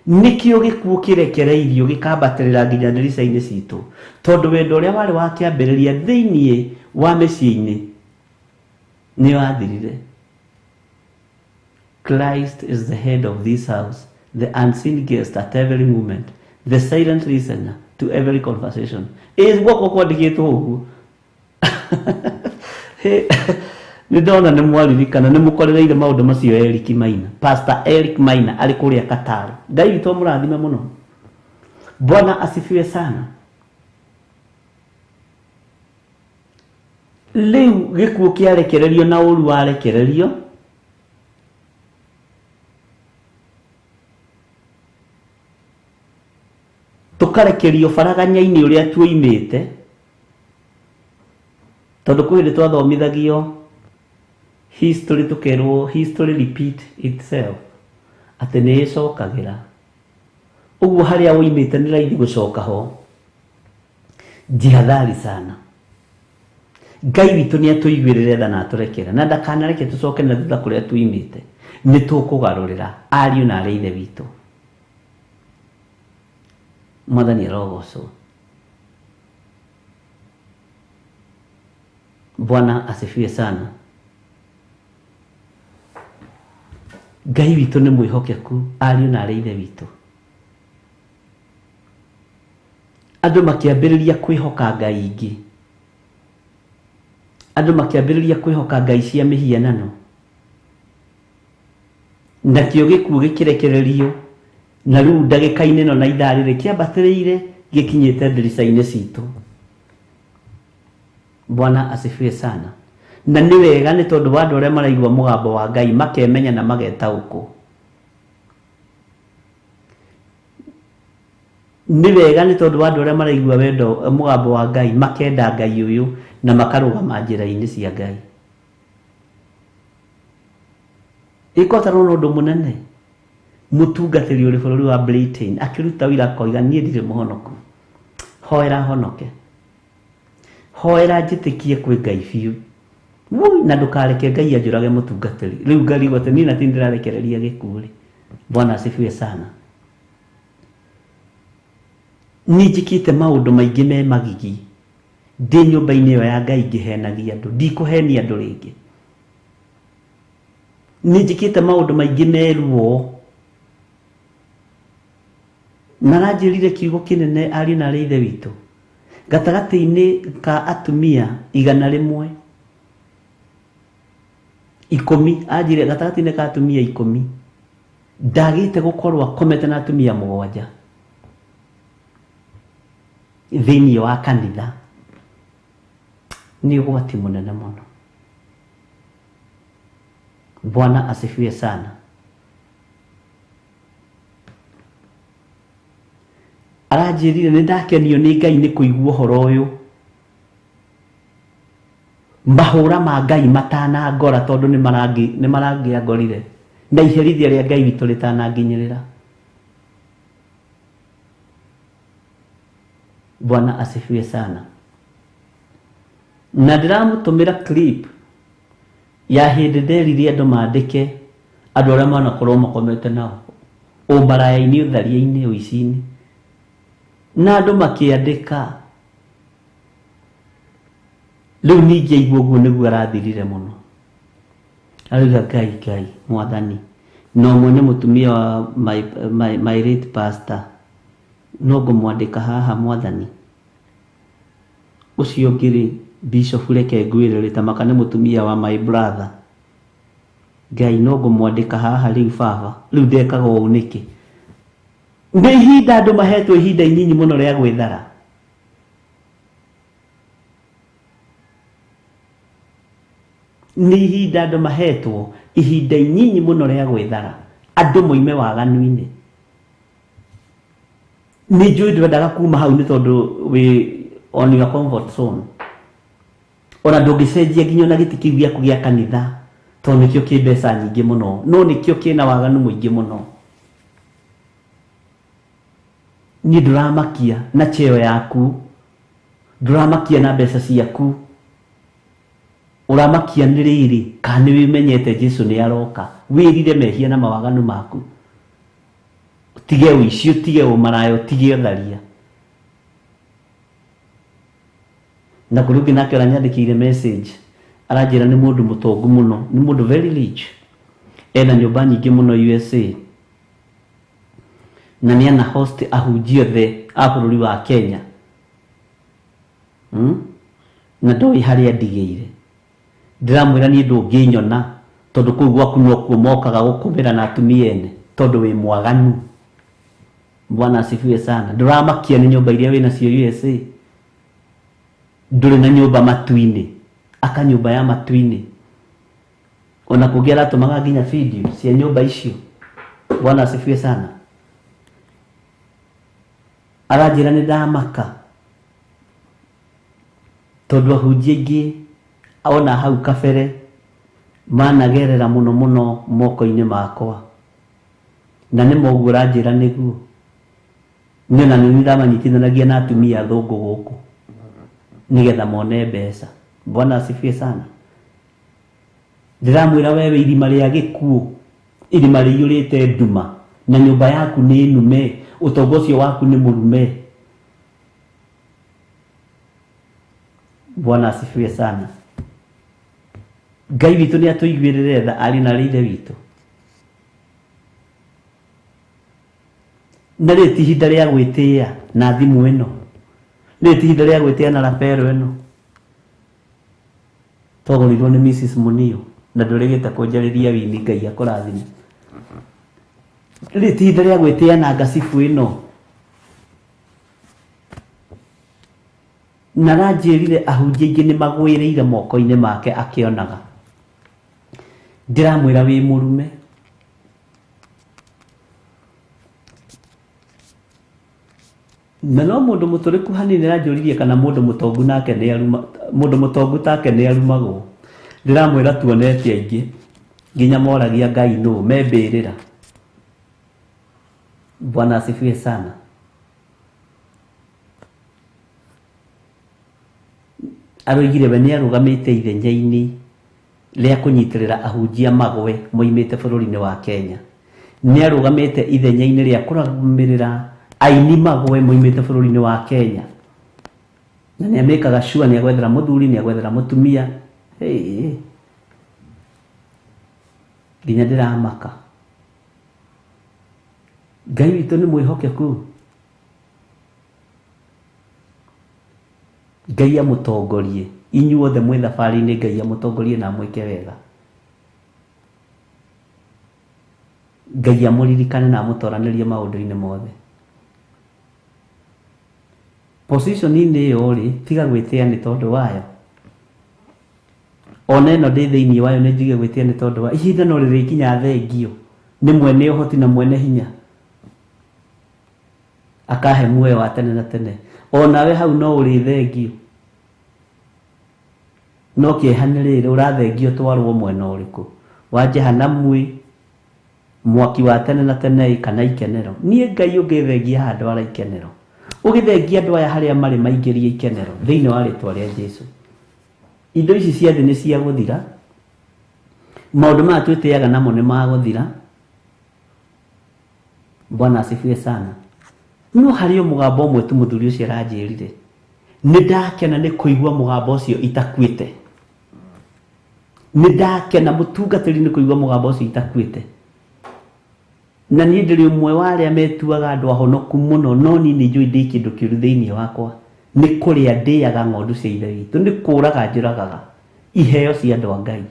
Nĩkĩo gĩkuũ kĩrekereirio gĩkambatĩrĩra nginya ndirica-inĩ citũ, tondũ wendo ũrĩa warĩ wa kĩambĩrĩria thĩinĩ wa mĩciĩ-inĩ nĩ wathirire. Christ is the head of this house, the unseen guest at every moment, the silent listener to every conversation. Ĩ guoko kwandĩkĩtwo ũguo. Nĩ ndona nĩ mwaririkana, nĩ mũkorereire maũndũ macio Eric Maina. Pastor Eric Maina arĩ kũrĩa Qatar. Ngai witũ amũrathime mũno. Bwana asifiwe sana. Rĩu gĩkuũ kĩarekererio na ũru warekererio, tũkarekerio baraganya-inĩ ũrĩa tuoimĩte, Tondũ kwĩ hĩndĩ twathomithagio history tũkerwo history repeat itself, atĩ nĩ ĩcokagĩra. Ũguo harĩa woimĩte nĩ raithi gũcoka ho. Jihadhari sana. Ngai witũ nĩ atũiguĩrĩre tha na atũrekere, na ndakanareke tũcoke na thutha kũrĩa tuimĩte. Nĩ tũkũgarũrĩra ariũ na arĩ ithe witũ. Mwathani arogocwo. Bwana asifiwe sana. Ngai witũ nĩ mwĩhokeku ariũ na arĩ ithe witũ. Andũ makĩambĩrĩria kwĩhoka Ngai ingĩ. Andũ makĩambĩrĩria kwĩhoka Ngai cia mĩhianano. Nakĩo gĩkuũ gĩkĩrekererio, na rĩu ndagĩka-inĩ ĩno na ithaa rĩrĩ kĩambatĩrĩire gĩkinyĩte ndirica-inĩ citũ. Bwana asifiwe sana. Na nĩ wega nĩ tondũ wa andũ arĩa maraigua mũgambo wa Ngai makemenya na magetaũkwo. Nĩ wega nĩ tondũ wa andũ arĩa maraigua wendo mũgambo wa Ngai makenda Ngai ũyũ na makarũgama njĩra-inĩ cia Ngai. Ĩkotarwo nĩ ũndũ mũnene. Mũtungatĩri ũrĩ bũrũri wa Britain akĩruta wĩra akoiga niĩ ndirĩ mũhonoku. Hoera honoke. Hoera njĩtĩkie kwĩ Ngai biũ. Wui, na ndũkareke Ngai anjũrage mũtungatĩri. Rĩu ngarigwo atĩ niĩ na ti ndĩrarekereria gĩkuũ rĩ. Bwana asifiwe sana. Niĩ njĩkĩte maũndũ maingĩ me magigi. Ndĩ nyũmba-inĩ ĩyo ya Ngai ngĩhenagia andũ. Ndikũhenia andũ rĩngĩ. Niĩ njĩkĩte maũndũ maingĩ me ruo. Na aranjĩrire kiugo kĩnene ariũ na arĩ ithe witũ. Gatagatĩ-inĩ ka atumia 100 10, anjĩrire gatagatĩ-inĩ ka atumia 10 ndagĩte gũkorwo akomete na atumia 7 thĩinĩ wa kanitha. Nĩ ũgwati mũnene mũno. Bwana asifiwe sana. Aranjĩrire nĩ ndakenio nĩ Ngai nĩ kũigua ũhoro ũyũ. Mahũra ma Ngai matanangora tondũ nĩ marangĩangorire, na iherithia rĩa Ngai witũ rĩtananginyĩrĩra. Bwana asifiwe sana. Na ndĩramũtũmĩra clip ya hĩndĩ nderire andũ mandĩke andũ arĩa manakorwo makomete nao ũmaraya-inĩ, ũtharia-inĩ, ũici-inĩ, na andũ makĩandĩka. Rĩu ningĩ aigua ũguo nĩguo arathirire mũno. Arauga Ngai, Ngai mwathani, na ũmwe nĩ mũtumia wa my late pastor, no ngũmwandĩka haha mwathani. Ũcio ũngĩ rĩ, Bishop reke ngwĩre rĩ, ta maka nĩ mũtumia wa my brother. Ngai no ngũmwandĩka haha rĩu baba, rĩu ndekaga ũũ nĩkĩ? Nĩ ihinda andũ mahetwo ihinda inyinyi mũno rĩa gwĩthara. Nĩ ihinda andũ mahetwo ihinda inyinyi mũno rĩa gwĩthara. Andũ moime waganu-inĩ. Nĩ njũĩ ndwendaga kuma hau nĩ tondũ wĩ on your comfort zone. Ona ndũngĩcenjia nginya ona gĩtĩ kĩu gĩaku gĩa kanitha tondũ nĩkĩo kĩ mbeca nyingĩ mũno, no nĩkĩo kĩna waganu mũingĩ mũno. Niĩ ndũramakia na cheo yaku, ndũramakia na mbeca ciaku, ũramakia nĩ rĩrĩ kana nĩ wĩmenyete Jesu nĩ aroka. Wĩrire mehia na mawaganu maku, ũtige ũici, ũtige ũmaraya, ũtige ũtharia. Na kũrĩ ũngĩ nake ũranyandĩkĩire message aranjĩra nĩ mũndũ mũtongu mũno, nĩ mũndũ very rich, ena nyũmba nyingĩ mũno USA, na nĩ ana host ahunjia othe a bũrũri wa Kenya. Na ndoĩ harĩa ndigĩire. Ndĩramwĩra niĩ ndũngĩnyona tondũ kũu gwaku nokuo mokaga gũkũmĩra na atumia ene tondũ wĩ mwaganu. Bwana asifiwe sana. Ndũramakia nĩ nyũmba iria wĩnacio USA. Ndũrĩ na nyũmba matu-inĩ, aka nyũmba ya matu-inĩ. Ona kũngĩ aratũmaga nginya video cia nyũmba icio. Bwana asifiwe sana. Aranjĩra nĩ ndamaka tondũ ahunjia aingĩ Ona hau kabere managerera muno muno moko-inĩ makwa. Na nĩ moguo ũranjĩra nĩguo. Niĩ na nĩ ndamanyitithanagia na atumia athũngũ gũkũ nĩgetha mone mbeca. Bwana asifiwe sana. Ndĩramwĩra wewe irima rĩa gĩkuũ, irima rĩiyũrĩte nduma, na nyũmba yaku nĩ nume, ũtonga ũcio waku nĩ mũrume. Bwana asifiwe sana. Ngai witũ nĩ atũiguĩrĩre tha arĩ na rĩithe witũ. Na rĩrĩ ti ihinda rĩa gwĩtĩĩa na thimũ ĩno, rĩrĩ ti ihinda rĩa gwĩtĩĩa na rapero ĩno. Twagũrĩirwo nĩ Mrs. Munio na ndũrĩgĩte kũnjarĩria wini, Ngai akũrathime. Rĩrĩ ti ihinda rĩa gwĩtĩĩa na ngacibu ĩno. Na aranjĩrire ahunjia aingĩ nĩ magwĩrĩire moko-inĩ make akĩonaga. Ndĩramwĩra wĩ mũrume. Na no mũndũ mũtũrĩku hanini aranjũririe kana mũndũ mũtongu nake nĩ aruma, mũndũ mũtongu take nĩ arumagwo. Ndĩramwĩra tuonete aingĩ nginya moragia Ngai nũ membĩrĩra. Bwana asifiwe sana. Aroigire we nĩ arũgamĩte ithenya-inĩ rĩa kũnyitĩrĩra ahunjia magwe moimĩte bũrũri-inĩ wa Kenya. Nĩ arũgamĩte ithenya-inĩ rĩa kũrũgamĩrĩra aini magwe moimĩte bũrũri-inĩ wa Kenya. Na nĩ amĩkaga sure nĩ agwethera mũthuri, nĩ agwethera mũtumia. Hey. Nginya ndĩramaka. Ngai witũ nĩ mwĩhokeku. Ngai amũtongorie. Inyuothe mwĩ thabarĩ-inĩ, Ngai amũtongorie na amwĩke wega. Ngai amũririkane na amũtoranĩrie maũndũ-inĩ mothe. Position-inĩ ĩyo rĩ, tiga gwĩtĩa nĩ tondũ wayo. Ona ĩno ndĩ thĩinĩ wayo nĩ njige gwĩtĩa nĩ tondũ wa ihinda no rĩrĩkinya thengio nĩ mwene ũhoti na mwene hinya. Akahe muoyo wa tene na tene. Onawe hau no ũrĩthengio. No kĩeha nĩ rĩrĩ, ũrathengio twarwo mwena ũrĩkũ? Wa Jehanamu ĩ, mwaki wa tene na tene ĩ, kana ikenero? Niĩ Ngai ũngĩthengia haha ndwara ikenero. Ũgĩthengia andũ aya harĩa marĩ maingĩrie ikenero thĩinĩ wa rĩtwa rĩa Jesu. Indo ici cia thĩ nĩ cia gũthira. Maũndũ maya twĩtĩaga namo nĩ ma gũthira. Bwana asifiwe sana. No harĩ o mũgambo ũmwe tu mũthuri ũcio aranjĩrire. Nĩ ndakena nĩ kũigua mũgambo ũcio itakuĩte. Nĩ ndakena mũtungatĩri nĩ kũigua mũgambo ũcio itakuĩte. Na niĩ ndĩrĩ ũmwe wa arĩa metuaga andũ ahonoku mũno, no niĩ nĩ njũĩ ndĩ kĩndũ kĩũru thĩinĩ wakwa. Nĩ kũrĩa ndĩaga ng'ondu cia ithe witũ, nĩ kũraga njũragaga iheo cia andũ a Ngai.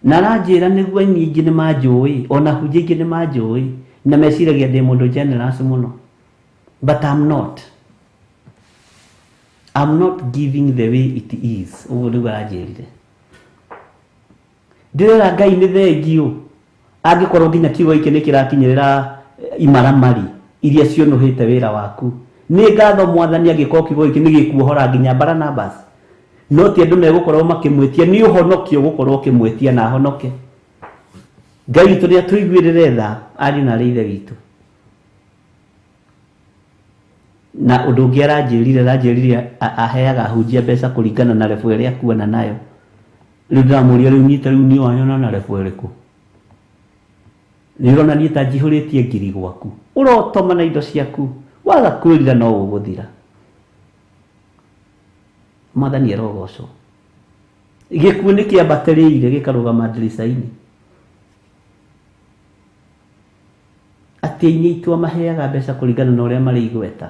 Na aranjĩra nĩguo aini aingĩ nĩ manjũĩ, ona ahunjia aingĩ nĩ manjũĩ, na meciragia ndĩ mũndũ generous mũno. But I'm not. I'm not giving the way it is. Ũguo nĩguo aranjĩrire. Ndĩrera Ngai nĩ thengio. Angĩkorwo nginya kiugo gĩkĩ nĩ kĩrakinyĩrĩra imaramari iria cionũhĩte wĩra waku. Nĩ ngatho Mwathani angĩkorwo kiugo gĩkĩ nĩ gĩkuohora nginya Barnabas. No ti andũ megũkorwo makĩmwĩtia, nĩ ũhonokio ũgũkorwo ũkĩmwĩtia na ahonoke. Ngai witũ nĩ atũiguĩrĩre tha ariũ na arĩ ithe witũ. Na ũndũ ũngĩ aranjĩrire aheaga ahunjia mbeca kũringana na level ĩrĩa akuana nayo. Rĩu ndĩramũria rĩu nyita rĩu niĩ wanyona na level ĩrĩkũ? Nĩ ũrona niĩ ta njihũrĩtie ngiri gwaku. Ũrotoma na indo ciaku. Waga kwĩrira no ũgũthira. Mwathani arogocwo. Gĩkuũ nĩ kĩambatĩrĩire gĩkarũgama ndirica-inĩ. Atĩ aini aitũ amaheaga mbeca kũringana na ũrĩa marĩ igweta.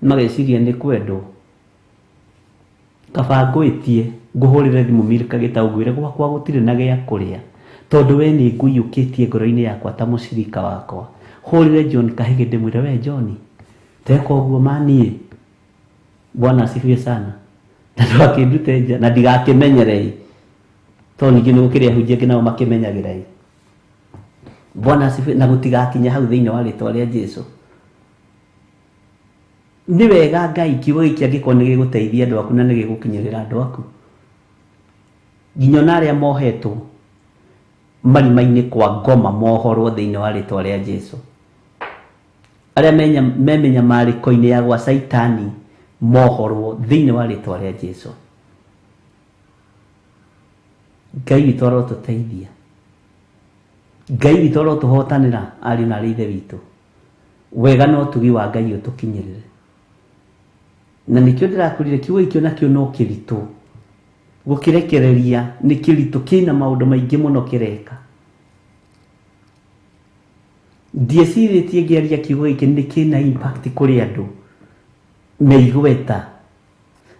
Mageciria nĩ kwendwo. Kaba ngwĩtie, ngũhũrĩre thimũ Milka Gĩtaũ ngwĩre gwakwa gũtirĩ na gĩa kũrĩa. Tondũ we nĩ ngũiyũkĩtie ngoro-inĩ yakwa ta mũcirika wakwa. Hũrĩre John Kahĩgĩ ndĩmwĩre we John, teka ũguo ma niĩ. Bwana asifiwe sana. Na ndũgakĩndute nja na ndigakĩmenyere ĩ. Tondũ ningĩ nĩ gũkĩrĩ ahunjia angĩ nao makĩmenyagĩra ĩ. Bwana asifiwe, na gũtigakinya hau thĩinĩ wa rĩtwa rĩa Jesu. Nĩ wega Ngai kiugo gĩkĩ angĩkorwo nĩ gĩgũteithia andũ aku na nĩ gĩgũkinyĩrĩra andũ aku, nginya ona arĩa mohetwo marima-inĩ kwa ngoma mohorwo thĩinĩ wa rĩtwa rĩa Jesu. Arĩa me mĩnyamarĩko-inĩ ya gwa Caitani mohorwo thĩinĩ wa rĩtwa rĩa Jesu. Ngai witũ arotũteithia, Ngai witũ arotũhotanĩra ariũ na arĩ ithe witũ. Wega na ũtugi wa Ngai ũtũkinyĩrĩre. Na nĩkĩo ndĩrakwĩrire kiugo gĩkĩ onakĩo no kĩritũ gũkĩrekereria, nĩ kĩritũ, kĩna maũndũ maingĩ mũno kĩreka. Ndiecirĩtie ngĩaria kiugo gĩkĩ nĩ kĩna impact kũrĩ andũ me igweta,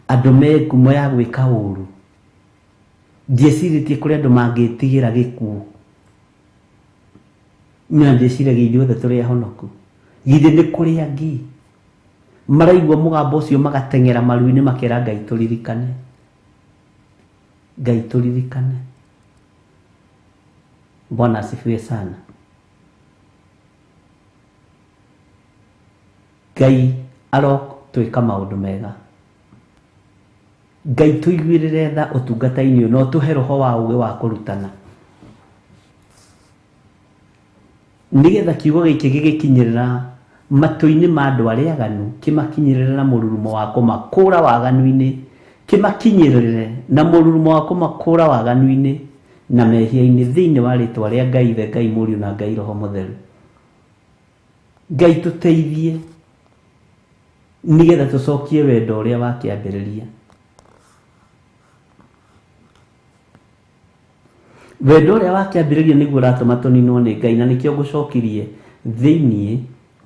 andũ me ngumo ya gwĩka ũru. Ndiecirĩtie kũrĩ andũ mangĩtigĩra gĩkuũ. Na ndĩciragia ithuothe tũrĩ ahonoku. Githĩ nĩ kũrĩ angĩ maraigua mũgambo ũcio magateng'era maru-inĩ makera Ngai tũririkane, Ngai tũririkane. Bwana asifiwe sana. Ngai arotwĩka maũndũ mega. Ngai tũiguĩrĩre tha ũtungata-inĩ ũyũ na ũtũhe roho wa ũũgĩ wa kũrutana, nĩgetha kiugo gĩkĩ gĩgĩkinyĩrĩra matũ-inĩ ma andũ arĩa aganu, kĩmakinyĩrĩre na mũrurumo wa kũmakũra waganu-inĩ, kĩmakinyĩrĩre na mũrurumo wa kũmakũra waganu-inĩ na mehia-inĩ thĩinĩ wa rĩtwa rĩa Ngai Ithe, Ngai Mũriũ na Ngai Roho Mũtheru. Ngai tũteithie nĩgetha tũcokie wendo ũrĩa wa kĩambĩrĩria. Wendo ũrĩa wa kĩambĩrĩria nĩguo ũratũma tũninwo nĩ Ngai, na nĩkĩo ngũcokirie thĩinĩ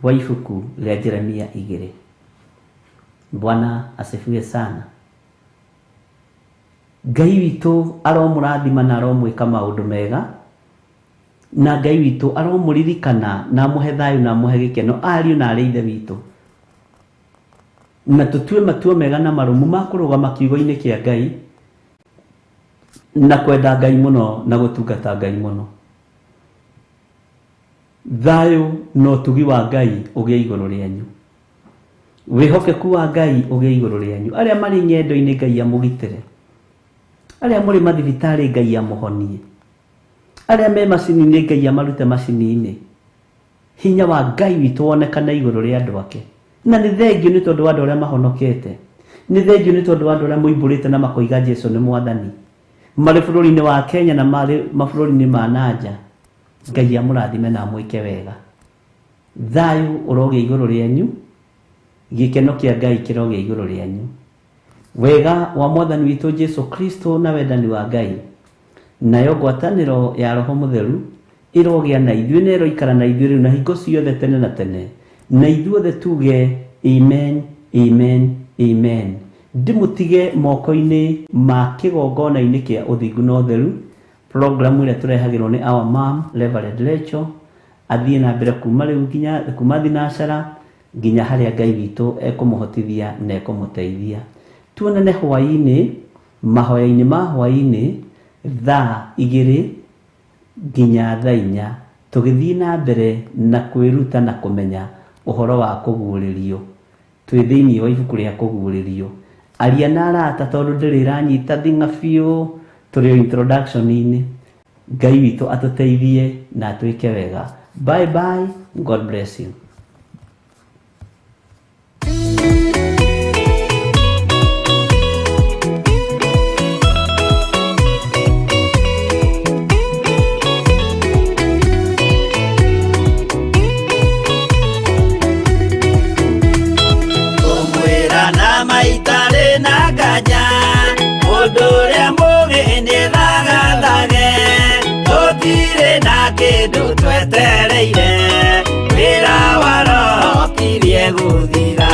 wa ibuku rĩa Jeremia 2. Bwana asifiwe sana. Ngai witũ aromũrathima na aromwĩka maũndũ mega, na Ngai witũ aromũririkana na amũhe thayũ na amũhe gĩkeno, ariũ na arĩ ithe witũ. Na tũtue matua mega na marũmu ma kũrũgama kiugo-inĩ kĩa Ngai na kwenda Ngai mũno na gũtungata Ngai mũno. Thayũ na ũtugi wa Ngai ũgĩe igũrũ rĩanyu, wĩhokeku wa Ngai ũgĩe igũrũ rĩanyu. Arĩa marĩ ng'endo-inĩ Ngai amũgitĩre, arĩa mũrĩ mathibitarĩ Ngai amũhonie, arĩa me macini-inĩ Ngai amarute macini-inĩ. Hinya wa Ngai witũ wonekane igũrũ rĩa andũ ake. Na nĩ thengio nĩ tondũ wa andũ arĩa mahonokete, nĩ thengio nĩ tondũ wa andũ arĩa moimbũrĩte na makoiga Jesu nĩ Mwathani, marĩ bũrũri-inĩ wa Kenya na marĩ mabũrũri-inĩ ma nanja. Ngai amũrathime na amwĩke wega. Thayũ ũrogĩa igũrũ rĩanyu, gĩkeno kĩa Ngai kĩrogĩa igũrũ rĩanyu. Wega wa Mwathani witũ Jesu Kristo na wendani wa Ngai, nayo ngwatanĩro ya Roho Mũtheru ĩrogĩa na ithuĩ na ĩroikara na ithuĩ rĩu na hingo ciothe tene na tene. Na ithuothe tuge amen, amen, amen. Ndĩmũtige moko-inĩ ma kĩgongona-inĩ kĩa ũthingu na ũtheru, programu ĩrĩa tũrehagĩrwo nĩ our mom Reverend Rachel, athiĩ na mbere kuma rĩu nginya kuma thinacara nginya harĩa Ngai witũ ekũmũhotithia na ekũmũteithia. Tuonane hwaĩ-inĩ, mahoya-inĩ ma hwaĩ-inĩ thaa 2 nginya thaa 4, tũgĩthiĩ na mbere na kwĩruta na kũmenya ũhoro wa kũguũrĩrio. Twĩ thĩinĩ wa ibuku rĩa kũguũrĩrio. Aria na arata tondũ ndĩrĩ ĩranyita thing'a biũ, tũrĩ o introduction-inĩ. Ngai witũ atũteithie na atwĩke wega. Bye bye, God bless you. Maitare na nganja, mũndũ ũrĩa mũũgĩ nĩthagathage, tũtirĩ na kĩndũ twetereire, wĩra wa Roho kirie gũthira.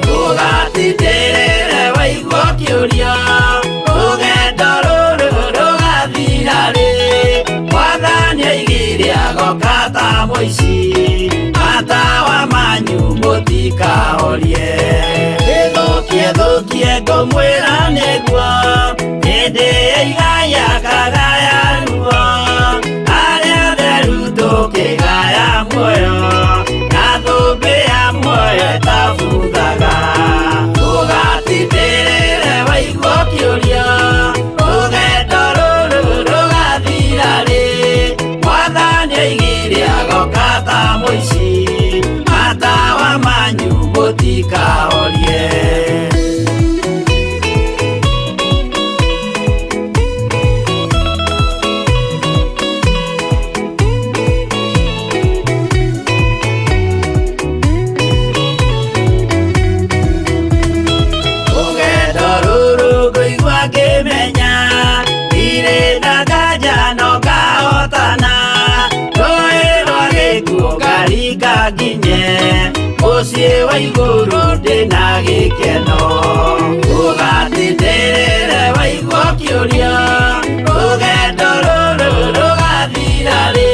Ndũgatindĩrĩre waigua ũkĩũrio, rũgendo rũrũ rũgathira rĩ, Mwathani aigire agoka ta mũici, matawa manyu mũtikahorie. Thũkie thũkie ngũmwĩra nĩguo, hĩndĩ ĩigaya kagaya ruo, arĩa atheru tũkĩgaya muoyo, na thũmbĩ ya muoyo ĩtabuthaga. mũtikahorie. Rũgendo rũrũ ngũigua ngĩmenya ndirĩ na nganja no ngahotana, rũĩ rwa gĩkuũ ngaringa nginye mũciĩ wa igũrũ ndĩna gĩkeno. Ũgatindĩrĩre waigua ũkĩũria rũgendo rũrũ rũgathira rĩ,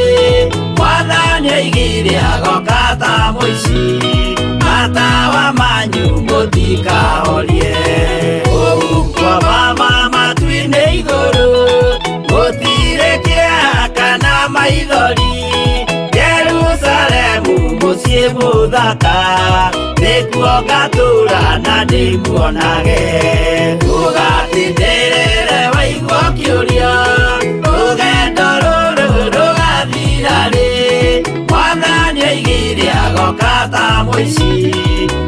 Mwathani oigire agoka ta mũici, matawa manyu mũtikahorie. Kũu kwa mama matu-inĩ igũrũ gũtirĩ kĩeha kana maithori, Jerusalemu mũciĩ mũthaka nĩkuo ngatũũra na ndĩmuonage. Ũgatindĩrĩre waigua ũkĩũria rũgendo rũrũ rũgathira rĩ, Mwathani oigire agoka ta mũici,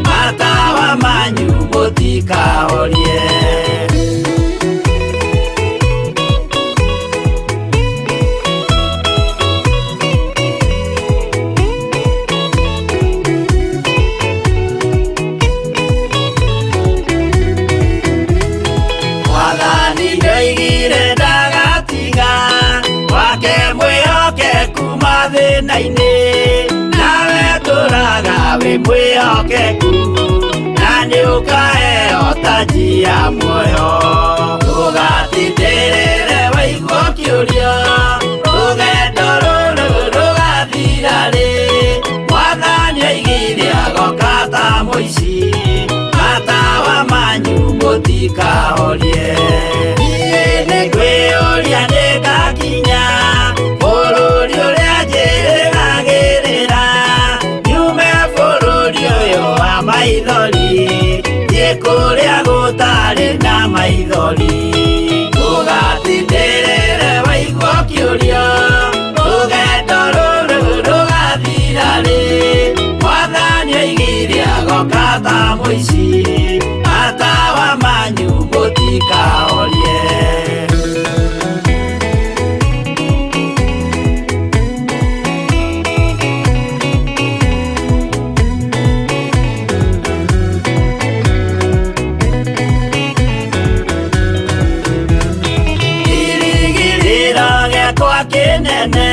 matawa manyu mũtikahorie. Mwathani nĩoigire ndagatiga wake mwĩhokeku mathĩna-inĩ, nawe tũraga wĩ mwĩhokeku na nĩũkaheo taji ya muoyo. Ũgatindĩrĩre waigua ũkĩũria rũgendo rũrũ rũgathira rĩ, Mwathani oigire agoka ta mũici, matawa manyu mũtikahorie. Niĩ nĩngwĩyũria nĩngakinya bũrũri ũrĩa njĩrĩgagĩrĩra, nyume bũrũri ũyũ wa maithori thiĩ kũrĩa gũtarĩ na maithori. Ũgatindĩrĩre waigua ũkĩũria rũgendo rũrũ rũgathira rĩ, Mwathani oigire agoka ta mũici, matawa manyu mũtikahorie. Kĩrĩgĩrĩro gĩakwa kĩnene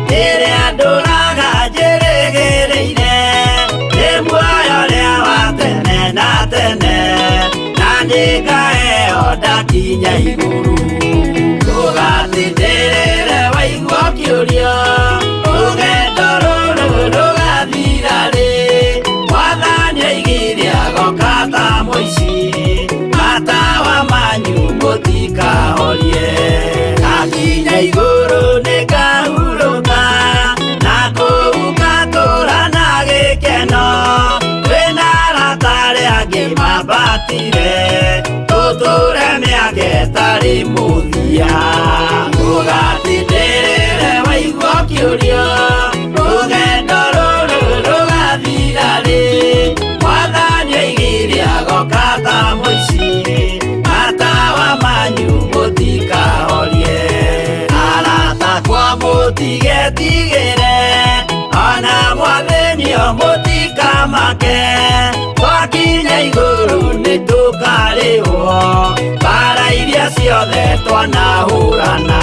rĩrĩa ndũraga njĩrĩgĩrĩire, nĩ muoyo ũrĩa wa tene na tene, na nĩngaheo ndakinya igũrũ. Ũgatindĩrĩre waigua ũkĩũria rũgendo rũrũ rũgathira rĩ, Mwathani oigire agoka ta mũici, matawa manyu mũtikahorie. Ndakinya igũrũ nĩngahurũka na kũu ngatũũra na gĩkeno, twĩna arata arĩa angĩ mambatire tũtũũre mĩaka ĩtarĩ mũthia. Ũgatindĩrĩre waigua ũkĩũria rũgendo rũrũ rũgathira rĩ, Mwathani oigire agoka ta mũici, matawa manyu mũtikahorie. Arata akwa mũtigetigĩre ona mwathĩnio mũtikamake, twakinya igũrũ nĩtũkarĩhwo mbara iria ciothe twanahũrana.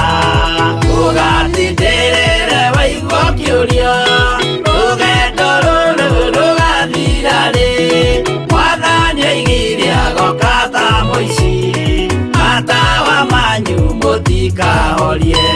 Ũgatindĩrĩre waigua ũkĩũria rũgendo rũrũ rũgathira rĩ, Mwathani oigire agoka ta mũici, matawa manyu mũtikahorie.